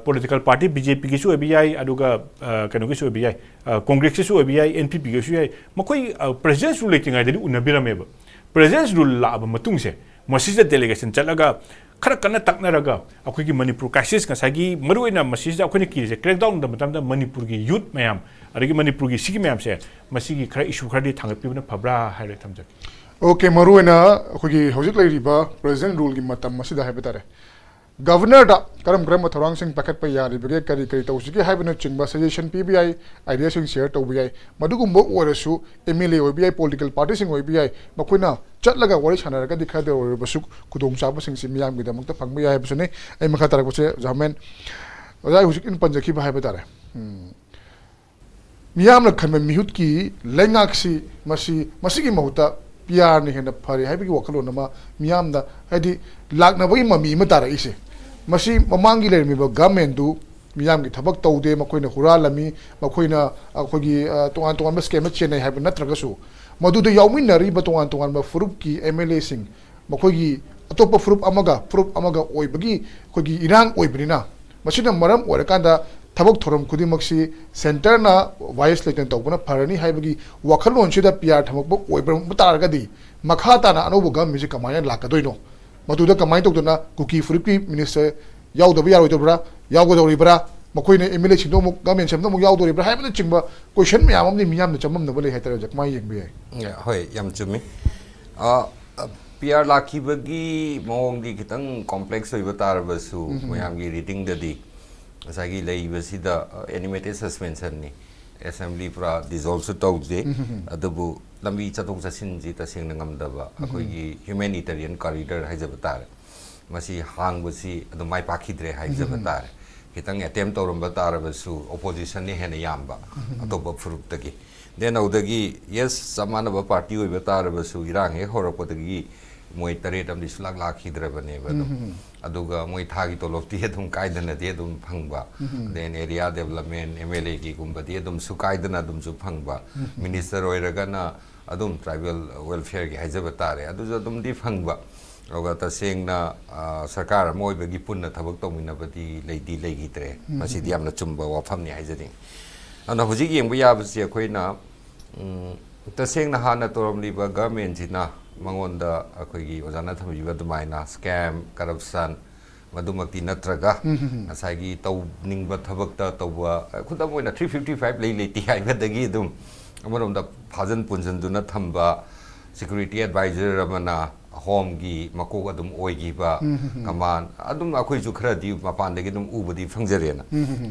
ꯄꯣꯂꯤꯇꯤꯀꯦꯜ ꯄꯥꯔꯇꯤ ꯕꯤ ꯖꯦ ꯄꯤꯒꯤꯁꯨ ꯑꯣꯏꯕ ꯌꯥꯏ, ꯑꯗꯨꯒ ꯑ, ꯀꯩꯅꯣꯒꯤꯁꯨ ꯑꯣꯏꯕ ꯌꯥꯏ, ꯑ, ꯀꯣꯡꯒ꯭ꯔꯦꯁꯀꯤꯁꯨ ꯑꯣꯏꯕ ꯌꯥꯏ, ꯑꯦꯟ ꯄꯤ ꯄꯤꯒꯤꯁꯨ ꯌꯥꯏ, ꯃꯈꯣꯏ ꯄ꯭ꯔꯦꯁꯤꯗꯦꯟꯁ ꯔꯨꯜ ꯂꯩꯇ꯭ꯔꯤꯉꯩꯗꯗꯤ ꯎꯅꯕꯤꯔꯝꯃꯦꯕ꯫ ꯄ꯭ꯔꯦꯁꯤꯗꯦꯟꯁ ꯔꯨꯜ ꯂꯥꯛꯑꯕ ꯃꯇꯨꯡꯁꯦ ꯃꯁꯤꯗ ꯗꯦꯂꯤꯒꯦꯁꯟ ꯆꯠꯂꯒ ꯈꯔ ꯀꯟꯅ ꯇꯛꯅꯔꯒ ꯑꯩꯈꯣꯏꯒꯤ ꯃꯅꯤꯄꯨꯔ ꯀ꯭ꯔꯥꯏꯁꯤꯁ, ꯉꯁꯥꯏꯒꯤ ꯃꯔꯨꯑꯣꯏꯅ ꯃꯁꯤꯁꯤꯗ ꯑꯩꯈꯣꯏꯅ ꯀꯤꯔꯤꯁꯦ ꯀ꯭ꯔꯦꯛꯗꯥꯎꯟ ꯇꯧꯕ ꯃꯇꯝꯗ ꯃꯅꯤꯄꯨꯔꯒꯤ ꯌꯨꯠ ꯃꯌꯥꯝ, ꯑꯗꯒꯤ ꯃꯅꯤꯄꯨꯔꯒꯤ ꯁꯤꯒꯤ ꯃꯌꯥꯝꯁꯦ, ꯃꯁꯤꯒꯤ ꯈꯔ ꯏꯁꯨ ꯈꯔꯗꯤ ꯊꯥꯡꯒꯠꯄꯤꯕꯅ ꯐꯕ꯭ꯔꯥ ꯍꯥꯏꯔ ꯊꯝꯖꯒꯦ꯫ ꯑꯣꯀꯦ, ꯃꯔꯨꯑꯣꯏꯅ ꯑꯩꯈꯣꯏꯒꯤ ꯍꯧꯖꯤꯛ ꯂꯩꯔꯤꯕ ꯄ꯭ꯔꯦꯁꯤꯗꯦꯟꯁ ꯔꯨꯜꯒꯤ ꯃꯇꯝ ꯑꯁꯤꯗ ꯍꯥꯏꯕ ꯇꯥꯔꯦ, ꯒꯕꯔꯅꯔꯗ ꯀꯔꯝ ꯀꯔꯝꯕ ꯊꯧꯔꯥꯡꯁꯤꯡ ꯄꯥꯏꯈꯠꯄ ꯌꯥꯔꯤꯕꯒꯦ, ꯀꯔꯤ ꯀꯔꯤ ꯇꯧꯁꯤꯒꯦ ꯍꯥꯏꯕꯅꯆꯤꯡꯕ ꯁꯖꯦꯁꯟ ꯄꯤꯕ ꯌꯥꯏ, ꯑꯥꯏꯗꯤꯌꯥꯁꯤꯡ ꯁꯤꯌꯔ ꯇꯧꯕ ꯌꯥꯏ꯫ ꯃꯗꯨꯒꯨꯝꯕ ꯑꯣꯏꯔꯁꯨ ꯑꯦꯝ ꯑꯦꯜ ꯑꯦ ꯑꯣꯏꯕ ꯌꯥꯏ, ꯄꯣꯂꯤꯇꯤꯀꯦꯜ ꯄꯥꯔꯇꯤꯁꯤꯡ ꯑꯣꯏꯕ ꯌꯥꯏ, ꯃꯈꯣꯏꯅ ꯆꯠꯂꯒ ꯋꯥꯔꯤ ꯁꯥꯟꯅꯔꯒꯗꯤ ꯈꯔꯗ ꯑꯣꯏꯔꯕꯁꯨ ꯈꯨꯗꯣꯡꯆꯥꯕꯁꯤꯡꯁꯤ ꯃꯤꯌꯥꯝꯒꯤꯗꯃꯛꯇ ꯐꯪꯕ ꯌꯥꯏ ꯍꯥꯏꯕꯁꯤꯅꯤ꯫ ꯑꯩ ꯃꯈꯥ ꯇꯥꯔꯛꯄꯁꯦ, ꯑꯣꯖꯥ ꯍꯣꯃꯦꯟ, ꯑꯣꯖꯥ ꯍꯧꯖꯤꯛ ꯑꯩꯅ ꯄꯟꯖꯈꯤꯕ ꯍꯥꯏꯕ ꯇꯥꯔꯦ, ꯎꯝ, ꯃꯤꯌꯥꯝꯅ ꯈꯟꯕ ꯃꯤꯍꯨꯠꯀꯤ ꯂꯩꯉꯥꯛꯁꯤ, ꯃꯁꯤ, ꯃꯁꯤꯒꯤ ꯃꯍꯨꯠꯇ ꯄꯤ ꯑꯥꯔꯅ ꯍꯦꯟꯅ ꯐꯔꯦ ꯍꯥꯏꯕꯒꯤ ꯋꯥꯈꯜꯂꯣꯟ ꯑꯃ ꯃꯤꯌꯥꯝꯗ, ꯍꯥꯏꯗꯤ, ꯂꯥꯛꯅꯕꯒꯤ ꯃꯃꯤ ꯑꯃ ꯇꯥꯔꯛꯏꯁꯦ꯫ ꯃꯁꯤ ꯃꯃꯥꯡꯒꯤ ꯂꯩꯔꯝꯃꯤꯕ ꯒꯃꯦꯟꯗꯨ ꯃꯤꯌꯥꯝꯒꯤ ꯊꯕꯛ ꯇꯧꯗꯦ, ꯃꯈꯣꯏꯅ ꯍꯨꯔꯥꯜꯂꯝꯃꯤ, ꯃꯈꯣꯏꯅ ꯑꯩꯈꯣꯏꯒꯤ, ꯑ, ꯇꯣꯉꯥꯟ ꯇꯣꯉꯥꯟꯕ ꯁ꯭ꯀꯦꯝꯗ ꯆꯦꯟꯅꯩ ꯍꯥꯏꯕ ꯅꯠꯇ꯭ꯔꯒꯁꯨ, ꯃꯗꯨꯗ ꯌꯥꯎꯃꯤꯟꯅꯔꯤꯕ ꯇꯣꯉꯥꯟ ꯇꯣꯉꯥꯟꯕ ꯐꯨꯔꯨꯞꯀꯤ ꯑꯦꯝ ꯑꯦꯜ ꯑꯦꯁꯤꯡ, ꯃꯈꯣꯏꯒꯤ ꯑꯇꯣꯞꯄ ꯐꯨꯔꯨꯞ ꯑꯃꯒ ꯐꯨꯔꯨꯞ ꯑꯃꯒ ꯑꯣꯏꯕꯒꯤ ꯑꯩꯈꯣꯏꯒꯤ ꯏꯔꯥꯡ ꯑꯣꯏꯕꯅꯤꯅ, ꯃꯁꯤꯅ ꯃꯔꯝ ꯑꯣꯏꯔꯀꯥꯟꯗ ꯊꯕꯛ ꯊꯧꯔꯝ ꯈꯨꯗꯤꯡꯃꯛꯁꯤ ꯁꯦꯟꯇꯔꯅ ꯚꯥꯏꯁ ꯂꯩꯇꯅ ꯇꯧꯕꯅ ꯐꯔꯅꯤ ꯍꯥꯏꯕꯒꯤ ꯋꯥꯈꯜꯂꯣꯟꯁꯤꯗ ꯄꯤ ꯑꯥꯔ ꯊꯝꯃꯛꯄ ꯑꯣꯏꯕ ꯇꯥꯔꯒꯗꯤ, ꯃꯈꯥ ꯇꯥꯅ ꯑꯅꯧꯕ ꯒꯃꯦꯟꯁꯤ ꯀꯃꯥꯏꯅ ꯂꯥꯛꯀꯗꯣꯏꯅꯣ? ꯃꯗꯨꯗ ꯀꯃꯥꯏꯅ ꯇꯧꯗꯅ ꯀꯨꯀꯤ ꯐꯨꯔꯨꯞꯀꯤ ꯃꯤꯅꯤꯁꯇꯔ ꯌꯥꯎꯗꯕ ꯌꯥꯔꯣꯏꯗꯕ꯭ꯔꯥ, ꯌꯥꯎꯒꯗꯧꯔꯤꯕ꯭ꯔꯥ, ꯃꯈꯣꯏꯅ ꯑꯦꯝ ꯑꯦꯜ ꯑꯦꯁꯤꯡꯗꯣ ꯑꯃꯨꯛ ꯒꯃꯦꯟ ꯁꯦꯝꯗ ꯑꯃꯨꯛ ꯌꯥꯎꯗꯧꯔꯤꯕ꯭ꯔꯥ ꯍꯥꯏꯕꯅꯆꯤꯡꯕ ꯀꯣꯏꯁꯟ ꯃꯌꯥꯝ ꯑꯃꯗꯤ ꯃꯤꯌꯥꯝꯅ ꯆꯃꯝꯅꯕ ꯂꯩ ꯍꯥꯏꯇꯥꯔꯦ꯫ ꯑꯣꯖꯥ, ꯀꯃꯥꯏꯅ ꯌꯦꯡꯕ ꯌꯥꯏ? ꯌꯥ, ꯍꯣꯏ, ꯌꯥꯝ ꯆꯨꯝꯃꯤ꯫ ꯄꯤ ꯑꯥꯔ ꯂꯥꯛꯈꯤꯕꯒꯤ ꯃꯑꯣꯡꯗꯤ ꯈꯤꯇꯪ ꯀꯣꯝꯄ꯭ꯂꯦꯛꯁ ꯑꯣꯏꯕ ꯇꯥꯔꯕꯁꯨ, ꯎꯝ꯫ ꯃꯌꯥꯝꯒꯤ ꯔꯤꯗꯤꯡꯗꯗꯤ ꯉꯁꯥꯏꯒꯤ ꯂꯩꯔꯤꯕꯁꯤꯗ, ꯑ, ꯑꯦꯅꯤꯃꯦꯇꯦꯠ ꯁꯁꯄꯦꯟꯁꯟꯅꯤ꯫ ꯑꯦꯁꯦꯝꯕ꯭ꯂꯤ ꯄꯨꯔꯥ ꯗꯤꯖꯣꯜꯕꯁꯨ ꯇꯧꯗꯦ꯫ ꯎꯝ꯫ ꯑꯗꯨꯕꯨ ꯂꯝꯕꯤ ꯆꯠꯊꯣꯛ ꯆꯠꯁꯤꯟꯁꯤ ꯇꯁꯦꯡꯅ ꯉꯝꯗꯕ, ꯎꯝ꯫ ꯑꯩꯈꯣꯏꯒꯤ ꯍ꯭ꯌꯨꯃꯦꯅꯤꯇꯦꯔꯤꯌꯟ ꯀꯣꯔꯤꯗꯣꯔ ꯍꯥꯏꯖꯕ ꯇꯥꯔꯦ, ꯃꯁꯤ ꯍꯥꯡꯕꯁꯤ ꯑꯗꯨꯝ ꯃꯥꯏ ꯄꯥꯛꯈꯤꯗ꯭ꯔꯦ ꯍꯥꯏꯖꯕ ꯎꯝ꯫ ꯇꯥꯔꯦ꯫ ꯈꯤꯇꯪ ꯑꯦꯇꯦꯝ ꯇꯧꯔꯝꯕ ꯇꯥꯔꯕꯁꯨ ꯑꯣꯄꯣꯖꯤꯁꯟꯅ ꯍꯦꯟꯅ ꯌꯥꯝꯕ ꯑꯇꯣꯞꯄ ꯐꯨꯔꯨꯞꯇꯒꯤ꯫ ꯗꯦꯟ ꯑꯗꯨꯗꯒꯤ ꯌꯦꯁ, ꯆꯞ ꯃꯥꯟꯅꯕ ꯄꯥꯔꯇꯤ ꯑꯣꯏꯕ ꯇꯥꯔꯕꯁꯨ ꯏꯔꯥꯡ ꯍꯦꯛ ꯍꯧꯔꯛꯄꯗꯒꯤ ꯃꯣꯏ ꯇꯔꯦꯠ ꯑꯃꯗꯤ ꯁꯨꯡꯂꯥꯛ ꯂꯥꯛꯈꯤꯗ꯭ꯔꯕꯅꯦꯕ ꯑꯗꯨꯝ꯫ ꯑꯗꯨꯒ ꯃꯣꯏ ꯊꯥꯒꯤ ꯇꯣꯂꯣꯞꯇꯤ ꯑꯗꯨꯝ ꯀꯥꯏꯗꯅꯗꯤ ꯑꯗꯨꯝ ꯐꯪꯕ꯫ Then area development, M L ꯑꯦꯒꯤꯒꯨꯝꯕꯗꯤ ꯑꯗꯨꯝ ꯁꯨ ꯀꯥꯏꯗꯅ ꯑꯗꯨꯝꯁꯨ ꯐꯪꯕ꯫ ꯃꯤꯅꯤꯁꯇꯔ ꯑꯣꯏꯔꯒꯅ ꯑꯗꯨꯝ ꯇ꯭ꯔꯥꯏꯕꯦꯜ ꯋꯦꯜꯐꯤꯌꯔꯒꯤ ꯍꯥꯏꯖꯕ ꯇꯥꯔꯦ, ꯑꯗꯨꯁꯨ ꯑꯗꯨꯝꯗꯤ ꯐꯪꯕ꯫ ꯑꯗꯨꯒ ꯇꯁꯦꯡꯅ, ꯑ, ꯁꯔꯀꯥꯔ ꯑꯃ ꯑꯣꯏꯕꯒꯤ ꯄꯨꯟꯅ ꯊꯕꯛ ꯇꯧꯃꯤꯟꯅꯕꯗꯤ ꯂꯩꯗꯤ ꯂꯩꯈꯤꯗ꯭ꯔꯦ꯫ ꯃꯁꯤꯗꯤ ꯌꯥꯝꯅ ꯆꯨꯝꯕ ꯋꯥꯐꯝꯅꯤ ꯍꯥꯏꯖꯅꯤꯡꯉꯤ꯫ ꯑꯗꯨꯅ ꯍꯧꯖꯤꯛ ꯌꯦꯡꯕ ꯌꯥꯕꯁꯤ ꯑꯩꯈꯣꯏꯅ, ꯎꯝ, ꯇꯁꯦꯡꯅ ꯍꯥꯟꯅ ꯇꯧꯔꯝꯂꯤꯕ ꯒꯚꯔꯟꯃꯦꯟꯁꯤꯅ ꯃꯉꯣꯟꯗ ꯑꯩꯈꯣꯏꯒꯤ ꯑꯣꯖꯥꯅ ꯊꯝꯕꯤꯕ ꯑꯗꯨꯃꯥꯏꯅ ꯁ꯭ꯀꯦꯝ, ꯀꯔꯞꯁꯟ, ꯃꯗꯨꯃꯛꯇꯤ ꯅꯠꯇ꯭ꯔꯒ ꯉꯁꯥꯏꯒꯤ ꯇꯧꯅꯤꯡꯕ ꯊꯕꯛꯇ ꯇꯧꯕ, ꯈꯨꯗꯝ ꯑꯣꯏꯅ ꯊ꯭ꯔꯤ ꯐꯤꯐꯇꯤ ꯐꯥꯏꯚ ꯂꯩ ꯂꯩꯇꯦ ꯍꯥꯏꯕꯗꯒꯤ ꯑꯗꯨꯝ ꯑꯃꯔꯣꯝꯗ ꯐꯥꯖꯤꯟ ꯄꯨꯟꯁꯤꯟꯗꯨꯅ ꯊꯝꯕ, ꯁꯦꯀ꯭ꯌꯨꯔꯤꯇꯤ ꯑꯦꯗꯚꯥꯏꯖꯔ ꯑꯃꯅ ꯍꯣꯝꯒꯤ ꯃꯀꯣꯛ ꯑꯗꯨꯝ ꯑꯣꯏꯈꯤꯕ, ꯀꯃꯥꯟ ꯑꯗꯨꯝ ꯑꯩꯈꯣꯏꯁꯨ ꯈꯔꯗꯤ ꯃꯄꯥꯟꯗꯒꯤ ꯑꯗꯨꯝ ꯎꯕꯗꯤ ꯐꯪꯖꯔꯦꯅ꯫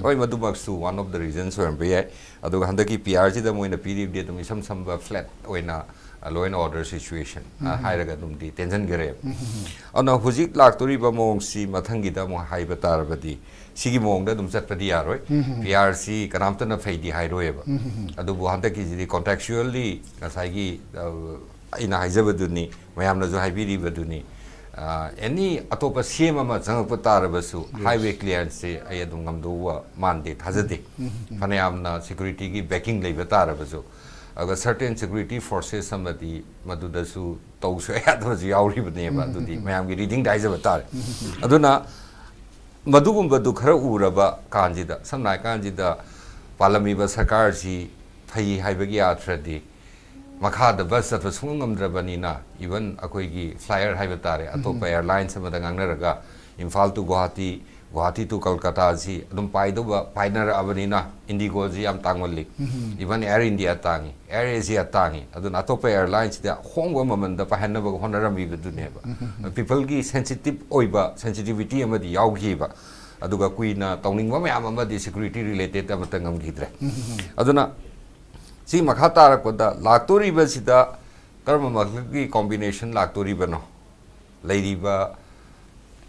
ꯍꯣꯏ, ꯃꯗꯨꯃꯛꯁꯨ one of the reasons ꯑꯣꯏꯔꯝꯕ ꯌꯥꯏ꯫ ꯑꯗꯨꯒ ꯍꯟꯗꯛꯀꯤ ꯄꯤ ꯑꯥꯔꯁꯤꯗ ꯃꯣꯏꯅ ꯄꯤꯔꯤꯕꯗꯤ ꯑꯗꯨꯝ ꯏꯁꯝ ꯁꯝꯕ ꯐ꯭ꯂꯦꯠ ꯑꯣꯏꯅ law and order situation ꯍꯥꯏꯔꯒ ꯑꯗꯨꯝꯗꯤ ꯇꯦꯟꯁꯤꯟꯈ꯭ꯔꯦꯕ꯫ ꯑꯗꯨꯅ ꯍꯧꯖꯤꯛ ꯂꯥꯛꯇꯣꯔꯤꯕ ꯃꯑꯣꯡꯁꯤ ꯃꯊꯪꯒꯤꯗ ꯑꯃꯨꯛ ꯍꯥꯏꯕ ꯇꯥꯔꯕꯗꯤ ꯁꯤꯒꯤ ꯃꯑꯣꯡꯗ ꯑꯗꯨꯝ ꯆꯠꯄꯗꯤ ꯌꯥꯔꯣꯏ꯫ ꯄꯤ ꯑꯥꯔꯁꯤ ꯀꯅꯥꯝꯇꯅ ꯐꯩꯗꯤ ꯍꯥꯏꯔꯣꯏꯕ꯫ ꯑꯗꯨꯕꯨ ꯍꯟꯗꯛꯀꯤꯁꯤꯗꯤ contractually ꯉꯁꯥꯏꯒꯤ, ꯑ, ꯑꯩꯅ ꯍꯥꯏꯖꯕꯗꯨꯅꯤ, ꯃꯌꯥꯝꯅꯁꯨ ꯍꯥꯏꯕꯤꯔꯤꯕꯗꯨꯅꯤ꯫ ꯑ, ꯑꯦꯅꯤ ꯑꯇꯣꯞꯄ ꯁꯤ ꯑꯦꯝ ꯑꯃ ꯆꯪꯉꯛꯄ ꯇꯥꯔꯕꯁꯨ ꯍꯥꯏꯋꯦ ꯀ꯭ꯂꯤꯌꯥꯔꯦꯟꯁꯁꯦ ꯑꯩ ꯑꯗꯨꯝ ꯉꯝꯗꯧꯕ ꯃꯥꯟꯗꯦ, ꯊꯥꯖꯗꯦ꯫ ꯐꯅꯌꯥꯝꯅ ꯁꯦꯀ꯭ꯌꯨꯔꯤꯇꯤꯒꯤ ꯕꯦꯀꯤꯡ ꯂꯩꯕ ꯇꯥꯔꯕꯁꯨ꯫ ꯑꯗꯨꯒ certain security forces ꯑꯃꯗꯤ ꯃꯗꯨꯗꯁꯨ ꯇꯧ ꯁꯨꯡꯌꯥ ꯌꯥꯗꯕꯁꯨ ꯌꯥꯎꯔꯤꯕꯅꯦꯕ꯫ ꯑꯗꯨꯗꯤ ꯃꯌꯥꯝꯒꯤ ꯔꯤꯗꯤꯡꯗ ꯍꯥꯏꯖꯕ ꯇꯥꯔꯦ꯫ ꯑꯗꯨꯅ ꯃꯗꯨꯒꯨꯝꯕꯗꯨ ꯈꯔ ꯎꯔꯕ ꯀꯥꯟꯁꯤꯗ, ꯁꯝꯅ ꯍꯥꯏ ꯀꯥꯟꯁꯤꯗ, ꯄꯥꯜꯂꯝꯃꯤꯕ ꯁꯔꯀꯥꯔꯁꯤ ꯐꯩ ꯍꯥꯏꯕꯒꯤ ꯑꯥꯔꯊ꯭ꯔꯗꯤ ꯃꯈꯥꯗ ꯕꯁ ꯆꯠꯄ ꯁꯨꯡꯉꯝ ꯉꯝꯗ꯭ꯔꯕꯅꯤꯅ, even ꯑꯩꯈꯣꯏꯒꯤ flyer ꯍꯥꯏꯕ ꯇꯥꯔꯦ, ꯑꯇꯣꯞꯄ airlines ꯑꯃꯗ ꯉꯥꯡꯅꯔꯒ ꯏꯝꯐꯥꯜ to ꯒꯨꯋꯥꯍꯥꯇꯤ, ꯒꯨꯋꯥꯍꯥꯇꯤ to ꯀꯜꯀꯇꯥꯁꯤ ꯑꯗꯨꯝ ꯄꯥꯏꯗꯧꯕ ꯄꯥꯏꯅꯔꯛꯑꯕꯅꯤꯅ, ꯏꯟꯗꯤꯒꯣꯁꯤ ꯌꯥꯝ ꯇꯥꯡꯃꯜꯂꯤ꯫ Even Air India ꯇꯥꯡꯉꯤ, Air Asia ꯇꯥꯡꯉꯤ꯫ ꯑꯗꯨꯅ ꯑꯇꯣꯞꯄ airlineꯁꯤꯗ ꯑꯍꯣꯡꯕ ꯃꯃꯜꯗ ꯄꯥꯏꯍꯟꯅꯕ ꯍꯣꯠꯅꯔꯝꯃꯤꯕꯗꯨꯅꯦꯕ꯫ Peopleꯒꯤ sensitive ꯑꯣꯏꯕ sensitivity ꯑꯃꯗꯤ ꯌꯥꯎꯈꯤꯕ꯫ ꯑꯗꯨꯒ ꯀꯨꯏꯅ ꯇꯧꯅꯤꯡꯕ ꯃꯌꯥꯝ ꯑꯃꯗꯤ security related ꯑꯃꯠꯇ ꯉꯝꯈꯤꯗ꯭ꯔꯦ꯫ ꯑꯗꯨꯅ ꯁꯤ ꯃꯈꯥ ꯇꯥꯔꯛꯄꯗ ꯂꯥꯛꯇꯣꯔꯤꯕꯁꯤꯗ ꯀꯔꯝꯕ ꯃꯈꯜꯒꯤ combination ꯂꯥꯛꯇꯣꯔꯤꯕꯅꯣ? ꯂꯩꯔꯤꯕ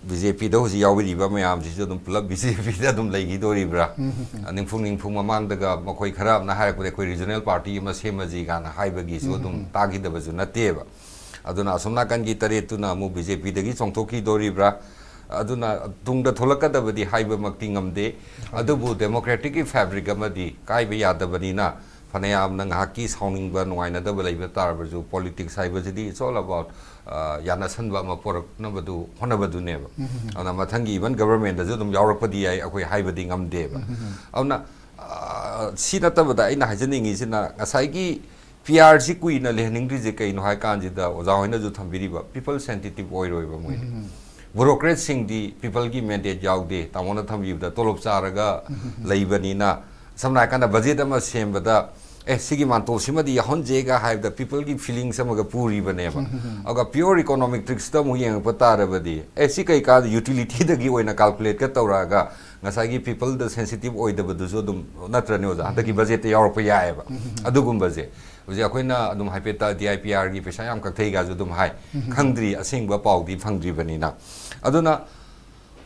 ꯕꯤ ꯖꯦ ꯄꯤꯗ ꯍꯧꯖꯤꯛ ꯌꯥꯎꯕꯤꯔꯤꯕ ꯃꯌꯥꯝꯁꯤꯁꯨ ꯑꯗꯨꯝ ꯄꯨꯂꯞ ꯕꯤ ꯖꯦ ꯄꯤꯗ ꯑꯗꯨꯝ ꯂꯩꯈꯤꯗꯣꯔꯤꯕ꯭ꯔꯥ? ꯅꯤꯡꯐꯨ ꯅꯤꯡꯐꯨ ꯃꯃꯥꯡꯗꯒ ꯃꯈꯣꯏ ꯈꯔ ꯑꯃꯅ ꯍꯥꯏꯔꯛꯄꯗ ꯑꯩꯈꯣꯏ ꯔꯤꯖꯅꯦꯜ ꯄꯥꯔꯇꯤ ꯑꯃ ꯁꯦꯝꯃꯁꯤ ꯀꯥꯏꯅ ꯍꯥꯏꯕꯒꯤꯁꯨ ꯑꯗꯨꯝ ꯇꯥꯈꯤꯗꯕꯁꯨ ꯅꯠꯇꯦꯕ꯫ ꯑꯗꯨꯅ ꯑꯁꯣꯝ ꯅꯥꯀꯟꯒꯤ ꯇꯔꯦꯠꯇꯨꯅ ꯑꯃꯨꯛ ꯕꯤ ꯖꯦ ꯄꯤꯗꯒꯤ ꯆꯣꯡꯊꯣꯛꯈꯤꯗꯣꯔꯤꯕ꯭ꯔꯥ? ꯑꯗꯨꯅ ꯇꯨꯡꯗ ꯊꯣꯛꯂꯛꯀꯗꯕꯗꯤ ꯍꯥꯏꯕꯃꯛꯇꯤ ꯉꯝꯗꯦ꯫ ꯑꯗꯨꯕꯨ ꯗꯦꯃꯣꯀ꯭ꯔꯦꯇꯤꯛꯀꯤ ꯐꯦꯕ꯭ꯔꯤꯛ ꯑꯃꯗꯤ ꯀꯥꯏꯕ ꯌꯥꯗꯕꯅꯤꯅ, ꯐꯅꯌꯥꯝꯅ ꯉꯥꯏꯍꯥꯛꯀꯤ ꯁꯥꯎꯅꯤꯡꯕ, ꯅꯨꯡꯉꯥꯏꯅꯗꯕ ꯂꯩꯕ ꯇꯥꯔꯕꯁꯨ, ꯄꯣꯂꯤꯇꯤꯛꯁ ꯍꯥꯏꯕꯁꯤꯗꯤ it's all about, ꯑ, ꯌꯥꯅꯁꯟꯕ ꯑꯃ ꯄꯣꯔꯛꯅꯕꯗꯨ ꯍꯣꯠꯅꯕꯗꯨꯅꯦꯕ꯫ ꯑꯗꯨꯅ ꯃꯊꯪꯒꯤ ꯏꯚꯟ ꯒꯕꯔꯃꯦꯟꯗꯁꯨ ꯑꯗꯨꯝ ꯌꯥꯎꯔꯛꯄꯗꯤ ꯌꯥꯏ, ꯑꯩꯈꯣꯏ ꯍꯥꯏꯕꯗꯤ ꯉꯝꯗꯦꯕ꯫ ꯑꯗꯨꯅ, ꯑ, ꯁꯤ ꯅꯠꯇꯕꯗ ꯑꯩꯅ ꯍꯥꯏꯖꯅꯤꯡꯉꯤꯁꯤꯅ, ꯉꯁꯥꯏꯒꯤ ꯄꯤ ꯑꯥꯔꯁꯤ ꯀꯨꯏꯅ ꯂꯩꯍꯟꯅꯤꯡꯗ꯭ꯔꯤꯁꯦ ꯀꯩꯅꯣ ꯍꯥꯏ ꯀꯥꯟꯁꯤꯗ, ꯑꯣꯖꯥ ꯍꯣꯏꯅꯁꯨ ꯊꯝꯕꯤꯔꯤꯕ, ꯄꯤꯄꯜ ꯁꯦꯟꯁꯤꯇꯤꯞ ꯑꯣꯏꯔꯣꯏꯕ ꯃꯣꯏꯗꯤ꯫ ꯕ꯭ꯌꯨꯔꯣꯀ꯭ꯔꯦꯠꯁꯤꯡꯗꯤ ꯄꯤꯄꯜꯒꯤ ꯃꯦꯟꯗꯦꯠ ꯌꯥꯎꯗꯦ, ꯇꯥꯃꯣꯅ ꯊꯝꯕꯤꯕꯗ ꯇꯣꯂꯣꯞ ꯆꯥꯔꯒ ꯂꯩꯕꯅꯤꯅ, ꯁꯝꯅ ꯍꯥꯏꯔꯀꯥꯟꯗ ꯕꯖꯦꯠ ꯑꯃ ꯁꯦꯝꯕꯗ, "ꯑꯦ, ꯁꯤꯒꯤ ꯃꯥꯟꯇꯣꯞꯁꯤꯃꯗꯤ ꯌꯥꯎꯍꯟꯁꯦꯒ" ꯍꯥꯏꯕꯗ ꯄꯤꯄꯜꯒꯤ ꯐꯤꯂꯤꯡꯁ ꯑꯃꯒ ꯄꯨꯔꯤꯕꯅꯦꯕ꯫ ꯑꯗꯨꯒ ꯄꯤꯌꯣꯔ ꯏꯀꯣꯅꯣꯃꯤꯛ ꯇ꯭ꯔꯤꯛꯁꯇ ꯑꯃꯨꯛ ꯌꯦꯡꯉꯛꯄ ꯇꯥꯔꯕꯗꯤ, "ꯑꯦ, ꯁꯤ ꯀꯩ ꯀꯥꯟꯗ ꯌꯨꯇꯤꯂꯤꯇꯤꯗꯒꯤ ꯑꯣꯏꯅ ꯀꯥꯜꯀꯨꯂꯦꯠꯀ ꯇꯧꯔꯛꯑꯒ ꯉꯁꯥꯏꯒꯤ ꯄꯤꯄꯜꯗ ꯁꯦꯟꯁꯤꯇꯤꯞ ꯑꯣꯏꯗꯕꯗꯨꯁꯨ ꯑꯗꯨꯝ ꯅꯠꯇ꯭ꯔꯅꯦ ꯑꯣꯖꯥ? ꯍꯟꯗꯛꯀꯤ ꯕꯖꯦꯠꯇ ꯌꯥꯎꯔꯛꯄ ꯌꯥꯏꯑꯕ ꯑꯗꯨꯒꯨꯝꯕꯁꯦ꯫ ꯍꯧꯖꯤꯛ ꯑꯩꯈꯣꯏꯅ ꯑꯗꯨꯝ ꯍꯥꯏꯐꯦꯠꯇ ꯗꯤ ꯑꯥꯏ ꯄꯤ ꯑꯥꯔꯒꯤ ꯄꯩꯁꯥ ꯌꯥꯝ ꯀꯛꯊꯩꯒꯁꯨ ꯑꯗꯨꯝ ꯍꯥꯏ, ꯈꯪꯗ꯭ꯔꯤ, ꯑꯁꯦꯡꯕ ꯄꯥꯎꯗꯤ ꯐꯪꯗ꯭ꯔꯤꯕꯅꯤꯅ꯫ ꯑꯗꯨꯅ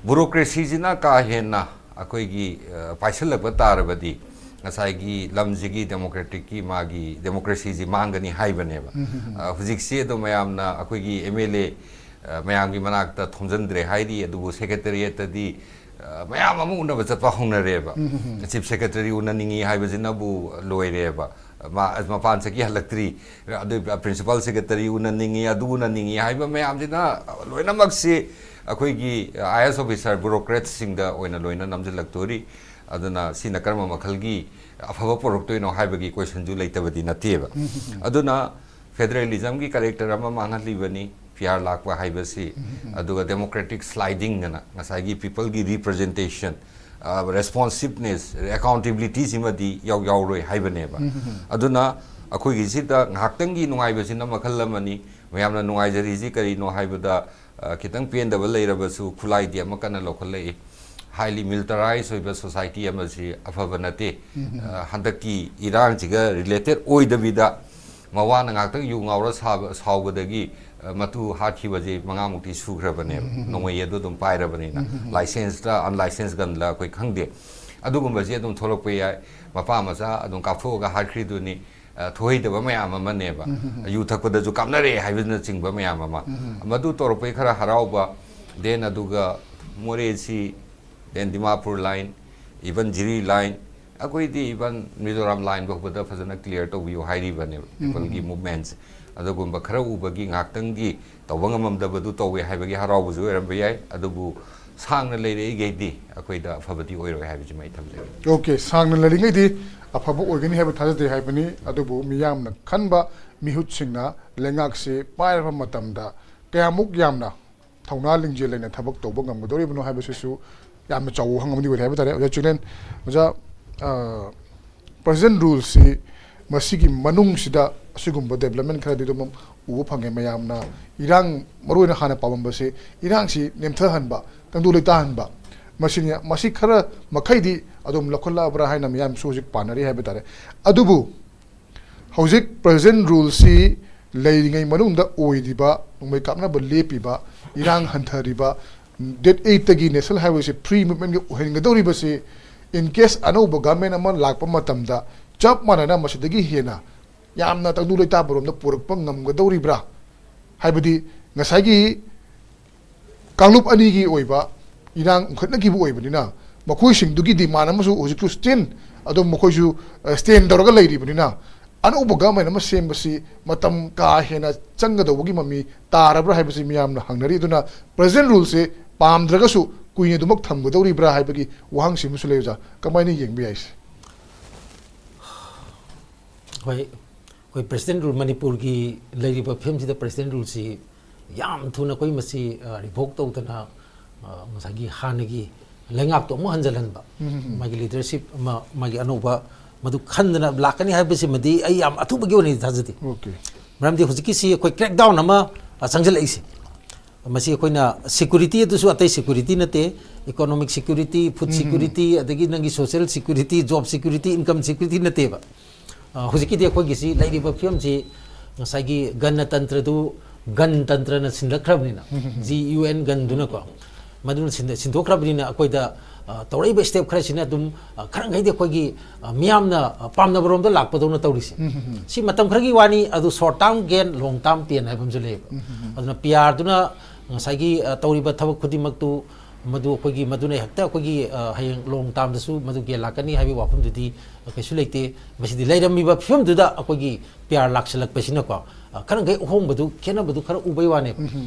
ꯕꯨꯔꯣꯀ꯭ꯔꯦꯁꯤꯁꯤꯅ ꯀꯥ ꯍꯦꯟꯅ ꯑꯩꯈꯣꯏꯒꯤ, ꯑ, ꯄꯥꯏꯁꯤꯜꯂꯛꯄ ꯇꯥꯔꯕꯗꯤ ꯉꯁꯥꯏꯒꯤ ꯂꯝꯁꯤꯒꯤ ꯗꯦꯃꯣꯀ꯭ꯔꯦꯇꯤꯛꯀꯤ ꯃꯥꯒꯤ ꯗꯦꯃꯣꯀ꯭ꯔꯦꯁꯤꯁꯤ ꯃꯥꯡꯒꯅꯤ ꯍꯥꯏꯕꯅꯦꯕ꯫ ꯑ, ꯍꯧꯖꯤꯛꯁꯤ ꯑꯗꯨꯝ ꯃꯌꯥꯝꯅ ꯑꯩꯈꯣꯏꯒꯤ ꯑꯦꯝ ꯑꯦꯜ ꯑꯦ, ꯑ, ꯃꯌꯥꯝꯒꯤ ꯃꯅꯥꯛꯇ ꯊꯣꯝꯖꯤꯟꯗ꯭ꯔꯦ ꯍꯥꯏꯔꯤ, ꯑꯗꯨꯕꯨ ꯁꯦꯀ꯭ꯔꯦꯇꯔꯤꯌꯦꯠꯇꯗꯤ, ꯑ, ꯃꯌꯥꯝ ꯑꯃ ꯎꯅꯕ ꯆꯠꯄ ꯍꯧꯅꯔꯦꯕ꯫ ꯆꯤꯐ ꯁꯦꯀ꯭ꯔꯦꯇꯔꯤ ꯎꯅꯅꯤꯡꯉꯤ ꯍꯥꯏꯕꯁꯤꯅꯕꯨ ꯂꯣꯏꯔꯦꯕ꯫ ꯃꯥ ꯃꯄꯥꯟ ꯆꯠꯈꯤ ꯍꯜꯂꯛꯇ꯭ꯔꯤ, ꯑꯗꯨ ꯄ꯭ꯔꯤꯟꯁꯤꯄꯥꯜ ꯁꯦꯀ꯭ꯔꯦꯇꯔꯤ ꯎꯅꯅꯤꯡꯉꯤ, ꯑꯗꯨ ꯎꯅꯅꯤꯡꯉꯤ ꯍꯥꯏꯕ ꯃꯌꯥꯝꯁꯤꯅ ꯂꯣꯏꯅꯃꯛꯁꯤ ꯑꯩꯈꯣꯏꯒꯤ ꯑꯥꯏ ꯑꯦꯁ ꯑꯣꯐꯤꯁꯥꯔ, ꯕ꯭ꯌꯨꯔꯣꯀ꯭ꯔꯦꯠꯁꯤꯡꯗ ꯑꯣꯏꯅ ꯂꯣꯏꯅ ꯅꯝꯁꯤꯜꯂꯛꯇꯣꯔꯤ꯫ ꯑꯗꯨꯅ ꯁꯤꯅ ꯀꯔꯝꯕ ꯃꯈꯜꯒꯤ ꯑꯐꯕ ꯄꯨꯔꯛꯇꯣꯏꯅꯣ ꯍꯥꯏꯕꯒꯤ ꯀꯣꯏꯁꯟꯁꯨ ꯂꯩꯇꯕꯗꯤ ꯅꯠꯇꯦꯕ꯫ ꯑꯗꯨꯅ ꯐꯦꯗꯔꯦꯂꯤꯖꯝꯒꯤ ꯀꯦꯔꯦꯛꯇꯔ ꯑꯃ ꯃꯥꯡꯍꯜꯂꯤꯕꯅꯤ ꯄꯤ ꯑꯥꯔ ꯂꯥꯛꯄ ꯍꯥꯏꯕꯁꯤ꯫ ꯑꯗꯨꯒ ꯗꯦꯃꯣꯀ꯭ꯔꯦꯇꯤꯛ ꯁ꯭ꯂꯥꯏꯗꯤꯡ ꯑꯅ ꯉꯁꯥꯏꯒꯤ ꯄꯤꯄꯜꯒꯤ ꯔꯤꯄ꯭ꯔꯖꯦꯟꯇꯦꯁꯟ, ꯔꯦꯁꯄꯣꯟꯁꯤꯞꯅꯦꯁ, ꯑꯦꯀꯥꯎꯟꯇꯦꯕꯤꯂꯤꯇꯤꯁꯤꯃꯗꯤ ꯌꯥꯎ-, ꯌꯥꯎꯔꯣꯏ ꯍꯥꯏꯕꯅꯦꯕ꯫ ꯑꯗꯨꯅ ꯑꯩꯈꯣꯏꯒꯤꯁꯤꯗ ꯉꯥꯏꯍꯥꯛꯇꯪꯒꯤ ꯅꯨꯡꯉꯥꯏꯕꯁꯤꯅ ꯃꯈꯜ ꯑꯃꯅꯤ꯫ ꯃꯌꯥꯝꯅ ꯅꯨꯡꯉꯥꯏꯖꯔꯤꯁꯤ ꯀꯔꯤꯅꯣ ꯍꯥꯏꯕꯗ, ꯑ, ꯈꯤꯇꯪ ꯄꯦꯟꯗꯕ ꯂꯩꯔꯕꯁꯨ ꯈꯨꯠꯂꯥꯏꯗꯤ ꯑꯃ ꯀꯟꯅ ꯂꯧꯈꯠꯂꯛꯏ꯫ ꯍꯥꯏꯂꯤ ꯃꯤꯂꯤꯇꯔꯥꯏꯖ ꯑꯣꯏꯕ ꯁꯣꯁꯥꯏꯇꯤ ꯑꯃꯁꯤ ꯑꯐꯕ ꯅꯠꯇꯦ꯫ ꯑ, ꯍꯟꯗꯛꯀꯤ ꯏꯔꯥꯡꯁꯤꯒ ꯔꯤꯂꯦꯇꯦꯠ ꯑꯣꯏꯗꯕꯤꯗ, ꯃꯋꯥꯅ ꯉꯥꯏꯍꯥꯛꯇꯪ ꯌꯨ ꯉꯥꯎꯔ ꯁꯥꯕ-, ꯁꯥꯎꯕꯗꯒꯤ ꯑ, ꯃꯇꯨ ꯍꯥꯠꯈꯤꯕꯁꯦ ꯃꯉꯥꯃꯨꯛꯇꯤ ꯁꯨꯈ꯭ꯔꯕꯅꯦꯕ꯫ ꯎꯝ, ꯎꯝ, ꯎꯝ꯫ ꯅꯣꯡꯃꯩ ꯑꯗꯨ ꯑꯗꯨꯝ ꯄꯥꯏꯔꯕꯅꯤꯅ, ꯎꯝ, ꯎꯝ, ꯎꯝ꯫ Licensed unlicensed gunꯂ ꯑꯩꯈꯣꯏ ꯈꯪꯗꯦ꯫ ꯑꯗꯨꯒꯨꯝꯕꯁꯦ ꯑꯗꯨꯝ ꯊꯣꯛꯂꯛꯄ ꯌꯥꯏ꯫ ꯃꯄꯥ ꯃꯆꯥ ꯑꯗꯨꯝ ꯀꯥꯞꯊꯣꯛꯑꯒ ꯍꯥꯠꯈ꯭ꯔꯤꯗꯨꯅꯤ꯫ ꯑ, ꯊꯣꯛꯍꯩꯗꯕ ꯃꯌꯥꯝ ꯑꯃꯅꯦꯕ꯫ ꯎꯝ, ꯎꯝ, ꯎꯝ꯫ ꯌꯨ ꯊꯛꯄꯗꯁꯨ ꯀꯥꯞꯅꯔꯦ ꯍꯥꯏꯕꯅꯆꯤꯡꯕ ꯃꯌꯥꯝ ꯑꯃ꯫ ꯎꯝ, ꯎꯝ꯫ ꯃꯗꯨ ꯇꯧꯔꯛꯄꯩ ꯈꯔ ꯍꯔꯥꯎꯕ, then ꯑꯗꯨꯒ ꯃꯣꯔꯦꯁꯤ, then ꯗꯤꯃꯥꯄꯨꯔ line, even ꯖꯤꯔꯤ line, ꯑꯩꯈꯣꯏꯗꯤ even ꯃꯤꯖꯣꯔꯥꯝ line ꯐꯥꯎꯕꯗ ꯐꯖꯅ clear ꯇꯧꯕꯤꯌꯨ ꯍꯥꯏꯔꯤꯕꯅꯦꯕ, ꯎꯝ, peopleꯒꯤ ꯎꯝ꯫ Movementꯁꯦ꯫ ꯑꯗꯨꯒꯨꯝꯕ ꯈꯔ ꯎꯕꯒꯤ ꯉꯥꯏꯍꯥꯛꯇꯪꯒꯤ ꯇꯧꯕ ꯉꯝꯃꯝꯗꯕꯗꯨ ꯇꯧꯋꯦ ꯍꯥꯏꯕꯒꯤ ꯍꯔꯥꯎꯕꯁꯨ ꯑꯣꯏꯔꯝꯕ ꯌꯥꯏ, ꯑꯗꯨꯕꯨ ꯁꯥꯡꯅ ꯂꯩꯔꯛꯏꯈꯩꯗꯤ ꯑꯩꯈꯣꯏꯗ ꯑꯐꯕꯗꯤ ꯑꯣꯏꯔꯣꯏ ꯍꯥꯏꯕꯁꯤꯃ ꯑꯩ ꯊꯝꯖꯒꯦ꯫ Okay, ꯁꯥꯡꯅ ꯂꯩꯔꯤꯉꯩꯗꯤ ꯑꯐꯕ ꯑꯣꯏꯒꯅꯤ ꯍꯥꯏꯕ ꯊꯥꯖꯗꯦ ꯍꯥꯏꯕꯅꯤ꯫ ꯑꯗꯨꯕꯨ ꯃꯤꯌꯥꯝꯅ ꯈꯟꯕ, ꯃꯤꯍꯨꯠꯁꯤꯡꯅ ꯂꯩꯉꯥꯛꯁꯦ ꯄꯥꯏꯔꯕ ꯃꯇꯝꯗ ꯀꯌꯥꯃꯨꯛ ꯌꯥꯝꯅ ꯊꯧꯅꯥ ꯂꯤꯡꯖꯦꯜ ꯂꯩꯅ ꯊꯕꯛ ꯇꯧꯕ ꯉꯝꯒꯗꯧꯔꯤꯕꯅꯣ ꯍꯥꯏꯕꯁꯤꯁꯨ ꯌꯥꯝꯅ ꯆꯥꯎꯕ ꯋꯥꯍꯪ ꯑꯃꯗꯤ ꯑꯣꯏꯔꯦ ꯍꯥꯏꯕ ꯇꯥꯔꯦ꯫ ꯑꯣꯖꯥ ꯆꯤꯡꯂꯦꯟ, ꯑꯣꯖꯥ, ꯑ, President Ruleꯁꯤ ꯃꯁꯤꯒꯤ ꯃꯅꯨꯡꯁꯤꯗ ꯑꯁꯤꯒꯨꯝꯕ development ꯈꯔꯗꯤ ꯑꯗꯨꯝ ꯎꯕ ꯐꯪꯉꯦ꯫ ꯃꯌꯥꯝꯅ ꯏꯔꯥꯡ, ꯃꯔꯨꯑꯣꯏꯅ ꯍꯥꯟꯅ ꯄꯥꯝꯃꯝꯕꯁꯤ ꯏꯔꯥꯡꯁꯤ ꯅꯦꯝꯊꯍꯟꯕ, ꯇꯪꯗꯨ ꯂꯩꯇꯥꯍꯟꯕ, ꯃꯁꯤꯅꯤ꯫ ꯃꯁꯤ ꯈꯔ ꯃꯈꯩꯗꯤ ꯑꯗꯨꯝ ꯂꯧꯈꯠꯂꯛꯑꯕ꯭ꯔꯥ ꯍꯥꯏꯅ ꯃꯤꯌꯥꯝꯁꯨ ꯍꯧꯖꯤꯛ ꯄꯥꯅꯔꯤ ꯍꯥꯏꯕ ꯇꯥꯔꯦ꯫ ꯑꯗꯨꯕꯨ ꯍꯧꯖꯤꯛ President Ruleꯁꯤ ꯂꯩꯔꯤꯉꯩ ꯃꯅꯨꯡꯗ ꯑꯣꯏꯔꯤꯕ, ꯅꯣꯡꯃꯩ ꯀꯥꯞꯅꯕ ꯂꯦꯞꯄꯤꯕ, ꯏꯔꯥꯡ ꯍꯟꯊꯔꯤꯕ, date eightꯇꯒꯤ National Highwayꯁꯤ free movementꯒꯤ ꯑꯣꯏꯍꯟꯒꯗꯧꯔꯤꯕꯁꯤ, in case ꯑꯅꯧꯕ government ꯑꯃ ꯂꯥꯛꯄ ꯃꯇꯝꯗ ꯆꯞ ꯃꯥꯟꯅꯅ ꯃꯁꯤꯗꯒꯤ ꯍꯦꯟꯅ ꯌꯥꯝꯅ ꯇꯪꯗꯨ ꯂꯩꯇꯥꯕꯔꯣꯝꯗ ꯄꯨꯔꯛꯄ ꯉꯝꯒꯗꯧꯔꯤꯕ꯭ꯔꯥ? ꯍꯥꯏꯕꯗꯤ ꯉꯁꯥꯏꯒꯤ ꯀꯥꯡꯂꯨꯞ ꯑꯅꯤꯒꯤ ꯑꯣꯏꯕ ꯏꯔꯥꯡ ꯎꯪꯈꯠꯅꯈꯤꯕ ꯑꯣꯏꯕꯅꯤꯅ, ꯃꯈꯣꯏꯁꯤꯡꯗꯨꯒꯤ demand ꯑꯃꯁꯨ ꯍꯧꯖꯤꯛꯁꯨ stand, ꯑꯗꯨꯝ ꯃꯈꯣꯏꯁꯨ, ꯑ, stand ꯇꯧꯔꯒ ꯂꯩꯔꯤꯕꯅꯤꯅ, ꯑꯅꯧꯕ government ꯑꯃ ꯁꯦꯝꯕꯁꯤ ꯃꯇꯝ ꯀꯥ ꯍꯦꯟꯅ ꯆꯪꯒꯗꯧꯕꯒꯤ ꯃꯃꯤ ꯇꯥꯔꯕ꯭ꯔꯥ ꯍꯥꯏꯕꯁꯤ ꯃꯤꯌꯥꯝꯅ ꯍꯪꯅꯔꯤ꯫ ꯑꯗꯨꯅ President Ruleꯁꯦ ꯄꯥꯝꯗ꯭ꯔꯒꯁꯨ ꯀꯨꯏꯅ ꯑꯗꯨꯃꯛ ꯊꯝꯒꯗꯧꯔꯤꯕ꯭ꯔꯥ ꯍꯥꯏꯕꯒꯤ ꯋꯥꯍꯪꯁꯤꯃꯁꯨ ꯂꯩ꯫ ꯑꯣꯖꯥ, ꯀꯃꯥꯏꯅ ꯌꯦꯡꯕ ꯌꯥꯏ ꯁꯤ? ꯍꯣꯏ, ꯑꯩꯈꯣꯏ President Rule, ꯃꯅꯤꯄꯨꯔꯒꯤ ꯂꯩꯔꯤꯕ ꯐꯤꯕꯝꯁꯤꯗ President Ruleꯁꯤ ꯌꯥꯝ ꯊꯨꯅ ꯑꯩꯈꯣꯏ ꯃꯁꯤ, ꯑ, revoke ꯇꯧꯗꯅ, ꯑ, ꯉꯁꯥꯏꯒꯤ ꯍꯥꯟꯅꯒꯤ ꯂꯩꯉꯥꯛꯇꯣ ꯑꯃꯨꯛ ꯍꯟꯖꯤꯜꯍꯟꯕ, ꯎꯝ, ꯎꯝ, ꯎꯝ꯫ ꯃꯥꯒꯤ leadership ꯑꯃ, ꯃꯥꯒꯤ ꯑꯅꯧꯕ ꯃꯗꯨ ꯈꯟꯗꯅ ꯂꯥꯛꯀꯅꯤ ꯍꯥꯏꯕꯁꯤꯃꯗꯤ ꯑꯩ ꯌꯥꯝ ꯑꯊꯨꯕꯒꯤ ꯑꯣꯏꯅꯗꯤ ꯊꯥꯖꯗꯦ꯫ Okay꯫ ꯃꯔꯝꯗꯤ ꯍꯧꯖꯤꯛꯀꯤꯁꯤ ꯑꯩꯈꯣꯏ crackdown ꯑꯃ, ꯑ, ꯆꯪꯁꯤꯜꯂꯛꯏꯁꯦ꯫ ꯃꯁꯤ ꯑꯩꯈꯣꯏꯅ security ꯑꯗꯨꯁꯨ ꯑꯇꯩ security ꯅꯠꯇꯦ, economic security, food ꯎꯝ, ꯎꯝ꯫ Security, ꯑꯗꯒꯤ ꯅꯪꯒꯤ social security, job security, income security ꯅꯠꯇꯦꯕ꯫ ꯑ, ꯍꯧꯖꯤꯛꯀꯤꯗꯤ ꯑꯩꯈꯣꯏꯒꯤꯁꯤ ꯂꯩꯔꯤꯕ ꯐꯤꯕꯝꯁꯤ ꯉꯁꯥꯏꯒꯤ ꯒꯅꯇꯟꯇ꯭ꯔꯗꯨ ꯒꯟ ꯇꯟꯇ꯭ꯔꯅ ꯁꯤꯟꯂꯛꯈ꯭ꯔꯕꯅꯤꯅ, ꯖꯤ ꯌꯨ ꯑꯦꯟ ꯒꯟꯗꯨꯅꯀꯣ, ꯃꯗꯨꯅ ꯁꯤꯟꯗ-, ꯁꯤꯟꯗꯣꯛꯈ꯭ꯔꯕꯅꯤꯅ ꯑꯩꯈꯣꯏꯗ, ꯑ, ꯇꯧꯔꯛꯏꯕ step ꯈꯔꯁꯤꯅ ꯑꯗꯨꯝ, ꯑ, ꯈꯔ ꯃꯈꯩꯗꯤ ꯑꯩꯈꯣꯏꯒꯤ, ꯑ, ꯃꯤꯌꯥꯝꯅ, ꯑ, ꯄꯥꯝꯅꯕꯔꯣꯝꯗ ꯂꯥꯛꯄꯗꯧꯅ ꯇꯧꯔꯤꯁꯦ꯫ ꯁꯤ ꯃꯇꯝ ꯈꯔꯒꯤ ꯋꯥꯅꯤ, ꯑꯗꯨ short term gain, long term pain ꯍꯥꯏꯕ ꯑꯃꯁꯨ ꯂꯩꯌꯦꯕ꯫ ꯑꯗꯨꯅ ꯄꯤ ꯑꯥꯔꯗꯨꯅ ꯉꯁꯥꯏꯒꯤ, ꯑ, ꯇꯧꯔꯤꯕ ꯊꯕꯛ ꯈꯨꯗꯤꯡꯃꯛꯇꯨ ꯃꯗꯨ ꯑꯩꯈꯣꯏꯒꯤ, ꯃꯗꯨꯅ ꯍꯦꯛꯇ ꯑꯩꯈꯣꯏꯒꯤ, ꯑ, ꯍꯌꯦꯡ long termꯗꯁꯨ ꯃꯗꯨ gain ꯂꯥꯛꯀꯅꯤ ꯍꯥꯏꯕꯒꯤ ꯋꯥꯐꯝꯗꯨꯗꯤ, ꯑ, ꯀꯩꯁꯨ ꯂꯩꯇꯦ꯫ ꯃꯁꯤꯗꯤ ꯂꯩꯔꯝꯃꯤꯕ ꯐꯤꯕꯝꯗꯨꯗ ꯑꯩꯈꯣꯏꯒꯤ ꯄꯤ ꯑꯥꯔ ꯂꯥꯛꯁꯤꯜꯂꯛꯄꯁꯤꯅꯀꯣ, ꯑ, ꯈꯔ ꯃꯈꯩ ꯑꯍꯣꯡꯕꯗꯨ, ꯈꯦꯠꯅꯕꯗꯨ ꯈꯔ ꯎꯕꯩ ꯋꯥꯅꯦꯕ꯫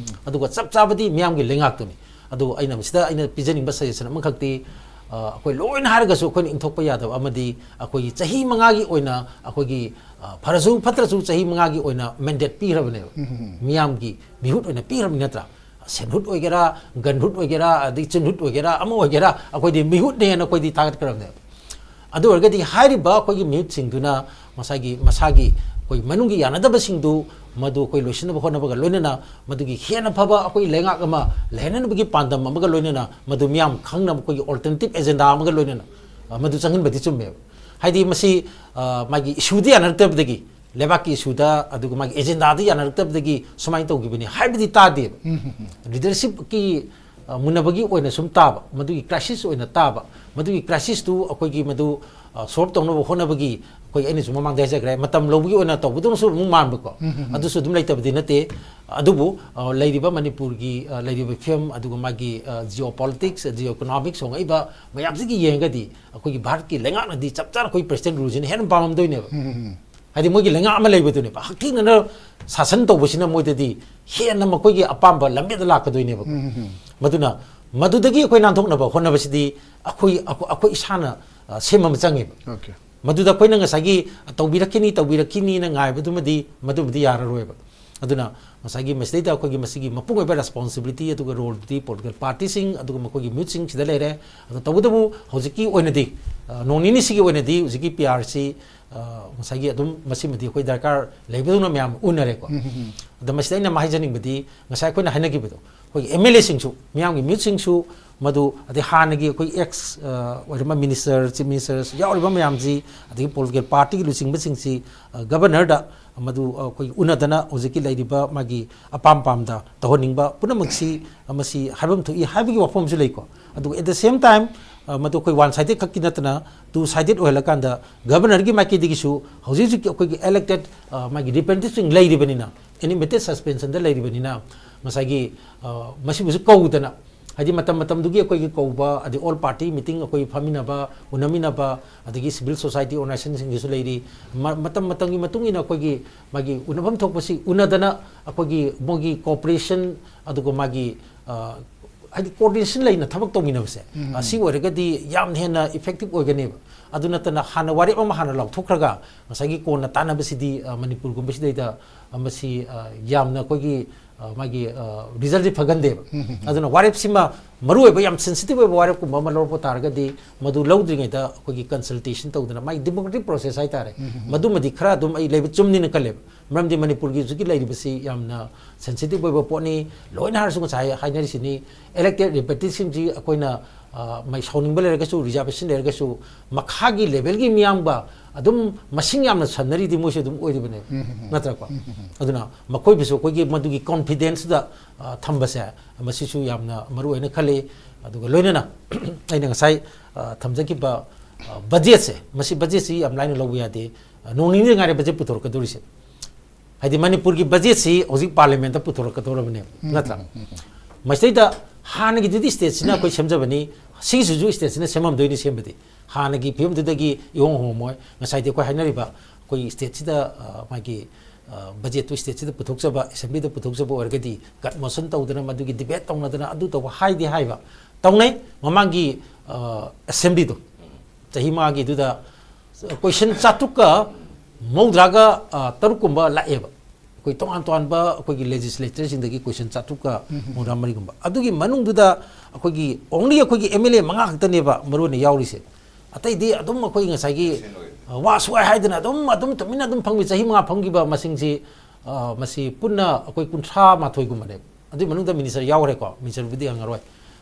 ꯑꯗꯨꯒ ꯆꯞ ꯆꯥꯕꯗꯤ ꯃꯤꯌꯥꯝꯒꯤ ꯂꯩꯉꯥꯛꯇꯨꯅꯤ꯫ ꯑꯗꯨ ꯑꯩꯅ ꯃꯁꯤꯗ ꯑꯩꯅ ꯄꯤꯖꯅꯤꯡꯕ suggestion ꯑꯃꯈꯛꯇꯤ, ꯑ, ꯑꯩꯈꯣꯏ ꯂꯣꯏꯅ ꯍꯥꯏꯔꯒꯁꯨ ꯑꯩꯈꯣꯏꯅ ꯏꯟꯊꯣꯛꯄ ꯌꯥꯗꯕ ꯑꯃꯗꯤ, ꯑꯩꯈꯣꯏꯒꯤ ꯆꯍꯤ ꯃꯉꯥꯒꯤ ꯑꯣꯏꯅ ꯑꯩꯈꯣꯏꯒꯤ, ꯑ, ꯐꯔꯁꯨ ꯐꯠꯇ꯭ꯔꯁꯨ ꯆꯍꯤ ꯃꯉꯥꯒꯤ ꯑꯣꯏꯅ mandate ꯄꯤꯈ꯭ꯔꯕꯅꯦꯕ꯫ ꯃꯤꯌꯥꯝꯒꯤ ꯃꯤꯍꯨꯠ ꯑꯣꯏꯅ ꯄꯤꯈ꯭ꯔꯕꯅꯤ ꯅꯠꯇ꯭ꯔꯥ? ꯁꯦꯟꯍꯨꯠ ꯑꯣꯏꯒꯦꯔꯥ, ꯒꯟꯍꯨꯠ ꯑꯣꯏꯒꯦꯔꯥ, ꯑꯗꯩ ꯆꯤꯟꯍꯨꯠ ꯑꯣꯏꯒꯦꯔꯥ, ꯑꯃ ꯑꯣꯏꯒꯦꯔꯥ, ꯑꯩꯈꯣꯏꯗꯤ ꯃꯤꯍꯨꯠꯅꯦꯅ ꯑꯩꯈꯣꯏꯗꯤ ꯊꯥꯒꯠꯈ꯭ꯔꯕꯅꯦꯕ꯫ ꯑꯗꯨ ꯑꯣꯏꯔꯒꯗꯤ ꯍꯥꯏꯔꯤꯕ ꯑꯩꯈꯣꯏꯒꯤ ꯃꯤꯍꯨꯠꯁꯤꯡꯗꯨꯅ ꯉꯁꯥꯏꯒꯤ ꯃꯁꯥꯒꯤ ꯑꯩꯈꯣꯏ ꯃꯅꯨꯡꯒꯤ ꯌꯥꯅꯗꯕꯁꯤꯡꯗꯨ ꯃꯗꯨ ꯑꯩꯈꯣꯏ ꯂꯣꯏꯁꯤꯟꯅꯕ ꯍꯣꯠꯅꯕꯒ ꯂꯣꯏꯅꯅ ꯃꯗꯨꯒꯤ ꯍꯦꯟꯅ ꯐꯕ ꯑꯩꯈꯣꯏ ꯂꯩꯉꯥꯛ ꯑꯃ ꯂꯩꯍꯟꯅꯕꯒꯤ ꯄꯥꯟꯗꯝ ꯑꯃꯒ ꯂꯣꯏꯅꯅ ꯃꯗꯨ ꯃꯤꯌꯥꯝ ꯈꯪꯅꯕ ꯑꯩꯈꯣꯏꯒꯤ alternative agenda ꯑꯃꯒ ꯂꯣꯏꯅꯅ, ꯑ, ꯃꯗꯨ ꯆꯪꯍꯟꯕꯗꯤ ꯆꯨꯝꯃꯦꯕ꯫ ꯍꯥꯏꯗꯤ ꯃꯁꯤ, ꯑ, ꯃꯥꯒꯤ issueꯗ ꯌꯥꯅꯔꯛꯇꯕꯗꯒꯤ, ꯂꯩꯕꯥꯛꯀꯤ issueꯗ ꯑꯗꯨꯒ ꯃꯥꯒꯤ agendaꯗ ꯌꯥꯅꯔꯛꯇꯕꯗꯒꯤ ꯁꯨꯃꯥꯏꯅ ꯇꯧꯈꯤꯕꯅꯤ ꯍꯥꯏꯕꯗꯤ ꯇꯥꯗꯦꯕ꯫ Leadershipꯀꯤ, ꯑ, ꯃꯨꯟꯅꯕꯒꯤ ꯑꯣꯏꯅ ꯁꯨꯝ ꯇꯥꯕ, ꯃꯗꯨꯒꯤ crisis ꯑꯣꯏꯅ ꯇꯥꯕ, ꯃꯗꯨꯒꯤ crisisꯇꯨ ꯑꯩꯈꯣꯏꯒꯤ ꯃꯗꯨ, ꯑ, solve ꯇꯧꯅꯕ ꯍꯣꯠꯅꯕꯒꯤ ꯑꯩꯈꯣꯏ, ꯑꯩꯅꯁꯨ ꯃꯃꯥꯡꯗ ꯍꯥꯏꯖꯈ꯭ꯔꯦ, ꯃꯇꯝ ꯂꯧꯕꯒꯤ ꯑꯣꯏꯅ ꯇꯧꯕꯗꯧꯅꯁꯨ ꯑꯃꯨꯛ ꯃꯥꯟꯕꯀꯣ꯫ ꯑꯗꯨꯁꯨ ꯑꯗꯨꯝ ꯂꯩꯇꯕꯗꯤ ꯅꯠꯇꯦ꯫ ꯑꯗꯨꯕꯨ, ꯑ, ꯂꯩꯔꯤꯕ ꯃꯅꯤꯄꯨꯔꯒꯤ, ꯑ, ꯂꯩꯔꯤꯕ ꯐꯤꯕꯝ, ꯑꯗꯨꯒ ꯃꯥꯒꯤ, ꯑ, geopolitics, geoeconomics ꯍꯣꯡꯉꯛꯏꯕ ꯃꯌꯥꯝꯁꯤꯒꯤ ꯌꯦꯡꯉꯒꯗꯤ ꯑꯩꯈꯣꯏꯒꯤ ꯚꯥꯔꯠꯀꯤ ꯂꯩꯉꯥꯛꯅꯗꯤ ꯆꯞ ꯆꯥꯅ ꯑꯩꯈꯣꯏ President ruleꯁꯤꯅ ꯍꯦꯟꯅ ꯄꯥꯝꯃꯝꯗꯣꯏꯅꯦꯕ꯫ ꯍꯥꯏꯗꯤ ꯃꯣꯏꯒꯤ ꯂꯩꯉꯥꯛ ꯑꯃ ꯂꯩꯕꯗꯨꯅꯦꯕ, ꯍꯛꯊꯦꯡꯅꯅ ꯁꯥꯁꯟ ꯇꯧꯕꯁꯤꯅ ꯃꯣꯏꯗꯗꯤ ꯍꯦꯟꯅ ꯃꯈꯣꯏꯒꯤ ꯑꯄꯥꯝꯕ ꯂꯝꯕꯤꯗ ꯂꯥꯛꯀꯗꯣꯏꯅꯦꯕ꯫ ꯃꯗꯨꯅ ꯃꯗꯨꯗꯒꯤ ꯑꯩꯈꯣꯏ ꯅꯥꯟꯊꯣꯛꯅꯕ ꯍꯣꯠꯅꯕꯁꯤꯗꯤ ꯑꯩꯈꯣꯏ, ꯑꯩꯈꯣꯏ, ꯑꯩꯈꯣꯏ ꯏꯁꯥꯅ, ꯑ, ꯁꯦꯝꯕ ꯑꯃ ꯆꯪꯉꯦꯕ꯫ Okay. ꯃꯗꯨꯗ ꯑꯩꯈꯣꯏꯅ ꯉꯁꯥꯏꯒꯤ ꯇꯧꯕꯤꯔꯛꯈꯤꯅꯤ, ꯇꯧꯕꯤꯔꯛꯈꯤꯅꯤꯅ ꯉꯥꯏꯕꯗꯨꯃꯗꯤ ꯃꯗꯨꯃꯗꯤ ꯌꯥꯔꯔꯣꯏꯕ꯫ ꯑꯗꯨꯅ ꯉꯁꯥꯏꯒꯤ ꯃꯁꯤꯗꯩꯗ ꯑꯩꯈꯣꯏꯒꯤ ꯃꯁꯤꯒꯤ ꯃꯄꯨꯡ ꯑꯣꯏꯕ responsibility ꯑꯗꯨꯒ roleꯗꯨꯗꯤ political partyꯁꯤꯡ ꯑꯗꯨꯒ ꯃꯈꯣꯏꯒꯤ ꯃꯤꯍꯨꯠꯁꯤꯡꯁꯤꯗ ꯂꯩꯔꯦ꯫ ꯑꯗꯣ ꯇꯧꯕꯇꯕꯨ ꯍꯧꯖꯤꯛꯀꯤ ꯑꯣꯏꯅꯗꯤ, ꯑ, ꯅꯣꯡ ꯅꯤꯅꯤꯁꯤꯒꯤ ꯑꯣꯏꯅꯗꯤ ꯍꯧꯖꯤꯛꯀꯤ ꯄꯤ ꯑꯥꯔꯁꯤ, ꯑ, ꯉꯁꯥꯏꯒꯤ ꯑꯗꯨꯝ ꯃꯁꯤꯃꯗꯤ ꯑꯩꯈꯣꯏ ꯗꯔꯀꯥꯔ ꯂꯩꯕꯗꯧꯅ ꯃꯌꯥꯝ ꯎꯅꯔꯦꯀꯣ꯫ ꯑꯗ ꯃꯁꯤꯗ ꯑꯩꯅ ꯑꯃ ꯍꯥꯏꯖꯅꯤꯡꯕꯗꯤ, ꯉꯁꯥꯏ ꯑꯩꯈꯣꯏꯅ ꯍꯥꯏꯅꯈꯤꯕꯗꯣ, ꯑꯩꯈꯣꯏꯒꯤ ꯑꯦꯝ ꯑꯦꯜ ꯑꯦꯁꯤꯡꯁꯨ, ꯃꯤꯌꯥꯝꯒꯤ ꯃꯤꯍꯨꯠꯁꯤꯡꯁꯨ, ꯃꯗꯨ ꯑꯗꯩ ꯍꯥꯟꯅꯒꯤ ꯑꯩꯈꯣꯏ ꯑꯦꯛꯁ, ꯑ, ꯑꯣꯏꯔꯝꯕ ꯃꯤꯅꯤꯁꯇꯔ, ꯆꯤꯐ ꯃꯤꯅꯤꯁꯇꯔ ꯌꯥꯎꯔꯤꯕ ꯃꯌꯥꯝꯁꯤ, ꯑꯗꯒꯤ ꯄꯣꯂꯤꯇꯤꯀꯦꯜ ꯄꯥꯔꯇꯤꯒꯤ ꯂꯨꯆꯤꯡꯕꯁꯤꯡꯁꯤ, ꯑ, ꯒꯕꯔꯅꯔꯗ ꯃꯗꯨ, ꯑ, ꯑꯩꯈꯣꯏ ꯎꯅꯗꯅ ꯍꯧꯖꯤꯛꯀꯤ ꯂꯩꯔꯤꯕ ꯃꯥꯒꯤ ꯑꯄꯥꯝ ꯄꯥꯝꯗ ꯇꯧꯍꯟꯅꯤꯡꯕ ꯄꯨꯝꯅꯃꯛꯁꯤ, ꯑ, ꯃꯁꯤ ꯍꯥꯏꯐꯝ ꯊꯣꯛꯏ ꯍꯥꯏꯕꯒꯤ ꯋꯥꯐꯝꯁꯨ ꯂꯩꯀꯣ꯫ ꯑꯗꯨꯒ at the same time, ꯑ, ꯃꯗꯨ ꯑꯩꯈꯣꯏ ꯋꯥꯟ ꯁꯥꯏꯗꯦꯠ ꯈꯛꯀꯤ ꯅꯠꯇꯅ ꯇꯨ ꯁꯥꯏꯗꯦꯠ ꯑꯣꯏꯍꯜꯂꯀꯥꯟꯗ ꯒꯕꯔꯅꯔꯒꯤ ꯃꯥꯏꯀꯩꯗꯒꯤꯁꯨ ꯍꯧꯖꯤꯛ ꯍꯧꯖꯤꯛꯀꯤ ꯑꯩꯈꯣꯏꯒꯤ ꯏꯂꯦꯛꯇꯦꯠ, ꯑ, ꯃꯥꯒꯤ ꯔꯤꯄ꯭ꯔꯦꯖꯦꯟꯇꯦꯇꯤꯚꯁꯤꯡ ꯂꯩꯔꯤꯕꯅꯤꯅ, ꯑꯦꯅꯤꯃꯦꯇꯦꯠ ꯁꯁꯄꯦꯟꯁꯟꯗ ꯂꯩꯔꯤꯕꯅꯤꯅ, ꯉꯁꯥꯏꯒꯤ, ꯑ, ꯃꯁꯤꯕꯨꯁꯨ ꯀꯧꯗꯅ, ꯍꯥꯏꯗꯤ ꯃꯇꯝ ꯃꯇꯝꯗꯨꯒꯤ ꯑꯩꯈꯣꯏꯒꯤ ꯀꯧꯕ, ꯑꯗꯩ ꯑꯣꯜ ꯄꯥꯔꯇꯤ ꯃꯤꯇꯤꯡ ꯑꯩꯈꯣꯏ ꯐꯝꯃꯤꯟꯅꯕ, ꯎꯅꯃꯤꯟꯅꯕ, ꯑꯗꯒꯤ ꯁꯤꯚꯤꯜ ꯁꯣꯁꯥꯏꯇꯤ ꯑꯣꯔꯒꯅꯥꯏꯖꯦꯁꯟꯁꯤꯡꯒꯤꯁꯨ ꯂꯩꯔꯤ꯫ ꯃ-, ꯃꯇꯝ ꯃꯇꯝꯒꯤ ꯃꯇꯨꯡ ꯏꯟꯅ ꯑꯩꯈꯣꯏꯒꯤ ꯃꯥꯒꯤ ꯎꯅꯐꯝ ꯊꯣꯛꯄꯁꯤ ꯎꯅꯗꯅ ꯑꯩꯈꯣꯏꯒꯤ ꯃꯣꯏꯒꯤ ꯀꯣꯑꯣꯄꯔꯦꯁꯟ, ꯑꯗꯨꯒ ꯃꯥꯒꯤ, ꯑ, ꯍꯥꯏꯗꯤ ꯀꯣꯑꯣꯔꯗꯤꯅꯦꯁꯟ ꯂꯩꯅ ꯊꯕꯛ ꯇꯧꯃꯤꯟꯅꯕꯁꯦ, ꯑ, ꯁꯤ ꯑꯣꯏꯔꯒꯗꯤ ꯌꯥꯝ ꯍꯦꯟꯅ ꯏꯐꯦꯛꯇꯤꯚ ꯑꯣꯏꯒꯅꯦꯕ꯫ ꯑꯗꯨ ꯅꯠꯇꯅ ꯍꯥꯟꯅ ꯋꯥꯔꯦꯞ ꯑꯃ ꯍꯥꯟꯅ ꯂꯥꯎꯊꯣꯛꯈ꯭ꯔꯒ ꯉꯁꯥꯏꯒꯤ ꯀꯣꯟꯅ ꯇꯥꯟꯅꯕꯁꯤꯗꯤ, ꯑ, ꯃꯅꯤꯄꯨꯔꯒꯨꯝꯕꯁꯤꯗꯩꯗ, ꯑ, ꯃꯁꯤ, ꯑ, ꯌꯥꯝꯅ ꯑꯩꯈꯣꯏꯒꯤ, ꯑ, ꯃꯥꯒꯤ, ꯑ, ꯔꯤꯖꯜꯁꯤ ꯐꯒꯟꯗꯦꯕ꯫ ꯑꯗꯨꯅ ꯋꯥꯔꯦꯞꯁꯤꯃ ꯃꯔꯨꯑꯣꯏꯕ, ꯌꯥꯝ ꯁꯦꯟꯁꯤꯇꯤꯚ ꯑꯣꯏꯕ ꯋꯥꯔꯦꯞꯀꯨꯝꯕ ꯑꯃ ꯂꯧꯔꯛꯄ ꯇꯥꯔꯒꯗꯤ, ꯃꯗꯨ ꯂꯧꯗ꯭ꯔꯤꯉꯩꯗ ꯑꯩꯈꯣꯏꯒꯤ ꯀꯟꯁꯜꯇꯦꯁꯟ ꯇꯧꯗꯅ ꯃꯥꯒꯤ ꯗꯦꯃꯣꯀ꯭ꯔꯦꯇꯤꯛ ꯄ꯭ꯔꯣꯁꯦꯁ ꯍꯥꯏꯇꯥꯔꯦ, ꯃꯗꯨꯃꯗꯤ ꯈꯔ ꯑꯗꯨꯝ ꯑꯩ ꯂꯩꯕ ꯆꯨꯝꯅꯤꯅ ꯈꯜꯂꯦꯕ꯫ ꯃꯔꯝꯗꯤ ꯃꯅꯤꯄꯨꯔꯒꯤ ꯍꯧꯖꯤꯛꯀꯤ ꯂꯩꯔꯤꯕꯁꯤ ꯌꯥꯝꯅ ꯁꯦꯟꯁꯤꯇꯤꯚ ꯑꯣꯏꯕ ꯄꯣꯠꯅꯤ꯫ ꯂꯣꯏꯅ ꯍꯥꯏꯔꯁꯨ ꯉꯁꯥꯏ ꯍꯥꯏꯅꯔꯤꯁꯤꯅꯤ, ꯏꯂꯦꯛꯇꯦꯠ ꯔꯤꯄ꯭ꯔꯦꯖꯦꯟꯇꯦꯇꯤꯚꯁꯤꯡꯁꯤ ꯑꯩꯈꯣꯏꯅ, ꯑ, ꯃꯩ ꯁꯥꯎꯅꯤꯡꯕ ꯂꯩꯔꯒꯁꯨ, ꯔꯤꯖꯥꯔꯕꯦꯁꯟ ꯂꯩꯔꯒꯁꯨ, ꯃꯈꯥꯒꯤ ꯂꯦꯚꯦꯜꯒꯤ ꯃꯤꯌꯥꯝꯒ ꯑꯗꯨꯝ ꯃꯁꯤꯡ ꯌꯥꯝꯅ ꯁꯝꯅꯔꯤꯗꯤ ꯃꯣꯏꯁꯨ ꯑꯗꯨꯝ ꯑꯣꯏꯔꯤꯕꯅꯦꯕ, ꯅꯠꯇ꯭ꯔꯀꯣ? ꯑꯗꯨꯅ ꯃꯈꯣꯏꯕꯨꯁꯨ ꯑꯩꯈꯣꯏꯒꯤ ꯃꯗꯨꯒꯤ ꯀꯣꯟꯐꯤꯗꯦꯟꯁꯇ, ꯑ, ꯊꯝꯕꯁꯦ, ꯃꯁꯤꯁꯨ ꯌꯥꯝꯅ ꯃꯔꯨ ꯑꯣꯏꯅ ꯈꯜꯂꯤ꯫ ꯑꯗꯨꯒ ꯂꯣꯏꯅꯅ ꯑꯩꯅ ꯉꯁꯥꯏ, ꯑ, ꯊꯝꯖꯈꯤꯕ, ꯑ, ꯕꯖꯦꯠꯁꯦ, ꯃꯁꯤ ꯕꯖꯦꯠꯁꯤ ꯌꯥꯝ ꯂꯥꯏꯅ ꯂꯧꯕ ꯌꯥꯗꯦ꯫ ꯑ, ꯅꯣꯡ ꯅꯤꯅꯤꯗ ꯉꯥꯏꯔꯦ ꯕꯖꯦꯠ ꯄꯨꯊꯣꯔꯛꯀꯗꯧꯔꯤꯁꯦ꯫ ꯍꯥꯏꯗꯤ ꯃꯅꯤꯄꯨꯔꯒꯤ ꯕꯖꯦꯠꯁꯤ ꯍꯧꯖꯤꯛ ꯄꯥꯔꯂꯤꯌꯥꯃꯦꯟꯠꯇ ꯄꯨꯊꯣꯔꯛꯀꯗꯧꯔꯕꯅꯦꯕ, ꯅꯠꯇ꯭ꯔꯥ? ꯃꯁꯤꯗꯩꯗ ꯍꯥꯟꯅꯒꯤꯗꯨꯗꯤ ꯁ꯭ꯇꯦꯠꯁꯤꯅ ꯑꯩꯈꯣꯏ ꯁꯦꯝꯖꯕꯅꯤ, ꯁꯤꯒꯤꯁꯤꯁꯨ ꯁ꯭ꯇꯦꯠꯁꯤꯅ ꯁꯦꯝꯃꯝꯗꯣꯏꯅꯤ꯫ ꯁꯦꯝꯕꯗꯤ ꯍꯥꯟꯅꯒꯤ ꯐꯤꯕꯝꯗꯨꯗꯒꯤ ꯏꯍꯣꯡ ꯍꯣꯡꯉꯝꯃꯣꯏ꯫ ꯉꯁꯥꯏꯗꯤ ꯑꯩꯈꯣꯏ ꯍꯥꯏꯅꯔꯤꯕ ꯑꯩꯈꯣꯏ ꯁ꯭ꯇꯦꯠꯁꯤꯗ, ꯑ, ꯃꯥꯒꯤ, ꯑ, ꯕꯖꯦꯠꯇꯨ ꯁ꯭ꯇꯦꯠꯁꯤꯗ ꯄꯨꯊꯣꯛꯆꯕ, ꯑꯦꯁꯦꯝꯕ꯭ꯂꯤꯗ ꯄꯨꯊꯣꯛꯆꯕ ꯑꯣꯏꯔꯒꯗꯤ ꯀꯟꯃꯣꯁꯟ ꯇꯧꯗꯅ, ꯃꯗꯨꯒꯤ ꯗꯤꯕꯦꯠ ꯇꯧꯅꯗꯅ, ꯑꯗꯨ ꯇꯧꯕ ꯍꯥꯏꯗꯤ ꯍꯥꯏꯕ ꯇꯧꯅꯩ꯫ ꯃꯃꯥꯡꯒꯤ, ꯑ, ꯑꯦꯁꯦꯝꯕ꯭ꯂꯤꯗꯣ, ꯆꯍꯤ ꯃꯉꯥꯒꯤꯗꯨꯗ ꯀꯣꯏꯁꯟ ꯆꯥꯇ꯭ꯔꯨꯛꯀ ꯃꯧꯗ꯭ꯔꯥꯒ, ꯑ, ꯇꯔꯨꯛꯀꯨꯝꯕ ꯂꯥꯛꯑꯦꯕ꯫ ꯑꯩꯈꯣꯏ ꯇꯣꯉꯥꯟ ꯇꯣꯉꯥꯟꯕ ꯑꯩꯈꯣꯏꯒꯤ ꯂꯦꯖꯤꯁꯂꯦꯇꯔꯁꯤꯡꯗꯒꯤ ꯀꯣꯏꯁꯟ ꯆꯥꯇ꯭ꯔꯨꯛꯀ ꯃꯧꯗ꯭ꯔꯥ ꯃꯔꯤꯒꯨꯝꯕ꯫ ꯑꯗꯨꯒꯤ ꯃꯅꯨꯡꯗꯨꯗ ꯑꯩꯈꯣꯏꯒꯤ only ꯑꯩꯈꯣꯏꯒꯤ ꯑꯦꯝ ꯑꯦꯜ ꯑꯦ ꯃꯉꯥ ꯈꯛꯇꯅꯦꯕ ꯃꯔꯨ ꯑꯣꯏꯅ ꯌꯥꯎꯔꯤꯁꯦ꯫ ꯑꯇꯩꯗꯤ ꯑꯗꯨꯝ ꯑꯩꯈꯣꯏ ꯉꯁꯥꯏꯒꯤ, ꯑ, ꯋꯥ ꯁꯨꯛꯍꯥꯏ ꯍꯥꯏꯗꯅ ꯑꯗꯨꯝ, ꯑꯗꯨꯝ ꯇꯨꯃꯤꯟꯅ ꯑꯗꯨꯝ ꯐꯝꯈꯤ꯫ ꯆꯍꯤ ꯃꯉꯥ ꯐꯝꯈꯤꯕ ꯃꯁꯤꯡꯁꯤ, ꯑ, ꯃꯁꯤ ꯄꯨꯟꯅ ꯑꯩꯈꯣꯏ ꯀꯨꯟꯊ꯭ꯔꯥ ꯃꯥꯊꯣꯏꯒꯨꯝꯕꯅꯦꯕ꯫ ꯑꯗꯨꯏ ꯃꯅꯨꯡꯗ ꯃꯤꯅꯤꯁꯇꯔ ꯌꯥꯎꯈ꯭ꯔꯦꯀꯣ, ꯃꯤꯅꯤꯁꯇꯔꯕꯨꯗꯤ ꯍꯪꯉꯔꯣꯏ꯫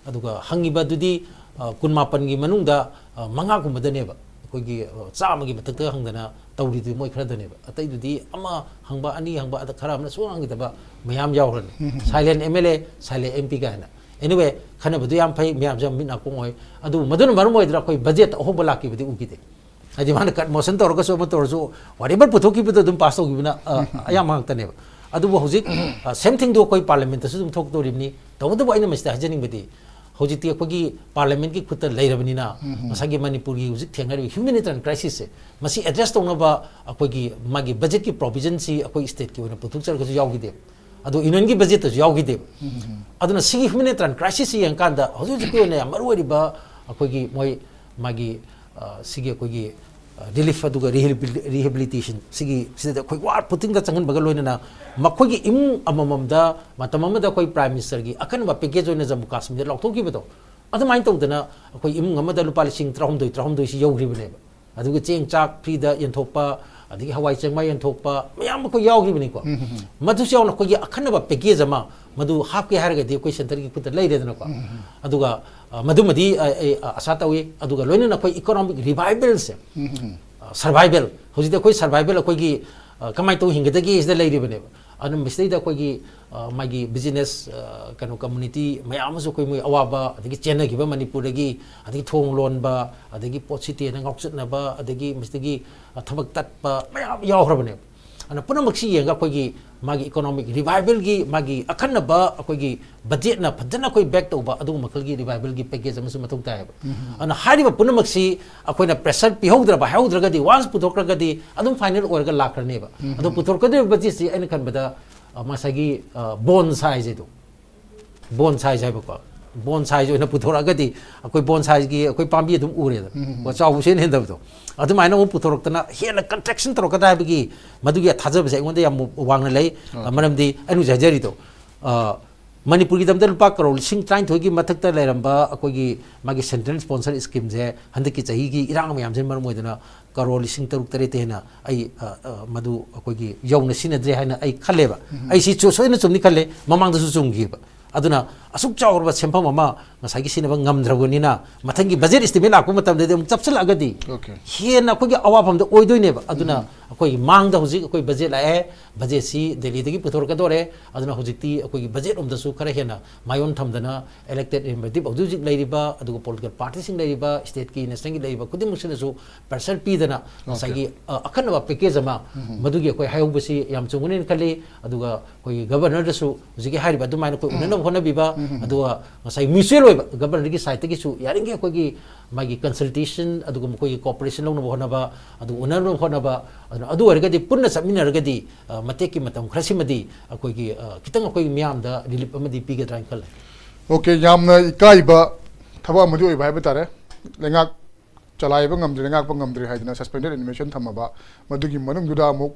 ꯑꯗꯨꯒ ꯍꯪꯉꯤꯕ ꯑꯗꯨꯗꯤ, ꯑ, ꯀꯨꯟꯃꯥꯄꯟꯒꯤ ꯃꯅꯨꯡꯗ, ꯑ, ꯃꯉꯥꯒꯨꯝꯕꯗꯅꯦꯕ꯫ ꯑꯩꯈꯣꯏꯒꯤ, ꯑ, ꯆꯥꯝꯃꯒꯤ ꯃꯊꯛꯇ ꯍꯪꯗꯅ ꯇꯧꯔꯤꯗꯨꯗꯤ ꯃꯣꯏ ꯈꯔꯗꯅꯦꯕ꯫ ꯑꯇꯩꯗꯨꯗꯤ ꯑꯃ ꯍꯪꯕ, ꯑꯅꯤ ꯍꯪꯕ, ꯑꯗ ꯈꯔ ꯑꯃꯅ ꯁꯨꯡꯍꯪ ꯍꯪꯈꯤꯗꯕ ꯃꯌꯥꯝ ꯌꯥꯎꯈ꯭ꯔꯅꯤ꯫ ꯎꯝ, ꯎꯝ, ꯎꯝ꯫ Silent M L A, silent M P ꯀꯥꯏꯅ꯫ Anyway, ꯈꯟꯅꯕꯗꯨ ꯌꯥꯝ ꯐꯩ, ꯃꯌꯥꯝꯁꯨ ꯌꯥꯝ ꯃꯤꯠ ꯅꯥꯀꯣꯡ ꯑꯣꯏ꯫ ꯑꯗꯨ ꯃꯗꯨꯅ ꯃꯔꯝ ꯑꯣꯏꯗꯅ ꯑꯩꯈꯣꯏ ꯕꯖꯦꯠꯇ ꯑꯍꯣꯡꯕ ꯂꯥꯛꯈꯤꯕꯗꯤ ꯎꯈꯤꯗꯦ꯫ ꯍꯥꯏꯗꯤ ꯃꯥꯅ ꯀꯠ ꯃꯣꯁꯟ ꯇꯧꯔꯒꯁꯨ ꯑꯃ ꯇꯧꯔꯁꯨ, whatever ꯄꯨꯊꯣꯛꯈꯤꯕꯗꯣ ꯑꯗꯨꯝ ꯄꯥꯁ ꯇꯧꯈꯤꯕꯅ, ꯑ, ꯑꯌꯥꯝꯕ ꯉꯥꯛꯇꯅꯦꯕ꯫ ꯑꯗꯨꯕꯨ ꯍꯧꯖꯤꯛ, ꯑ, same thingꯗꯣ ꯑꯩꯈꯣꯏ ꯄꯥꯔꯂꯤꯌꯥꯃꯦꯟꯇꯁꯨ ꯑꯗꯨꯝ ꯊꯣꯛꯇꯧꯔꯤꯕꯅꯤ꯫ ꯇꯧꯕꯇꯕꯨ ꯑꯩꯅ ꯃꯁꯤꯗ ꯍꯥꯏꯖꯅꯤꯡꯕꯗꯤ, ꯍꯧꯖꯤꯛꯇꯤ ꯑꯩꯈꯣꯏꯒꯤ ꯄꯥꯔꯂꯤꯌꯥꯃꯦꯟꯒꯤ ꯈꯨꯠꯇ ꯂꯩꯔꯕꯅꯤꯅ, ꯎꯝ, ꯎꯝ꯫ ꯉꯁꯥꯏꯒꯤ ꯃꯅꯤꯄꯨꯔꯒꯤ ꯍꯧꯖꯤꯛ ꯊꯦꯡꯅꯔꯤꯕ humanitarian crisisꯁꯦ, ꯃꯁꯤ ꯑꯦꯗ꯭ꯔꯦꯁ ꯇꯧꯅꯕ ꯑꯩꯈꯣꯏꯒꯤ ꯃꯥꯒꯤ ꯕꯖꯦꯠꯀꯤ ꯄ꯭ꯔꯣꯕꯤꯖꯟꯁꯤ ꯑꯩꯈꯣꯏ ꯁ꯭ꯇꯦꯠꯀꯤ ꯑꯣꯏꯅ ꯄꯨꯊꯣꯛꯆꯔꯒꯁꯨ ꯌꯥꯎꯈꯤꯗꯦꯕ꯫ ꯑꯗꯣ ꯌꯨꯅꯤꯌꯟꯒꯤ ꯕꯖꯦꯠꯇꯁꯨ ꯌꯥꯎꯈꯤꯗꯦꯕ꯫ ꯎꯝ, ꯎꯝ꯫ ꯑꯗꯨꯅ ꯁꯤꯒꯤ humanitarian crisisꯁꯤ ꯌꯦꯡꯀꯥꯟꯗ ꯍꯧꯖꯤꯛ ꯍꯧꯖꯤꯛꯀꯤ ꯑꯣꯏꯅ ꯌꯥꯝ ꯃꯔꯨ ꯑꯣꯏꯔꯤꯕ ꯑꯩꯈꯣꯏꯒꯤ ꯃꯣꯏ ꯃꯥꯒꯤ, ꯑ, ꯁꯤꯒꯤ ꯑꯩꯈꯣꯏꯒꯤ, ꯑ, relief ꯑꯗꯨꯒ rehabilitation ꯁꯤꯒꯤ, ꯁꯤꯗ ꯑꯩꯈꯣꯏ ꯋꯥꯔ ꯐꯨꯇꯤꯡꯗ ꯆꯪꯍꯟꯕꯒ ꯂꯣꯏꯅꯅ ꯃꯈꯣꯏꯒꯤ ꯏꯃꯨꯡ ꯑꯃꯃꯝꯗ ꯃꯇꯝ ꯑꯃꯗ ꯑꯩꯈꯣꯏ Prime Ministerꯒꯤ ꯑꯀꯟꯕ package ꯑꯣꯏꯅ ꯖꯝꯃꯨ ꯀꯥꯁꯃꯤꯔꯗ ꯂꯥꯎꯊꯣꯛꯈꯤꯕꯗꯣ, ꯑꯗꯨꯃꯥꯏꯅ ꯇꯧꯗꯅ ꯑꯩꯈꯣꯏ ꯏꯃꯨꯡ ꯑꯃꯗ ꯂꯨꯄꯥ ꯂꯤꯁꯤꯡ ꯇꯔꯥꯍꯨꯝꯗꯣꯏ, ꯇꯔꯥꯍꯨꯝꯗꯣꯏꯁꯤ ꯌꯧꯈ꯭ꯔꯤꯕꯅꯦꯕ꯫ ꯑꯗꯨꯒ ꯆꯦꯡ ꯆꯥꯛ freeꯗ ꯌꯦꯟꯊꯣꯛꯄ, ꯑꯗꯒꯤ ꯍꯋꯥꯏ ꯆꯦꯡꯋꯥꯏ ꯌꯦꯟꯊꯣꯛꯄ ꯃꯌꯥꯝ ꯑꯩꯈꯣꯏ ꯌꯥꯎꯈꯤꯕꯅꯤꯀꯣ꯫ ꯎꯝ, ꯎꯝ, ꯎꯝ꯫ ꯃꯗꯨꯁꯨ ꯌꯥꯎꯅ ꯑꯩꯈꯣꯏꯒꯤ ꯑꯈꯟꯅꯕ package ꯑꯃ ꯃꯗꯨ ꯍꯥꯞꯀꯦ ꯍꯥꯏꯔꯒꯗꯤ ꯑꯩꯈꯣꯏ centreꯒꯤ ꯈꯨꯠꯇ ꯂꯩꯔꯦꯗꯅꯀꯣ꯫ ꯎꯝ, ꯎꯝ, ꯎꯝ꯫ ꯑꯗꯨꯒ, ꯑ, ꯃꯗꯨꯃꯗꯤ, ꯑ, ꯑꯩ, ꯑ, ꯑꯁꯥ ꯇꯧꯏ꯫ ꯑꯗꯨꯒ ꯂꯣꯏꯅꯅ ꯑꯩꯈꯣꯏ economic revivalꯁꯦ, ꯎꯝ, ꯎꯝ, ꯎꯝ꯫ ꯑ, survival, ꯍꯧꯖꯤꯛꯇꯤ ꯑꯩꯈꯣꯏ survival ꯑꯩꯈꯣꯏꯒꯤ, ꯑ, ꯀꯃꯥꯏꯅ ꯇꯧ ꯍꯤꯡꯒꯗꯒꯦ ꯁꯤꯗ ꯂꯩꯔꯤꯕꯅꯦꯕ꯫ ꯑꯗꯨꯅ ꯃꯁꯤꯗꯩꯗ ꯑꯩꯈꯣꯏꯒꯤ, ꯑ, ꯃꯥꯒꯤ business, ꯑ, ꯀꯩꯅꯣ, community ꯃꯌꯥꯝ ꯑꯃꯁꯨ ꯑꯩꯈꯣꯏ ꯃꯣꯏ ꯑꯋꯥꯕ, ꯑꯗꯒꯤ ꯆꯦꯟꯅꯈꯤꯕ ꯃꯅꯤꯄꯨꯔꯗꯒꯤ, ꯑꯗꯒꯤ ꯊꯣꯡ ꯂꯣꯟꯕ, ꯑꯗꯒꯤ ꯄꯣꯠ ꯁꯤꯠꯇꯦꯅ ꯉꯥꯎꯆꯠꯅꯕ, ꯑꯗꯒꯤ ꯃꯁꯤꯗꯒꯤ, ꯑ, ꯊꯕꯛ ꯇꯠꯄ ꯃꯌꯥꯝ ꯌꯥꯎꯈ꯭ꯔꯕꯅꯦꯕ꯫ ꯑꯗꯨꯅ ꯄꯨꯝꯅꯃꯛꯁꯤ ꯌꯦꯡꯉꯒ ꯑꯩꯈꯣꯏꯒꯤ ꯃꯥꯒꯤ economic revivalꯒꯤ ꯃꯥꯒꯤ ꯑꯈꯟꯅꯕ ꯑꯩꯈꯣꯏꯒꯤ ꯕꯖꯦꯠꯅ ꯐꯖꯅ ꯑꯩꯈꯣꯏ back ꯇꯧꯕ ꯑꯗꯨꯒꯨꯝꯕ ꯃꯈꯜꯒꯤ revivalꯒꯤ package ꯑꯃꯁꯨ ꯃꯊꯧ ꯇꯥꯏꯌꯦꯕ꯫ ꯎꯝ꯫ ꯑꯗꯨꯅ ꯍꯥꯏꯔꯤꯕ ꯄꯨꯝꯅꯃꯛꯁꯤ ꯑꯩꯈꯣꯏꯅ pressure ꯄꯤꯍꯧꯗ꯭ꯔꯕ, ꯍꯥꯏꯍꯧꯗ꯭ꯔꯒꯗꯤ, once ꯄꯨꯊꯣꯛꯈ꯭ꯔꯒꯗꯤ ꯑꯗꯨꯝ final ꯑꯣꯏꯔꯒ ꯂꯥꯛꯈ꯭ꯔꯅꯦꯕ꯫ ꯎꯝ꯫ ꯑꯗꯣ ꯄꯨꯊꯣꯔꯛꯀꯗꯧꯔꯤꯕ ꯕꯖꯦꯠꯁꯤ ꯑꯩꯅ ꯈꯟꯕꯗ, ꯑ, ꯉꯁꯥꯏꯒꯤ, ꯑ, bond size ꯍꯥꯏꯗꯣ, bond size ꯍꯥꯏꯕꯀꯣ, bond size ꯑꯣꯏꯅ ꯄꯨꯊꯣꯔꯛꯑꯒꯗꯤ ꯑꯩꯈꯣꯏ bond sizeꯒꯤ ꯑꯩꯈꯣꯏ ꯄꯥꯝꯕꯤ ꯑꯗꯨꯝ ꯎꯔꯦꯗꯅ꯫ ꯎꯝ, ꯎꯝ, ꯎꯝ꯫ ꯀꯣ, ꯆꯥꯎꯕꯁꯨ ꯍꯦꯟꯅ ꯍꯦꯟꯗꯕꯗꯣ꯫ ꯑꯗꯨꯃꯥꯏꯅ ꯑꯃꯨꯛ ꯄꯨꯊꯣꯔꯛꯇꯅ ꯍꯦꯟꯅ contraction ꯇꯧꯔꯛꯀꯗ꯭ꯔꯥ ꯍꯥꯏꯕꯒꯤ ꯃꯗꯨꯒꯤ ꯊꯥꯖꯕꯁꯦ ꯑꯩꯉꯣꯟꯗ ꯌꯥꯝ ꯋꯥꯡꯅ ꯂꯩ꯫ ꯑ, ꯑꯣꯀꯦ꯫ ꯃꯔꯝꯗꯤ ꯑꯩꯅ ꯍꯧꯖꯤꯛ ꯍꯥꯏꯖꯔꯤꯗꯣ, ꯑ, ꯃꯅꯤꯄꯨꯔꯒꯤꯗꯃꯛꯇ ꯂꯨꯄꯥ ꯀꯔꯣꯔ ꯂꯤꯁꯤꯡ ꯇꯔꯥꯅꯤꯊꯣꯏꯒꯤ ꯃꯊꯛꯇ ꯂꯩꯔꯝꯕ ꯑꯩꯈꯣꯏꯒꯤ ꯃꯥꯒꯤ central sponsor schemeꯁꯦ ꯍꯟꯗꯛꯀꯤ ꯆꯍꯤꯒꯤ ꯏꯔꯥꯡ ꯃꯌꯥꯝꯁꯤꯅ ꯃꯔꯝ ꯑꯣꯏꯗꯅ ꯀꯔꯣꯔ ꯂꯤꯁꯤꯡ ꯇꯔꯨꯛ ꯇꯔꯦꯠꯇ ꯍꯦꯟꯅ ꯑꯩ, ꯑ, ꯑ, ꯃꯗꯨ ꯑꯩꯈꯣꯏꯒꯤ ꯌꯧꯅ ꯁꯤꯖꯤꯟꯅꯗ꯭ꯔꯦ ꯍꯥꯏꯅ ꯑꯩ ꯈꯜꯂꯦꯕ꯫ ꯑꯩ ꯁꯤ ꯆꯨ-, ꯁꯣꯏꯗꯅ ꯆꯨꯝꯅꯤ ꯈꯜꯂꯦ, ꯃꯃꯥꯡꯗꯁꯨ ꯆꯨꯝꯈꯤꯕ꯫ ꯑꯗꯨꯅ ꯑꯁꯨꯛ ꯆꯥꯎꯔꯕ ꯁꯦꯟꯐꯝ ꯑꯃ ꯉꯁꯥꯏꯒꯤ ꯁꯤꯖꯤꯟꯅꯕ ꯉꯝꯗ꯭ꯔꯕꯅꯤꯅ, ꯃꯊꯪꯒꯤ ꯕꯖꯦꯠ ꯏꯁꯇꯤꯃꯦꯠ ꯂꯥꯛꯄ ꯃꯇꯝꯗꯗꯤ ꯑꯃꯨꯛ ꯆꯞꯁꯤꯜꯂꯛꯑꯒꯗꯤ Okay. ꯍꯦꯟꯅ ꯑꯩꯈꯣꯏꯒꯤ ꯑꯋꯥꯐꯝꯗ ꯑꯣꯏꯗꯣꯏꯅꯦꯕ꯫ ꯑꯗꯨꯅ ꯑꯩꯈꯣꯏꯒꯤ ꯃꯥꯡꯗ ꯍꯧꯖꯤꯛ ꯑꯩꯈꯣꯏ ꯕꯖꯦꯠ ꯂꯥꯛꯑꯦ, ꯕꯖꯦꯠꯁꯤ ꯗꯦꯜꯂꯤꯗꯒꯤ ꯄꯨꯊꯣꯔꯛꯀꯗꯧꯔꯦ꯫ ꯑꯗꯨꯅ ꯍꯧꯖꯤꯛꯇꯤ ꯑꯩꯈꯣꯏꯒꯤ ꯕꯖꯦꯠ ꯔꯣꯝꯗꯁꯨ ꯈꯔ ꯍꯦꯟꯅ ꯃꯥꯏꯑꯣꯟ ꯊꯝꯗꯅ, elected representative ꯍꯧꯖꯤꯛ ꯍꯧꯖꯤꯛ ꯂꯩꯔꯤꯕ, ꯑꯗꯨꯒ political party ꯁꯤꯡ ꯂꯩꯔꯤꯕ, state ꯀꯤ, national ꯒꯤ ꯂꯩꯔꯤꯕ ꯈꯨꯗꯤꯡꯃꯛꯁꯤꯅꯁꯨ pressure ꯄꯤꯗꯅ ꯉꯁꯥꯏꯒꯤ, ꯑ, ꯑꯈꯟꯅꯕ package ꯑꯃ ꯃꯗꯨꯒꯤ ꯑꯩꯈꯣꯏ ꯍꯥꯏꯍꯧꯕꯁꯤ ꯌꯥꯝ ꯆꯨꯝꯒꯅꯤꯅ ꯈꯜꯂꯤ꯫ ꯑꯗꯨꯒ ꯑꯩꯈꯣꯏꯒꯤ governor ꯗꯁꯨ ꯍꯧꯖꯤꯛꯀꯤ ꯍꯥꯏꯔꯤꯕ ꯑꯗꯨꯃꯥꯏꯅ ꯑꯩꯈꯣꯏ ꯎꯅꯅꯕ ꯍꯣꯠꯅꯕꯤꯕ, ꯑꯗꯨꯒ ꯉꯁꯥꯏ mutual ꯑꯣꯏꯕ governor ꯒꯤ side ꯇꯒꯤꯁꯨ ꯌꯥꯔꯤꯉꯩ ꯑꯩꯈꯣꯏꯒꯤ ꯃꯥꯒꯤ consultation, ꯑꯗꯨꯒ ꯃꯈꯣꯏꯒꯤ cooperation ꯂꯧꯅꯕ ꯍꯣꯠꯅꯕ, ꯑꯗꯨ ꯎꯅꯅꯕ ꯍꯣꯠꯅꯕ, ꯑꯗꯨꯅ ꯑꯗꯨ ꯑꯣꯏꯔꯒꯗꯤ ꯄꯨꯟꯅ ꯆꯠꯃꯤꯟꯅꯔꯒꯗꯤ, ꯑ, ꯃꯇꯦꯛꯀꯤ ꯃꯇꯝ ꯈꯔꯁꯤꯃꯗꯤ ꯑꯩꯈꯣꯏꯒꯤ, ꯑ, ꯈꯤꯇꯪ ꯑꯩꯈꯣꯏꯒꯤ ꯃꯤꯌꯥꯝꯗ relief ꯑꯃꯗꯤ ꯄꯤꯒꯗ꯭ꯔꯥ ꯍꯥꯏꯅ ꯈꯜꯂꯦ꯫ Okay, ꯌꯥꯝꯅ ꯏꯀꯥꯏꯕ ꯊꯕꯛ ꯑꯃꯗꯤ ꯑꯣꯏꯕ ꯍꯥꯏꯕ ꯇꯥꯔꯦ꯫ ꯂꯩꯉꯥꯛ ꯆꯂꯥꯏꯕ ꯉꯝꯗ꯭ꯔꯦ, ꯂꯩꯉꯥꯛꯄ ꯉꯝꯗ꯭ꯔꯦ ꯍꯥꯏꯗꯅ suspended animation ꯊꯝꯃꯕ, ꯃꯗꯨꯒꯤ ꯃꯅꯨꯡꯗꯨꯗ ꯑꯃꯨꯛ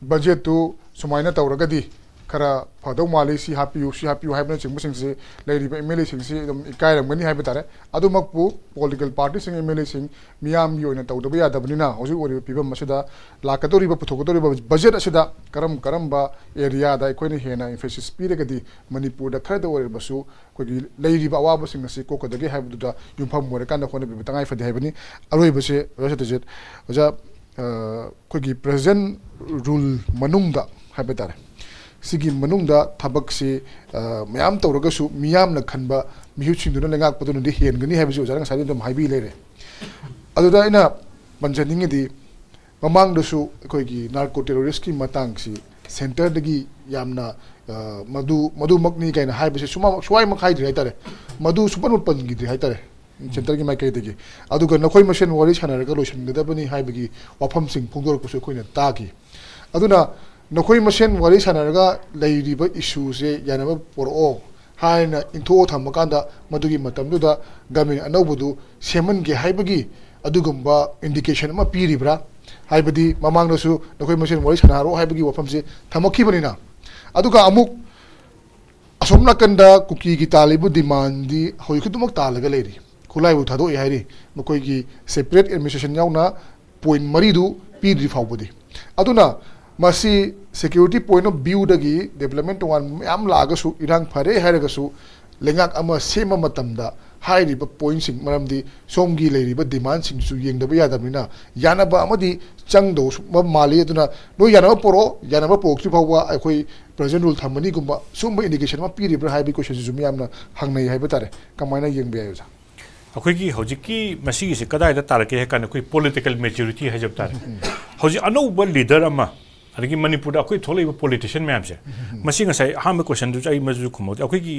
budget ꯇꯨ ꯁꯨꯃꯥꯏꯅ ꯇꯧꯔꯒꯗꯤ ꯈꯔ ꯐꯗꯧ ꯃꯥꯜꯂꯤ, ꯁꯤ ꯍꯥꯞꯄꯤꯌꯨ, ꯁꯤ ꯍꯥꯞꯄꯤꯌꯨ ꯍꯥꯏꯕꯅꯆꯤꯡꯕꯁꯤꯡꯁꯤ ꯂꯩꯔꯤꯕ MLA ꯁꯤꯡꯁꯤ ꯑꯗꯨꯝ ꯏꯀꯥꯏꯔꯝꯒꯅꯤ ꯍꯥꯏꯕ ꯇꯥꯔꯦ꯫ ꯑꯗꯨꯃꯛꯄꯨ political party ꯁꯤꯡ, MLA ꯁꯤꯡ ꯃꯤꯌꯥꯝꯒꯤ ꯑꯣꯏꯅ ꯇꯧꯗꯕ ꯌꯥꯗꯕꯅꯤꯅ, ꯍꯧꯖꯤꯛ ꯑꯣꯏꯔꯤꯕ ꯐꯤꯕꯝ ꯑꯁꯤꯗ ꯂꯥꯛꯀꯗꯧꯔꯤꯕ, ꯄꯨꯊꯣꯛꯀꯗꯧꯔꯤꯕ budget ꯑꯁꯤꯗ ꯀꯔꯝ ꯀꯔꯝꯕ area ꯗ ꯑꯩꯈꯣꯏꯅ ꯍꯦꯟꯅ emphasis ꯄꯤꯔꯒꯗꯤ ꯃꯅꯤꯄꯨꯔꯗ ꯈꯔꯗ ꯑꯣꯏꯔꯕꯁꯨ ꯑꯩꯈꯣꯏꯒꯤ ꯂꯩꯔꯤꯕ ꯑꯋꯥꯕꯁꯤꯡ ꯑꯁꯤ ꯀꯣꯛꯀꯗꯒꯦ ꯍꯥꯏꯕꯗꯨꯗ ꯌꯨꯝꯐꯝ ꯑꯣꯏꯔꯀꯥꯟꯗ ꯍꯣꯠꯅꯕꯤꯕ ꯇꯉꯥꯏ ꯐꯗꯦ ꯍꯥꯏꯕꯅꯤ꯫ ꯑꯔꯣꯏꯕꯁꯦ, ꯑꯣꯖꯥ ꯁꯇ꯭ꯌꯖꯤꯠ, ꯑꯣꯖꯥ, ꯑ, ꯑꯩꯈꯣꯏꯒꯤ present rule ꯃꯅꯨꯡꯗ ꯍꯥꯏꯕ ꯇꯥꯔꯦ, ꯁꯤꯒꯤ ꯃꯅꯨꯡꯗ ꯊꯕꯛꯁꯤ, ꯑ, ꯃꯌꯥꯝ ꯇꯧꯔꯒꯁꯨ ꯃꯤꯌꯥꯝꯅ ꯈꯟꯕ ꯃꯤꯍꯨꯠꯁꯤꯡꯗꯨꯅ ꯂꯩꯉꯥꯛꯄꯗꯨꯅꯗꯤ ꯍꯦꯟꯒꯅꯤ ꯍꯥꯏꯕꯁꯤ ꯑꯣꯖꯥꯅ ꯉꯁꯥꯏꯗꯒꯤ ꯑꯗꯨꯝ ꯍꯥꯏꯕꯤ ꯂꯩꯔꯦ꯫ ꯑꯗꯨꯗ ꯑꯩꯅ ꯄꯟꯖꯅꯤꯡꯉꯤꯗꯤ, ꯃꯃꯥꯡꯗꯁꯨ ꯑꯩꯈꯣꯏꯒꯤ narco terrorist ꯀꯤ ꯃꯇꯥꯡꯁꯤ centre ꯗꯒꯤ ꯌꯥꯝꯅ, ꯑ, ꯃꯗꯨ, ꯃꯗꯨꯃꯛꯅꯤ ꯀꯥꯏꯅ ꯍꯥꯏꯕꯁꯦ ꯁꯨꯃꯥ-, ꯁꯨꯋꯥꯏꯃꯛ ꯍꯥꯏꯗ꯭ꯔꯤ ꯍꯥꯏꯇꯥꯔꯦ, ꯃꯗꯨ ꯁꯨꯡꯄꯟ ꯄꯟꯈꯤꯗ꯭ꯔꯤ ꯍꯥꯏꯇꯥꯔꯦ꯫ Centre ꯒꯤ ꯃꯥꯏꯀꯩꯗꯒꯤ꯫ ꯑꯗꯨꯒ ꯅꯈꯣꯏ ꯃꯁꯦꯟ ꯋꯥꯔꯤ ꯁꯥꯟꯅꯔꯒ ꯂꯣꯏꯁꯤꯟꯒꯗꯕꯅꯤ ꯍꯥꯏꯕꯒꯤ ꯋꯥꯐꯝꯁꯤꯡ ꯐꯣꯡꯗꯣꯔꯛꯄꯁꯨ ꯑꯩꯈꯣꯏꯅ ꯇꯥꯈꯤ꯫ ꯑꯗꯨꯅ ꯅꯈꯣꯏ ꯃꯁꯦꯟ ꯋꯥꯔꯤ ꯁꯥꯟꯅꯔꯒ ꯂꯩꯔꯤꯕ issue ꯁꯦ ꯌꯥꯅꯕ ꯄꯨꯔꯛꯑꯣ ꯍꯥꯏꯅ ꯏꯟꯊꯣꯛꯑ ꯊꯝꯃꯀꯥꯟꯗ, ꯃꯗꯨꯒꯤ ꯃꯇꯝꯗꯨꯗ government ꯑꯅꯧꯕꯗꯨ ꯁꯦꯝꯍꯟꯒꯦ ꯍꯥꯏꯕꯒꯤ ꯑꯗꯨꯒꯨꯝꯕ indication ꯑꯃ ꯄꯤꯔꯤꯕ꯭ꯔꯥ? ꯍꯥꯏꯕꯗꯤ ꯃꯃꯥꯡꯗꯁꯨ ꯅꯈꯣꯏ ꯃꯁꯦꯟ ꯋꯥꯔꯤ ꯁꯥꯟꯅꯔꯣ ꯍꯥꯏꯕꯒꯤ ꯋꯥꯐꯝꯁꯦ ꯊꯝꯃꯛꯈꯤꯕꯅꯤꯅ꯫ ꯑꯗꯨꯒ ꯑꯃꯨꯛ ꯑꯁꯣꯝ ꯅꯥꯀꯟꯗ ꯀꯨꯀꯤꯒꯤ ꯇꯥꯜꯂꯤꯕ demand ꯗꯤ ꯍꯧꯖꯤꯛ ꯈꯨꯗꯤꯡꯃꯛ ꯇꯥꯜꯂꯒ ꯂꯩꯔꯤ꯫ ꯈꯨꯠꯂꯥꯏꯕꯨ ꯊꯥꯗꯣꯛꯑꯦ ꯍꯥꯏꯔꯤ꯫ ꯃꯈꯣꯏꯒꯤ separate administration ꯌꯥꯎꯅ ꯄꯣꯏꯟ ꯃꯔꯤꯗꯨ ꯄꯤꯗ꯭ꯔꯤ ꯐꯥꯎꯕꯗꯤ꯫ ꯑꯗꯨꯅ ꯃꯁꯤ security point of viewꯗꯒꯤ development ꯇꯣꯉꯥꯟꯕ ꯃꯌꯥꯝ ꯂꯥꯛꯑꯒꯁꯨ, ꯏꯔꯥꯡ ꯐꯔꯦ ꯍꯥꯏꯔꯒꯁꯨ, ꯂꯩꯉꯥꯛ ꯑꯃ ꯁꯦꯝꯕ ꯃꯇꯝꯗ ꯍꯥꯏꯔꯤꯕ ꯄꯣꯏꯟꯁꯤꯡ, ꯃꯔꯝꯗꯤ ꯁꯣꯝꯒꯤ ꯂꯩꯔꯤꯕ ꯗꯤꯃꯥꯟꯁꯤꯡꯁꯨ ꯌꯦꯡꯗꯕ ꯌꯥꯗꯕꯅꯤꯅ, ꯌꯥꯅꯕ ꯑꯃꯗꯤ ꯆꯪꯗꯧꯕ ꯃꯥꯜꯂꯤ꯫ ꯑꯗꯨꯅ ꯅꯣꯏ ꯌꯥꯅꯕ ꯄꯨꯔꯛꯑꯣ, ꯌꯥꯅꯕ ꯄꯨꯔꯛꯇ꯭ꯔꯤ ꯐꯥꯎꯕ ꯑꯩꯈꯣꯏ present rule ꯊꯝꯃꯅꯤꯒꯨꯝꯕ ꯁꯨꯝꯕ indication ꯑꯃ ꯄꯤꯔꯤꯕ꯭ꯔꯥ ꯍꯥꯏꯕꯒꯤ questionꯁꯤꯁꯨ ꯃꯤꯌꯥꯝꯅ ꯍꯪꯅꯩ ꯍꯥꯏꯕ ꯇꯥꯔꯦ꯫ ꯀꯃꯥꯏꯅ ꯌꯦꯡꯕ ꯌꯥꯏ, ꯑꯣꯖꯥ? ꯑꯩꯈꯣꯏꯒꯤ ꯍꯧꯖꯤꯛꯀꯤ ꯃꯁꯤꯒꯤꯁꯦ ꯀꯗꯥꯏꯗ ꯇꯥꯔꯛꯀꯦ ꯍꯥꯏ ꯀꯥꯟꯗ, ꯑꯩꯈꯣꯏ political maturity ꯍꯥꯏꯖꯕ ꯇꯥꯔꯦ꯫ ꯍꯧꯖꯤꯛ ꯑꯅꯧꯕ leader ꯑꯃ, ꯑꯗꯒꯤ ꯃꯅꯤꯄꯨꯔꯗ ꯑꯩꯈꯣꯏ ꯊꯣꯛꯂꯛꯏꯕ politician ꯃꯌꯥꯝꯁꯦ, ꯃꯁꯤ ꯉꯁꯥꯏ ꯑꯍꯥꯟꯕ questionꯗꯨꯁꯨ ꯑꯩ ꯃꯗꯨꯁꯨ ꯈꯨꯝꯍꯧꯗꯦ꯫ ꯑꯩꯈꯣꯏꯒꯤ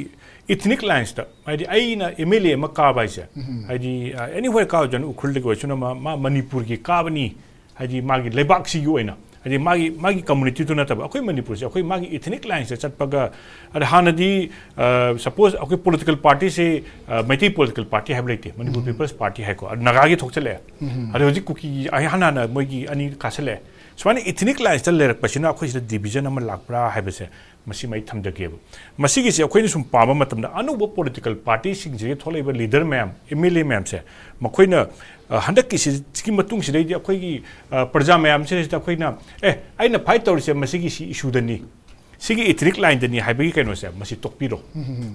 ethnic linesꯇ, ꯍꯥꯏꯗꯤ ꯑꯩꯅ M L A ꯑꯃ ꯀꯥꯕ ꯍꯥꯏꯁꯦ, ꯍꯥꯏꯗꯤ ꯑ, anywhere ꯀꯥꯕ, ꯎꯈ꯭ꯔꯨꯜꯗꯒꯤ ꯑꯣꯏꯁꯅꯨ, ꯃꯥ, ꯃꯥ ꯃꯅꯤꯄꯨꯔꯒꯤ ꯀꯥꯕꯅꯤ, ꯍꯥꯏꯗꯤ ꯃꯥꯒꯤ ꯂꯩꯕꯥꯛꯁꯤꯒꯤ ꯑꯣꯏꯅ, ꯍꯥꯏꯗꯤ ꯃꯥꯒꯤ, ꯃꯥꯒꯤ communityꯗꯨ ꯅꯠꯇꯕ, ꯑꯩꯈꯣꯏ ꯃꯅꯤꯄꯨꯔꯁꯦ ꯑꯩꯈꯣꯏ ꯃꯥꯒꯤ ethnic linesꯇ ꯆꯠꯄꯒ, ꯑꯗ ꯍꯥꯟꯅꯗꯤ, ꯑ, suppose ꯑꯩꯈꯣꯏ political partyꯁꯦ, ꯑ, ꯃꯩꯇꯩ political party ꯍꯥꯏꯕ ꯂꯩꯇꯦ, ꯃꯅꯤꯄꯨꯔ People's Party ꯍꯥꯏꯀꯣ, ꯑꯗ ꯅꯥꯒꯥꯒꯤ ꯊꯣꯛꯆꯜꯂꯛꯑꯦ꯫ ꯑꯗ ꯍꯧꯖꯤꯛ ꯀꯨꯀꯤ, ꯑꯩ ꯍꯥꯟꯅ ꯍꯥꯟꯅ ꯃꯣꯏꯒꯤ ꯑꯅꯤ ꯀꯥꯁꯜꯂꯛꯑꯦ꯫ ꯁꯨꯃꯥꯏꯅ ethnic linesꯇ ꯂꯩꯔꯛꯄꯁꯤꯅ ꯑꯩꯈꯣꯏ ꯁꯤꯗ division ꯑꯃ ꯂꯥꯛꯄ꯭ꯔꯥ ꯍꯥꯏꯕꯁꯦ, ꯃꯁꯤꯃ ꯑꯩ ꯊꯝꯖꯒꯦꯕ꯫ ꯃꯁꯤꯒꯤꯁꯦ ꯑꯩꯈꯣꯏꯅ ꯁꯨꯝ ꯄꯥꯕ ꯃꯇꯝꯗ ꯑꯅꯧꯕ political partyꯁꯤꯡꯁꯤꯒꯤ ꯊꯣꯛꯂꯛꯏꯕ leader ꯃꯌꯥꯝ, M L A ꯃꯌꯥꯝꯁꯦ, ꯃꯈꯣꯏꯅ, ꯑ, ꯍꯟꯗꯛꯀꯤ ꯁꯤ-, ꯁꯤꯒꯤ ꯃꯇꯨꯡꯁꯤꯗꯩꯗꯤ ꯑꯩꯈꯣꯏꯒꯤ, ꯑ, ꯄ꯭ꯔꯖꯥ ꯃꯌꯥꯝꯁꯤꯗꯩꯁꯤꯗ ꯑꯩꯈꯣꯏꯅ, "ꯑꯦ, ꯑꯩꯅ fight ꯇꯧꯔꯤꯁꯦ ꯃꯁꯤꯒꯤ ꯁꯤ issueꯗꯅꯤ, ꯁꯤꯒꯤ ethnic lineꯗꯅꯤ" ꯍꯥꯏꯕꯒꯤ ꯀꯩꯅꯣꯁꯦ, ꯃꯁꯤ ꯇꯣꯛꯄꯤꯔꯣ꯫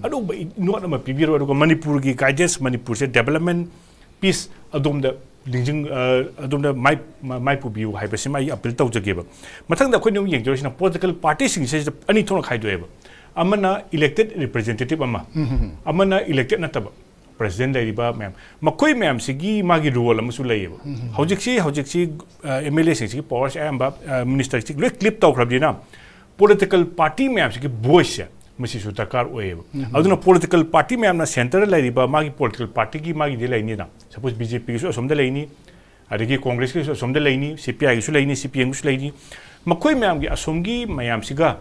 ꯑꯅꯧꯕ ꯏ-, ꯅꯣꯠ ꯑꯃ ꯄꯤꯕꯤꯔꯣ, ꯑꯗꯨꯒ ꯃꯅꯤꯄꯨꯔꯒꯤ guidance, ꯃꯅꯤꯄꯨꯔꯁꯦ development, peace ꯑꯗꯣꯝꯗ ꯂꯤꯡꯖꯤꯡ-, ꯑ, ꯑꯗꯣꯝꯗ ꯃꯥꯏ, ꯃ-, ꯃꯥꯏ ꯄꯨꯕꯤꯌꯨ ꯍꯥꯏꯕꯁꯤꯃ ꯑꯩ appeal ꯇꯧꯖꯒꯦꯕ꯫ ꯃꯊꯪꯗ ꯑꯩꯈꯣꯏꯅ ꯑꯃꯨꯛ ꯌꯦꯡꯖꯔꯤꯁꯤꯅ political partyꯁꯤꯡꯁꯤꯗ ꯑꯅꯤ ꯊꯣꯛꯅ ꯈꯥꯏꯗꯣꯛꯑꯦꯕ꯫ ꯑꯃꯅ elected representative ꯑꯃ, ꯑꯃꯅ elected ꯅꯠꯇꯕ, president ꯂꯩꯔꯤꯕ ꯃꯌꯥꯝ, ꯃꯈꯣꯏ ꯃꯌꯥꯝꯁꯤꯒꯤ ꯃꯥꯒꯤ role ꯑꯃꯁꯨ ꯂꯩꯌꯦꯕ꯫ ꯍꯧꯖꯤꯛꯁꯤ, ꯍꯧꯖꯤꯛꯁꯤ, ꯑ, M L Aꯁꯤꯡꯁꯤꯒꯤ powerꯁꯦ ꯑꯌꯥꯝꯕ, ꯑ, ministerꯁꯤ ꯂꯣꯏ clip ꯇꯧꯈ꯭ꯔꯕꯅꯤꯅ, political party ꯃꯌꯥꯝꯁꯤꯒꯤ voiceꯁꯦ ꯃꯁꯤꯁꯨ ꯗꯔꯀꯥꯔ ꯑꯣꯏꯌꯦꯕ꯫ ꯑꯗꯨꯅ political party ꯃꯌꯥꯝꯅ centreꯗ ꯂꯩꯔꯤꯕ ꯃꯥꯒꯤ political partyꯒꯤ ꯃꯥꯒꯤꯗꯤ ꯂꯩꯅꯤꯅ, suppose BJPꯒꯤꯁꯨ ꯑꯁꯣꯝꯗ ꯂꯩꯅꯤ, ꯑꯗꯒꯤ Congressꯀꯤꯁꯨ ꯑꯁꯣꯝꯗ ꯂꯩꯅꯤ, CPIꯒꯤꯁꯨ ꯂꯩꯅꯤ, CPMꯒꯤꯁꯨ ꯂꯩꯅꯤ꯫ ꯃꯈꯣꯏ ꯃꯌꯥꯝꯒꯤ ꯑꯁꯣꯝꯒꯤ ꯃꯌꯥꯝꯁꯤꯒ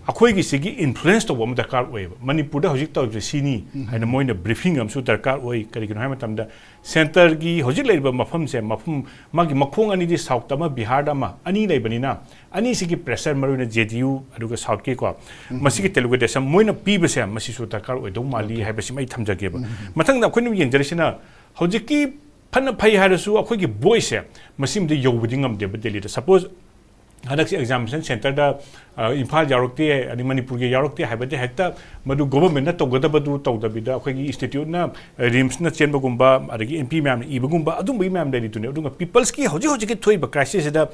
ꯑꯩꯈꯣꯏꯒꯤ ꯁꯤꯒꯤ influence ꯇꯧꯕ ꯑꯃ ꯗꯔꯀꯥꯔ ꯑꯣꯏꯌꯦꯕ꯫ ꯃꯅꯤꯄꯨꯔꯗ ꯍꯧꯖꯤꯛ ꯇꯧꯔꯤꯕꯁꯦ ꯁꯤꯅꯤ ꯍꯥꯏꯅ ꯃꯣꯏꯅ briefing ꯑꯃꯁꯨ ꯗꯔꯀꯥꯔ ꯑꯣꯏ꯫ ꯀꯔꯤꯒꯤꯅꯣ ꯍꯥꯏꯕ ꯃꯇꯝꯗ centreꯒꯤ ꯍꯧꯖꯤꯛ ꯂꯩꯔꯤꯕ ꯃꯐꯝꯁꯦ, ꯃꯐꯝ, ꯃꯥꯒꯤ ꯃꯈꯣꯡ ꯑꯅꯤꯗꯤ Southꯇ ꯑꯃ, ꯕꯤꯍꯥꯔꯗ ꯑꯃ, ꯑꯅꯤ ꯂꯩꯕꯅꯤꯅ, ꯑꯅꯤꯁꯤꯒꯤ pressure, ꯃꯔꯨꯑꯣꯏꯅ JDU ꯑꯗꯨꯒ Southꯀꯤꯀꯣ, ꯃꯁꯤꯒꯤ telugu desam ꯃꯣꯏꯅ ꯄꯤꯕꯁꯦ, ꯃꯁꯤꯁꯨ ꯗꯔꯀꯥꯔ ꯑꯣꯏꯗꯧ ꯃꯥꯜꯂꯤ ꯍꯥꯏꯕꯁꯤꯃ ꯑꯩ ꯊꯝꯖꯒꯦꯕ꯫ ꯃꯊꯪꯗ ꯑꯩꯈꯣꯏꯅ ꯌꯦꯡꯖꯔꯤꯁꯤꯅ ꯍꯧꯖꯤꯛꯀꯤ ꯐꯅ ꯐꯩ ꯍꯥꯏꯔꯁꯨ ꯑꯩꯈꯣꯏꯒꯤ ꯚꯣꯏꯁꯁꯦ ꯃꯁꯤꯃꯗꯤ ꯌꯧꯕꯗꯤ ꯉꯝꯗꯦꯕ ꯗꯦꯜꯂꯤꯗ꯫ ꯁꯄꯣꯁ ꯍꯟꯗꯛꯁꯤ ꯑꯦꯛꯖꯥꯃꯤꯅꯦꯁꯟ ꯁꯦꯟꯇꯔꯗ ꯏꯝꯐꯥꯜ ꯌꯥꯎꯔꯛꯇꯦ, ꯑꯗꯩ ꯃꯅꯤꯄꯨꯔꯒꯤ ꯌꯥꯎꯔꯛꯇꯦ ꯍꯥꯏꯕꯗꯤ ꯍꯦꯛꯇ ꯃꯗꯨ ꯒꯣꯚꯔꯟꯃꯦꯟꯠꯅ ꯇꯧꯒꯗꯕꯗꯨ ꯇꯧꯗꯕꯤꯗ ꯑꯩꯈꯣꯏꯒꯤ ꯏꯟꯁꯇꯤꯇ꯭ꯌꯨꯠꯅ, ꯔꯤꯝꯁꯅ ꯆꯦꯟꯕꯒꯨꯝꯕ, ꯑꯗꯒꯤ ꯑꯦꯝ ꯄꯤ ꯃꯌꯥꯝꯅ ꯏꯕꯒꯨꯝꯕ, ꯑꯗꯨꯝꯕꯒꯤ ꯃꯌꯥꯝ ꯂꯩꯔꯤꯗꯨꯅꯦ꯫ ꯑꯗꯨꯒ ꯄꯤꯄꯜꯁꯀꯤ ꯍꯧꯖꯤꯛ ꯍꯧꯖꯤꯛꯀꯤ ꯊꯣꯛꯏꯕ ꯀ꯭ꯔꯥꯏꯁꯤꯁꯁꯤꯗ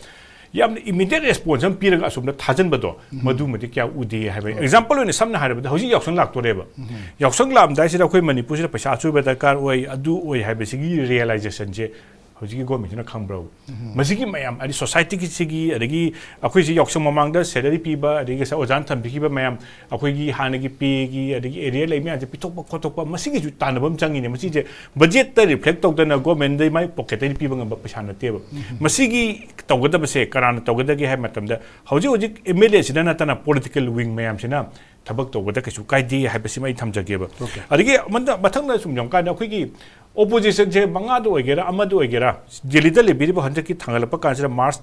ꯌꯥꯝꯅ ꯏꯃꯤꯗꯤꯌꯦꯠ ꯔꯦꯁꯄꯣꯟꯁ ꯑꯃ ꯄꯤꯔꯒ ꯑꯁꯣꯝꯗ ꯊꯥꯖꯟꯕꯗꯣ, ꯃꯗꯨꯃꯗꯤ ꯀꯌꯥ ꯎꯗꯦ ꯍꯥꯏꯕ ꯑꯦꯛꯖꯥꯝꯄꯜ ꯑꯣꯏꯅ ꯁꯝꯅ ꯍꯥꯏꯔꯕꯗ ꯍꯧꯖꯤꯛ ꯌꯥꯎꯁꯪ ꯂꯥꯛꯇꯣꯔꯦꯕ꯫ ꯌꯥꯎꯁꯪ ꯂꯥꯛꯑꯝꯗꯥꯏꯁꯤꯗ ꯑꯩꯈꯣꯏ ꯃꯅꯤꯄꯨꯔꯁꯤꯗ ꯄꯩꯁꯥ ꯑꯆꯣꯏꯕ ꯗꯔꯀꯥꯔ ꯑꯣꯏ, ꯑꯗꯨ ꯑꯣꯏ ꯍꯥꯏꯕꯁꯤꯒꯤ ꯔꯤꯌꯦꯂꯥꯏꯖꯦꯁꯟꯁꯦ ꯍꯧꯖꯤꯛꯀꯤ ꯒꯣꯔꯃꯦꯟꯁꯤꯅ ꯈꯪꯕ꯭ꯔꯣ? ꯃꯁꯤꯒꯤ ꯃꯌꯥꯝ ꯍꯥꯏꯗꯤ ꯁꯣꯁꯥꯏꯇꯤꯒꯤꯁꯤꯒꯤ, ꯑꯗꯒꯤ ꯑꯩꯈꯣꯏꯁꯤ ꯌꯥꯎꯁꯪ ꯃꯃꯥꯡꯗ ꯁꯦꯂꯔꯤ ꯄꯤꯕ, ꯑꯗꯒꯤ ꯉꯁꯥꯏ ꯑꯣꯖꯥꯅ ꯊꯝꯕꯤꯈꯤꯕ ꯃꯌꯥꯝ, ꯑꯩꯈꯣꯏꯒꯤ ꯍꯥꯟꯅꯒꯤ ꯄꯦꯒꯤ ꯑꯗꯒꯤ ꯑꯦꯔꯤꯌꯔ ꯂꯩ ꯃꯌꯥꯝꯁꯦ ꯄꯤꯊꯣꯛꯄ ꯈꯣꯠꯇꯣꯛꯄ, ꯃꯁꯤꯒꯤꯁꯨ ꯇꯥꯟꯅꯕ ꯑꯃ ꯆꯪꯉꯤꯅꯦ꯫ ꯃꯁꯤꯁꯦ ꯕꯖꯦꯠꯇ ꯔꯤꯐ꯭ꯂꯦꯛ ꯇꯧꯗꯅ ꯒꯣꯔꯃꯦꯟꯗ ꯃꯥꯏ ꯄꯣꯀꯦꯠꯇꯒꯤ ꯄꯤꯕ ꯉꯝꯕ ꯄꯩꯁꯥ ꯅꯠꯇꯦꯕ꯫ ꯃꯁꯤꯒꯤ ꯇꯧꯒꯗꯕꯁꯦ ꯀꯅꯥꯅ ꯇꯧꯒꯗꯒꯦ ꯍꯥꯏꯕ ꯃꯇꯝꯗ ꯍꯧꯖꯤꯛ ꯍꯧꯖꯤꯛ ꯑꯦꯝ ꯑꯦꯜ ꯑꯦꯁꯤꯗ ꯅꯠꯇꯅ ꯄꯣꯂꯤꯇꯤꯀꯦꯜ ꯋꯤꯡ ꯃꯌꯥꯝꯁꯤꯅ ꯊꯕꯛ ꯇꯧꯕꯗ ꯀꯩꯁꯨ ꯀꯥꯏꯗꯦ ꯍꯥꯏꯕꯁꯤꯃ ꯑꯩ ꯊꯝꯖꯒꯦꯕ꯫ ꯑꯗꯒꯤ ꯃꯊꯪ-, ꯃꯊꯪꯗ ꯁꯨꯝ ꯌꯦꯡꯉꯀꯥꯟꯗ ꯑꯩꯈꯣꯏꯒꯤ ꯑꯣꯄꯣꯖꯤꯁꯟꯁꯦ ꯃꯉꯥꯗ ꯑꯣꯏꯒꯦꯔꯥ ꯑꯃꯗ ꯑꯣꯏꯒꯦꯔꯥ, ꯗꯦꯜꯂꯤꯗ ꯂꯩꯕꯤꯔꯤꯕ ꯍꯟꯗꯛꯀꯤ ꯊꯥꯡꯒꯠꯂꯛꯄ ꯀꯥꯟꯁꯤꯗ ꯃꯥꯔꯆ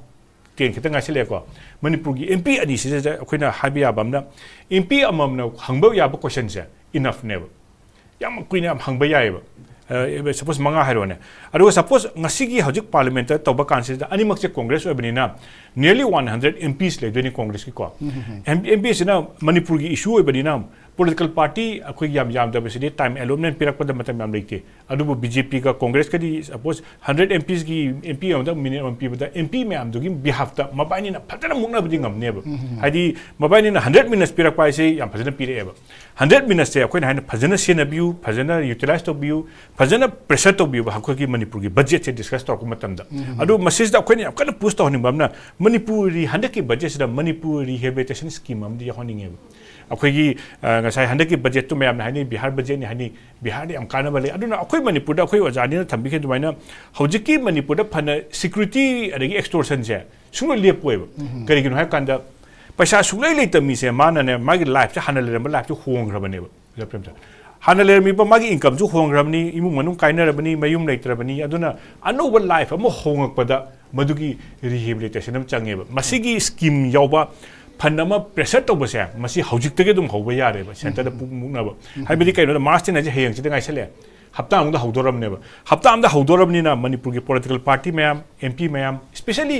ꯇꯦꯟ ꯈꯤꯇꯪ ꯉꯥꯏꯁꯤꯜꯂꯛꯑꯦꯀꯣ, ꯃꯅꯤꯄꯨꯔꯒꯤ ꯑꯦꯝ ꯄꯤ ꯑꯅꯤꯁꯤꯗ ꯑꯩꯈꯣꯏꯅ ꯍꯥꯏꯕ ꯌꯥꯕ ꯑꯃꯅ, ꯑꯦꯝ ꯄꯤ ꯑꯃꯃꯝꯅ ꯍꯪꯕ ꯌꯥꯕ ꯀꯣꯏꯁꯟꯁꯦ ꯏꯅꯐꯅꯦꯕ꯫ ꯌꯥꯝ ꯀꯨꯏꯅ ꯌꯥꯝ ꯍꯪꯕ ꯌꯥꯏꯑꯕ꯫ ꯁꯄꯣꯁ ꯃꯉꯥ ꯍꯥꯏꯔꯣꯅꯦ꯫ ꯑꯗꯨꯒ ꯁꯄꯣꯁ ꯉꯁꯤꯒꯤ ꯍꯧꯖꯤꯛ ꯄꯥꯔꯂꯤꯌꯥꯃꯦꯟꯠꯇ ꯇꯧꯕ ꯀꯥꯟꯁꯤꯗ ꯑꯅꯤꯃꯛꯁꯦ ꯀꯣꯡꯒ꯭ꯔꯦꯁ ꯑꯣꯏꯕꯅꯤꯅ nearly one hundred M Ps ꯂꯩꯗꯣꯏꯅꯤ ꯀꯣꯡꯒ꯭ꯔꯦꯁꯀꯤꯀꯣ꯫ ꯑꯦꯝ ꯄꯤꯁꯤꯅ ꯃꯅꯤꯄꯨꯔꯒꯤ ꯏꯁꯨ ꯑꯣꯏꯕꯅꯤꯅ ꯄꯣꯂꯤꯇꯤꯀꯦꯜ ꯄꯥꯔꯇꯤ ꯑꯩꯈꯣꯏ ꯌꯥꯝ ꯌꯥꯝꯗꯕꯁꯤꯗꯤ ꯇꯥꯏꯝ ꯑꯦꯂꯣꯠꯃꯦꯟꯠ ꯄꯤꯔꯛꯄꯗ ꯃꯇꯝ ꯌꯥꯝ ꯂꯩꯇꯦ꯫ ꯑꯗꯨꯕꯨ ꯕꯤ ꯖꯦ ꯄꯤꯒ ꯀꯣꯡꯒ꯭ꯔꯦꯁꯀꯗꯤ ꯁꯄꯣꯁ ꯍꯟꯗ꯭ꯔꯦꯠ ꯑꯦꯝ ꯄꯤꯁꯀꯤ ꯑꯦꯝ ꯄꯤ ꯑꯃꯗ ꯃꯤꯅꯤꯠ ꯑꯃ ꯄꯤꯕꯗ ꯑꯦꯝ ꯄꯤ ꯃꯌꯥꯝꯗꯨꯒꯤ ꯕꯤꯍꯥꯐꯇ ꯃꯕꯥꯏꯅꯤꯅ ꯐꯖꯅ ꯃꯨꯛꯅꯕꯗꯤ ꯉꯝꯅꯦꯕ꯫ ꯍꯥꯏꯗꯤ ꯃꯕꯥꯏꯅꯤꯅ ꯍꯟꯗ꯭ꯔꯦꯠ ꯃꯤꯅꯠꯁ ꯄꯤꯔꯛꯄ ꯍꯥꯏꯁꯦ ꯌꯥꯝ ꯐꯖꯅ ꯄꯤꯔꯛꯑꯦꯕ꯫ ꯍꯟꯗ꯭ꯔꯦꯠ ꯃꯤꯅꯠꯁꯦ ꯑꯩꯈꯣꯏꯅ ꯍꯥꯏꯅ ꯐꯖꯅ ꯁꯤꯖꯤꯟꯅꯕꯤꯌꯨ, ꯐꯖꯅ ꯌꯨꯇꯤꯂꯥꯏꯁ ꯇꯧꯕꯤꯌꯨ, ꯐꯖꯅ ꯄ꯭ꯔꯦꯁꯔ ꯇꯧꯕꯤꯌꯨ ꯑꯩꯈꯣꯏꯒꯤ ꯃꯅꯤꯄꯨꯔꯒꯤ ꯕꯖꯦꯠꯁꯦ ꯗꯤꯁꯀꯁ ꯇꯧꯔꯛꯄ ꯃꯇꯝꯗ꯫ ꯑꯗꯨ ꯃꯁꯤꯁꯤꯗ ꯑꯩꯈꯣꯏꯅ ꯌꯥꯝ ꯀꯟꯅ ꯄꯨꯁ ꯇꯧꯍꯟꯅꯤꯡꯕ ꯑꯃꯅ ꯃꯅꯤꯄꯨꯔꯤ ꯍꯟꯗꯛꯀꯤ ꯕꯖꯦꯠꯁꯤꯗ ꯃꯅꯤꯄꯨꯔ ꯔꯤꯍꯦꯕꯤꯂꯤꯇꯦꯁꯟ ꯁ꯭ꯀꯤꯝ ꯑꯃꯗꯤ ꯌꯥꯎꯍꯟꯅꯤꯡꯉꯦꯕ꯫ ꯑꯩꯈꯣꯏꯒꯤ, ꯑ, ꯉꯁꯥꯏ ꯍꯟꯗꯛꯀꯤ ꯕꯖꯦꯠꯇꯨ ꯃꯌꯥꯝꯅ ꯍꯥꯏꯅꯩ, ꯕꯤꯍꯥꯔ ꯕꯖꯦꯠꯅꯤ ꯍꯥꯏꯅꯩ, ꯕꯤꯍꯥꯔꯗ ꯌꯥꯝ ꯀꯥꯟꯅꯕ ꯂꯩ꯫ ꯑꯗꯨꯅ ꯑꯩꯈꯣꯏ ꯃꯅꯤꯄꯨꯔꯗ ꯑꯩꯈꯣꯏ ꯑꯣꯖꯥꯅꯤꯅ ꯊꯝꯕꯤꯈꯤ ꯑꯗꯨꯃꯥꯏꯅ ꯍꯧꯖꯤꯛꯀꯤ ꯃꯅꯤꯄꯨꯔꯗ ꯐꯅ ꯁꯤꯀ꯭ꯌꯨꯔꯤꯇꯤ ꯑꯗꯒꯤ ꯑꯦꯛꯁꯇꯣꯔꯁꯟꯁꯦ ꯁꯨꯡꯂꯣꯏ ꯂꯦꯞꯄꯣꯏꯕ꯫ ꯀꯔꯤꯒꯤꯅꯣ ꯍꯥꯏ ꯀꯥꯟꯗ ꯄꯩꯁꯥ ꯁꯨꯡꯂꯩ ꯂꯩꯇꯕ ꯃꯤꯁꯦ ꯃꯥꯅꯅꯦ ꯃꯥꯒꯤ ꯂꯥꯏꯐꯁꯦ ꯍꯥꯟꯅ ꯂꯩꯔꯝꯕ ꯂꯥꯏꯐꯁꯦ ꯍꯣꯡꯈ꯭ꯔꯕꯅꯦꯕ꯫ ꯍꯥꯟꯅ ꯂꯩꯔꯝꯃꯤꯕ ꯃꯥꯒꯤ ꯏꯟꯀꯝꯁꯨ ꯍꯣꯡꯈ꯭ꯔꯕꯅꯤ, ꯏꯃꯨꯡ ꯃꯅꯨꯡ ꯀꯥꯏꯅꯔꯕꯅꯤ, ꯃꯌꯨꯝ ꯂꯩꯇ꯭ꯔꯕꯅꯤ꯫ ꯑꯗꯨꯅ ꯑꯅꯧꯕ ꯂꯥꯏꯐ ꯑꯃ ꯍꯣꯡꯉꯛꯄꯗ ꯃꯗꯨꯒꯤ ꯔꯤꯍꯦꯕꯤꯂꯤꯇꯦꯁꯟ ꯑꯃ ꯆꯪꯉꯦꯕ꯫ ꯃꯁꯤꯒꯤ ꯁ꯭ꯀꯤꯝ ꯌꯥꯎꯕ ꯐꯟ ꯑꯃ ꯄ꯭ꯔꯦꯁꯔ ꯇꯧꯕꯁꯦ ꯃꯁꯤ ꯍꯧꯖꯤꯛꯇꯒꯤ ꯑꯗꯨꯝ ꯍꯧꯕ ꯌꯥꯔꯦꯕ, ꯁꯦꯟꯇꯔꯗ ꯄꯨꯛ ꯃꯨꯛꯅꯕ꯫ ꯍꯥꯏꯕꯗꯤ ꯀꯩꯅꯣꯗ ꯃꯥꯔꯆ ꯇꯦꯟ ꯍꯥꯏꯁꯦ ꯍꯌꯦꯡꯁꯤꯗ ꯉꯥꯏꯁꯜꯂꯛꯑꯦ꯫ ꯍꯞꯇꯥ ꯑꯃꯗ ꯍꯧꯗꯣꯔꯝꯅꯦꯕ꯫ ꯍꯞꯇꯥ ꯑꯃꯗ ꯍꯧꯗꯣꯔꯕꯅꯤꯅ ꯃꯅꯤꯄꯨꯔꯒꯤ ꯄꯣꯂꯤꯇꯤꯀꯦꯜ ꯄꯥꯔꯇꯤ ꯃꯌꯥꯝ, ꯑꯦꯝ ꯄꯤ ꯃꯌꯥꯝ, ꯏꯁꯄꯦꯁꯦꯜꯂꯤ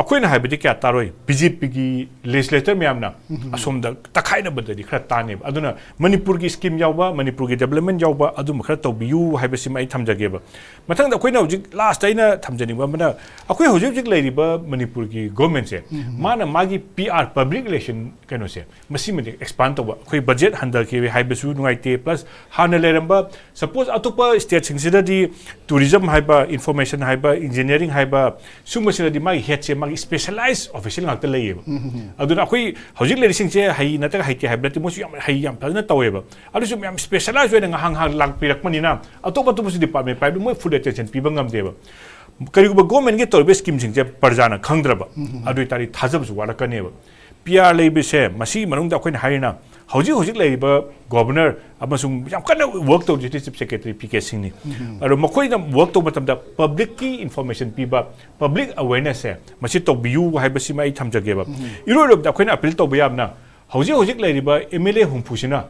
ꯑꯩꯈꯣꯏꯅ ꯍꯥꯏꯕꯗꯤ ꯀꯌꯥ ꯇꯥꯔꯣꯏ, ꯕꯤ ꯖꯦ ꯄꯤꯒꯤ ꯂꯦꯖꯤꯁꯂꯦꯇꯔ ꯃꯌꯥꯝꯅ ꯑꯁꯣꯝꯗ ꯇꯛꯈꯥꯏꯅꯕꯗꯗꯤ ꯈꯔ ꯇꯥꯅꯦꯕ꯫ ꯑꯗꯨꯅ ꯃꯅꯤꯄꯨꯔꯒꯤ ꯁ꯭ꯀꯤꯝ ꯌꯥꯎꯕ, ꯃꯅꯤꯄꯨꯔꯒꯤ ꯗꯦꯕꯂꯞꯃꯦꯟ ꯌꯥꯎꯕ, ꯑꯗꯨꯝꯕ ꯈꯔ ꯇꯧꯕꯤꯌꯨ ꯍꯥꯏꯕꯁꯤꯃ ꯑꯩ ꯊꯝꯖꯒꯦꯕ꯫ ꯃꯊꯪꯗ ꯑꯩꯈꯣꯏꯅ ꯍꯧꯖꯤꯛ ꯂꯥꯁꯇ ꯑꯩꯅ ꯊꯝꯖꯅꯤꯡꯕ ꯑꯃꯅ, ꯑꯩꯈꯣꯏ ꯍꯧꯖꯤꯛ ꯍꯧꯖꯤꯛ ꯂꯩꯔꯤꯕ ꯃꯅꯤꯄꯨꯔꯒꯤ ꯒꯣꯔꯃꯦꯟꯁꯦ, ꯃꯥꯅ ꯃꯥꯒꯤ ꯄꯤ ꯑꯥꯔ, ꯄꯕ꯭ꯂꯤꯛ ꯔꯤꯂꯦꯁꯟ ꯀꯩꯅꯣꯁꯦ, ꯃꯁꯤꯃꯗꯤ ꯑꯦꯛꯁꯄꯥꯟ ꯇꯧꯕ꯫ ꯑꯩꯈꯣꯏ ꯕꯖꯦꯠ ꯍꯟꯊꯈꯤꯕ ꯍꯥꯏꯕꯁꯨ ꯅꯨꯡꯉꯥꯏꯇꯦ, ꯄ꯭ꯂꯁ ꯍꯥꯟꯅ ꯂꯩꯔꯝꯕ, ꯁꯄꯣꯁ ꯑꯇꯣꯞꯄ ꯁ꯭ꯇꯦꯠꯁꯤꯡꯁꯤꯗꯗꯤ ꯇꯨꯔꯤꯖꯝ ꯍꯥꯏꯕ, ꯏꯟꯐꯣꯔꯃꯦꯁꯟ ꯍꯥꯏꯕ, ꯏꯟꯖꯤꯅꯤꯌꯥꯔꯤꯡ ꯍꯥꯏꯕ, ꯁꯨꯝꯕꯁꯤꯗꯗꯤ ꯃꯥꯒꯤ ꯍꯦꯠꯁꯦ ꯃꯥꯒꯤ ꯁ꯭ꯄꯦꯁꯦꯂꯥꯏꯖ ꯑꯣꯐꯤꯁꯤꯌꯦꯜ ꯉꯥꯛꯇ ꯂꯩꯌꯦꯕ꯫ ꯑꯗꯨꯅ ꯑꯩꯈꯣꯏ ꯍꯧꯖꯤꯛ ꯂꯩꯔꯤꯁꯤꯡꯁꯦ ꯍꯩ ꯅꯠꯇ꯭ꯔꯒ ꯍꯩꯇꯦ ꯍꯥꯏꯕ ꯅꯠꯇꯦ, ꯃꯣꯏꯁꯨ ꯌꯥꯝ ꯍꯩ, ꯌꯥꯝ ꯐꯖꯅ ꯇꯧꯋꯦꯕ꯫ ꯑꯗꯨꯁꯨ ꯌꯥꯝ ꯁ꯭ꯄꯦꯁꯦꯂꯥꯏꯖ ꯑꯣꯏꯅ ꯉꯥꯏꯍꯥꯛ ꯉꯥꯏꯍꯥꯛ ꯂꯥꯛꯄꯤꯔꯛꯄꯅꯤꯅ ꯑꯇꯣꯞ ꯑꯇꯣꯞꯄꯁꯨ ꯗꯤꯄꯥꯔꯠꯃꯦꯟ ꯄꯥꯏꯕꯗ ꯃꯣꯏ ꯐꯨꯜ ꯑꯦꯇꯦꯟꯁꯟ ꯄꯤꯕ ꯉꯝꯗꯦꯕ꯫ ꯀꯔꯤꯒꯨꯝꯕ ꯒꯣꯔꯃꯦꯟꯒꯤ ꯇꯧꯔꯤꯕ ꯁ꯭ꯀꯤꯝꯁꯤꯡꯁꯦ ꯄ꯭ꯔꯖꯥꯅ ꯈꯪꯗ꯭ꯔꯕ, ꯑꯗꯨ ꯑꯣꯏꯇꯥꯔꯗꯤ ꯊꯥꯖꯕꯁꯨ ꯋꯥꯠꯂꯛꯀꯅꯦꯕ꯫ ꯄꯤ ꯑꯥꯔ ꯂꯩꯕꯁꯦ, ꯃꯁꯤꯒꯤ ꯃꯅꯨꯡꯗ ꯑꯩꯈꯣꯏꯅ ꯍꯥꯏꯔꯤꯅ, ꯍꯧꯖꯤꯛ ꯍꯧꯖꯤꯛ ꯂꯩꯔꯤꯕ ꯒꯣꯕꯔꯅꯔ ꯑꯃꯁꯨꯡ ꯌꯥꯝ ꯀꯟꯅ ꯋꯔꯛ ꯇꯧꯔꯤꯁꯤ ꯆꯤꯐ ꯁꯦꯀ꯭ꯔꯦꯇꯔꯤ ꯄꯤ ꯀꯦ ꯁꯤꯡꯅꯤ꯫ ꯑꯗꯣ ꯃꯈꯣꯏꯅ ꯋꯔꯛ ꯇꯧꯕ ꯃꯇꯝꯗ ꯄꯕ꯭ꯂꯤꯛꯀꯤ ꯏꯟꯐꯣꯔꯃꯦꯁꯟ ꯄꯤꯕ, ꯄꯕ꯭ꯂꯤꯛ ꯑꯋꯦꯔꯅꯦꯁꯁꯦ ꯃꯁꯤ ꯇꯧꯕꯤꯌꯨ ꯍꯥꯏꯕꯁꯤꯃ ꯑꯩ ꯊꯝꯖꯒꯦꯕ꯫ ꯏꯔꯣꯏ ꯂꯣꯏꯕꯗ ꯑꯩꯈꯣꯏꯅ ꯑꯄꯤꯜ ꯇꯧꯕ ꯌꯥꯝꯅ, ꯍꯧꯖꯤꯛ ꯍꯧꯖꯤꯛ ꯂꯩꯔꯤꯕ ꯑꯦꯝ ꯑꯦꯜ ꯑꯦ ꯍꯨꯝꯐꯨꯁꯤꯅ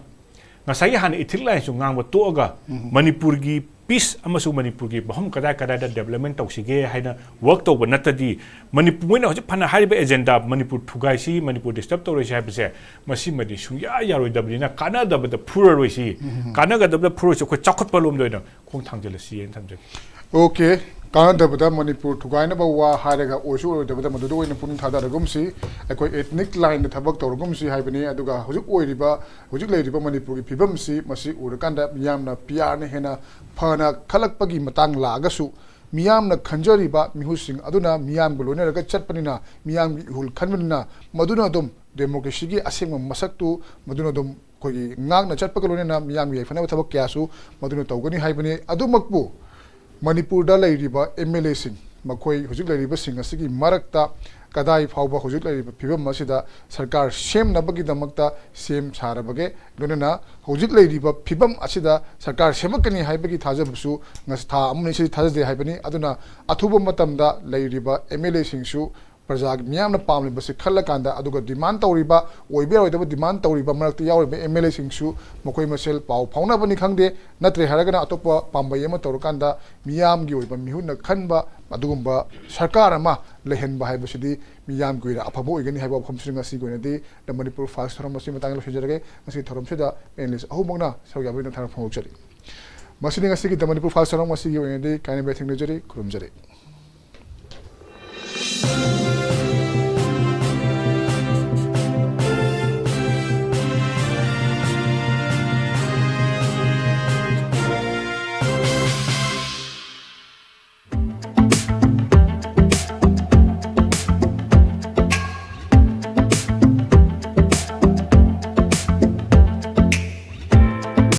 ꯉꯁꯥꯏꯒꯤ ꯍꯥꯟꯅ ꯏꯊꯤꯛ ꯂꯥꯏꯟꯁꯨ ꯉꯥꯡꯕ ꯇꯣꯛꯑꯒ, ꯃꯅꯤꯄꯨꯔꯒꯤ ꯄꯤꯁ ꯑꯃꯁꯨꯡ ꯃꯅꯤꯄꯨꯔꯒꯤ ꯃꯐꯝ ꯀꯗꯥꯏ ꯀꯗꯥꯏꯗ ꯗꯦꯕꯂꯞꯃꯦꯟ ꯇꯧꯁꯤꯒꯦ ꯍꯥꯏꯅ ꯋꯔꯛ ꯇꯧꯕ ꯅꯠꯇꯗꯤ, ꯃꯅꯤꯄꯨꯔ, ꯃꯣꯏꯅ ꯍꯧꯖꯤꯛ ꯐꯅ ꯍꯥꯏꯔꯤꯕ ꯑꯦꯖꯦꯟꯗꯥ, ꯃꯅꯤꯄꯨꯔ ꯊꯨꯒꯥꯏꯁꯤ, ꯃꯅꯤꯄꯨꯔ ꯗꯤꯁꯇꯔꯕ ꯇꯧꯔꯣꯏꯁꯤ ꯍꯥꯏꯕꯁꯦ, ꯃꯁꯤꯃꯗꯤ ꯁꯨꯡꯌꯥ ꯌꯥꯔꯣꯏꯗꯕꯅꯤꯅ, ꯀꯥꯟꯅꯗꯕꯗ ꯐꯨꯔꯔꯣꯏꯁꯤ, ꯀꯥꯟꯅꯒꯗꯕꯗ ꯐꯨꯔꯣꯏꯁꯤ, ꯑꯩꯈꯣꯏ ꯆꯥꯎꯈꯠꯄ ꯂꯣꯝꯗ ꯑꯣꯏꯅ ꯈꯣꯡ ꯊꯥꯡꯖꯤꯜꯂꯁꯤ ꯍꯥꯏꯅ ꯊꯝꯖꯒꯦ꯫ ꯑꯣꯀꯦ, ꯀꯥꯟꯅꯗꯕꯗ ꯃꯅꯤꯄꯨꯔ ꯊꯨꯒꯥꯏꯅꯕ ꯋꯥ ꯍꯥꯏꯔꯒ ꯑꯣꯏꯁꯨ ꯑꯣꯏꯔꯣꯏꯗꯕꯗ ꯃꯗꯨꯗ ꯑꯣꯏꯅ ꯄꯨꯛꯅꯤꯡ ꯊꯥꯗꯔꯒꯨꯝꯁꯤ, ꯑꯩꯈꯣꯏ ꯏꯊꯅꯤꯛ ꯂꯥꯏꯟꯗ ꯊꯕꯛ ꯇꯧꯔꯒꯨꯝꯁꯤ ꯍꯥꯏꯕꯅꯤ꯫ ꯑꯗꯨꯒ ꯍꯧꯖꯤꯛ ꯑꯣꯏꯔꯤꯕ, ꯍꯧꯖꯤꯛ ꯂꯩꯔꯤꯕ ꯃꯅꯤꯄꯨꯔꯒꯤ ꯐꯤꯕꯝꯁꯤ, ꯃꯁꯤ ꯎꯔꯀꯥꯟꯗ ꯃꯤꯌꯥꯝꯅ ꯄꯤ ꯑꯥꯔꯅ ꯍꯦꯟꯅ ꯐꯅ ꯈꯜꯂꯛꯄꯒꯤ ꯃꯇꯥꯡ ꯂꯥꯛꯑꯒꯁꯨ, ꯃꯤꯌꯥꯝꯅ ꯈꯟꯖꯔꯤꯕ ꯃꯤꯍꯨꯠꯁꯤꯡ ꯑꯗꯨꯅ ꯃꯤꯌꯥꯝꯒ ꯂꯣꯏꯅꯔꯒ ꯆꯠꯄꯅꯤꯅ, ꯃꯤꯌꯥꯝꯒꯤ ꯏꯍꯨꯜ ꯈꯟꯕꯅꯤꯅ, ꯃꯗꯨꯅ ꯑꯗꯨꯝ ꯗꯦꯃꯣꯀ꯭ꯔꯦꯁꯤꯒꯤ ꯑꯁꯦꯡꯕ ꯃꯁꯛꯇꯨ ꯃꯗꯨꯅ ꯑꯗꯨꯝ ꯑꯩꯈꯣꯏꯒꯤ ꯉꯥꯛꯅ ꯆꯠꯄꯒ ꯂꯣꯏꯅꯅ ꯃꯤꯌꯥꯝꯒꯤ ꯌꯥꯏꯐꯅꯕ ꯊꯕꯛ ꯀꯌꯥꯁꯨ ꯃꯗꯨꯅ ꯇꯧꯒꯅꯤ ꯍꯥꯏꯕꯅꯤ꯫ ꯑꯗꯨꯃꯛꯄꯨ ꯃꯅꯤꯄꯨꯔꯗ ꯂꯩꯔꯤꯕ ꯑꯦꯝ ꯑꯦꯜ ꯑꯦꯁꯤꯡ, ꯃꯈꯣꯏ ꯍꯧꯖꯤꯛ ꯂꯩꯔꯤꯕꯁꯤꯡ ꯑꯁꯤꯒꯤ ꯃꯔꯛꯇ ꯀꯗꯥꯏ ꯐꯥꯎꯕ ꯍꯧꯖꯤꯛ ꯂꯩꯔꯤꯕ ꯐꯤꯕꯝ ꯑꯁꯤꯗ ꯁꯔꯀꯥꯔ ꯁꯦꯝꯅꯕꯒꯤꯗꯃꯛꯇ ꯁꯦꯝ ꯁꯥꯔꯕꯒꯦ, ꯂꯣꯏꯅꯅ ꯍꯧꯖꯤꯛ ꯂꯩꯔꯤꯕ ꯐꯤꯕꯝ ꯑꯁꯤꯗ ꯁꯔꯀꯥꯔ ꯁꯦꯝꯃꯛꯀꯅꯤ ꯍꯥꯏꯕꯒꯤ ꯊꯥꯖꯕꯁꯨ ꯉꯁꯤ ꯊꯥ ꯑꯃꯅꯤ ꯑꯁꯤꯗꯤ ꯊꯥꯖꯗꯦ ꯍꯥꯏꯕꯅꯤ꯫ ꯑꯗꯨꯅ ꯑꯊꯨꯕ ꯃꯇꯝꯗ ꯂꯩꯔꯤꯕ ꯑꯦꯝ ꯑꯦꯜ ꯑꯦꯁꯤꯡꯁꯨ ꯄ꯭ꯔꯖꯥꯒꯤ ꯃꯤꯌꯥꯝꯅ ꯄꯥꯝꯂꯤꯕꯁꯤ ꯈꯜꯂꯀꯥꯟꯗ, ꯑꯗꯨꯒ ꯗꯤꯃꯥꯟ ꯇꯧꯔꯤꯕ, ꯑꯣꯏꯕ ꯌꯥꯔꯣꯏꯗꯕ ꯗꯤꯃꯥꯟ ꯇꯧꯔꯤꯕ ꯃꯔꯛꯇ ꯌꯥꯎꯔꯤꯕ ꯑꯦꯝ ꯑꯦꯜ ꯑꯦꯁꯤꯡꯁꯨ ꯃꯈꯣꯏ ꯃꯁꯦꯜ ꯄꯥꯎ ꯐꯥꯎꯅꯕꯅꯤ ꯈꯪꯗꯦ, ꯅꯠꯇ꯭ꯔꯦ ꯍꯥꯏꯔꯒꯅ ꯑꯇꯣꯞꯄ ꯄꯥꯝꯕꯩ ꯑꯃ ꯇꯧꯔꯀꯥꯟꯗ ꯃꯤꯌꯥꯝꯒꯤ ꯑꯣꯏꯕ ꯃꯤꯍꯨꯠꯅ ꯈꯟꯕ ꯑꯗꯨꯒꯨꯝꯕ ꯁꯔꯀꯥꯔ ꯑꯃ ꯂꯩꯍꯟꯕ ꯍꯥꯏꯕꯁꯤꯗꯤ ꯃꯤꯌꯥꯝꯒꯤ ꯑꯣꯏꯅ ꯑꯐꯕ ꯑꯣꯏꯒꯅꯤ ꯍꯥꯏꯕ ꯋꯥꯐꯝꯁꯤ ꯉꯁꯤꯒꯤ ꯑꯣꯏꯅꯗꯤ The Manipur Files ꯊꯧꯔꯝ ꯑꯁꯤ ꯃꯇꯥꯡꯗ ꯂꯣꯏꯁꯤꯟꯖꯔꯒꯦ꯫ ꯉꯁꯤꯒꯤ ꯊꯧꯔꯝꯁꯤꯗ ꯄꯦꯅꯦꯂꯤꯁ ꯑꯍꯨꯝꯃꯛꯅ ꯁꯔꯨꯛ ꯌꯥꯕꯤꯗꯨꯅ ꯊꯥꯒꯠꯄ ꯐꯣꯡꯗꯣꯛꯆꯔꯤ꯫ ꯃꯁꯤꯅꯤ ꯉꯁꯤꯒꯤ The Manipur Files ꯊꯧꯔꯝ ꯑꯁꯤꯒꯤ ꯑꯣꯏꯅꯗꯤ ꯀꯥꯏꯅꯕ ꯊꯦꯡꯅꯖꯔꯤ, ꯈꯨꯔꯨꯝꯖꯔꯤ꯫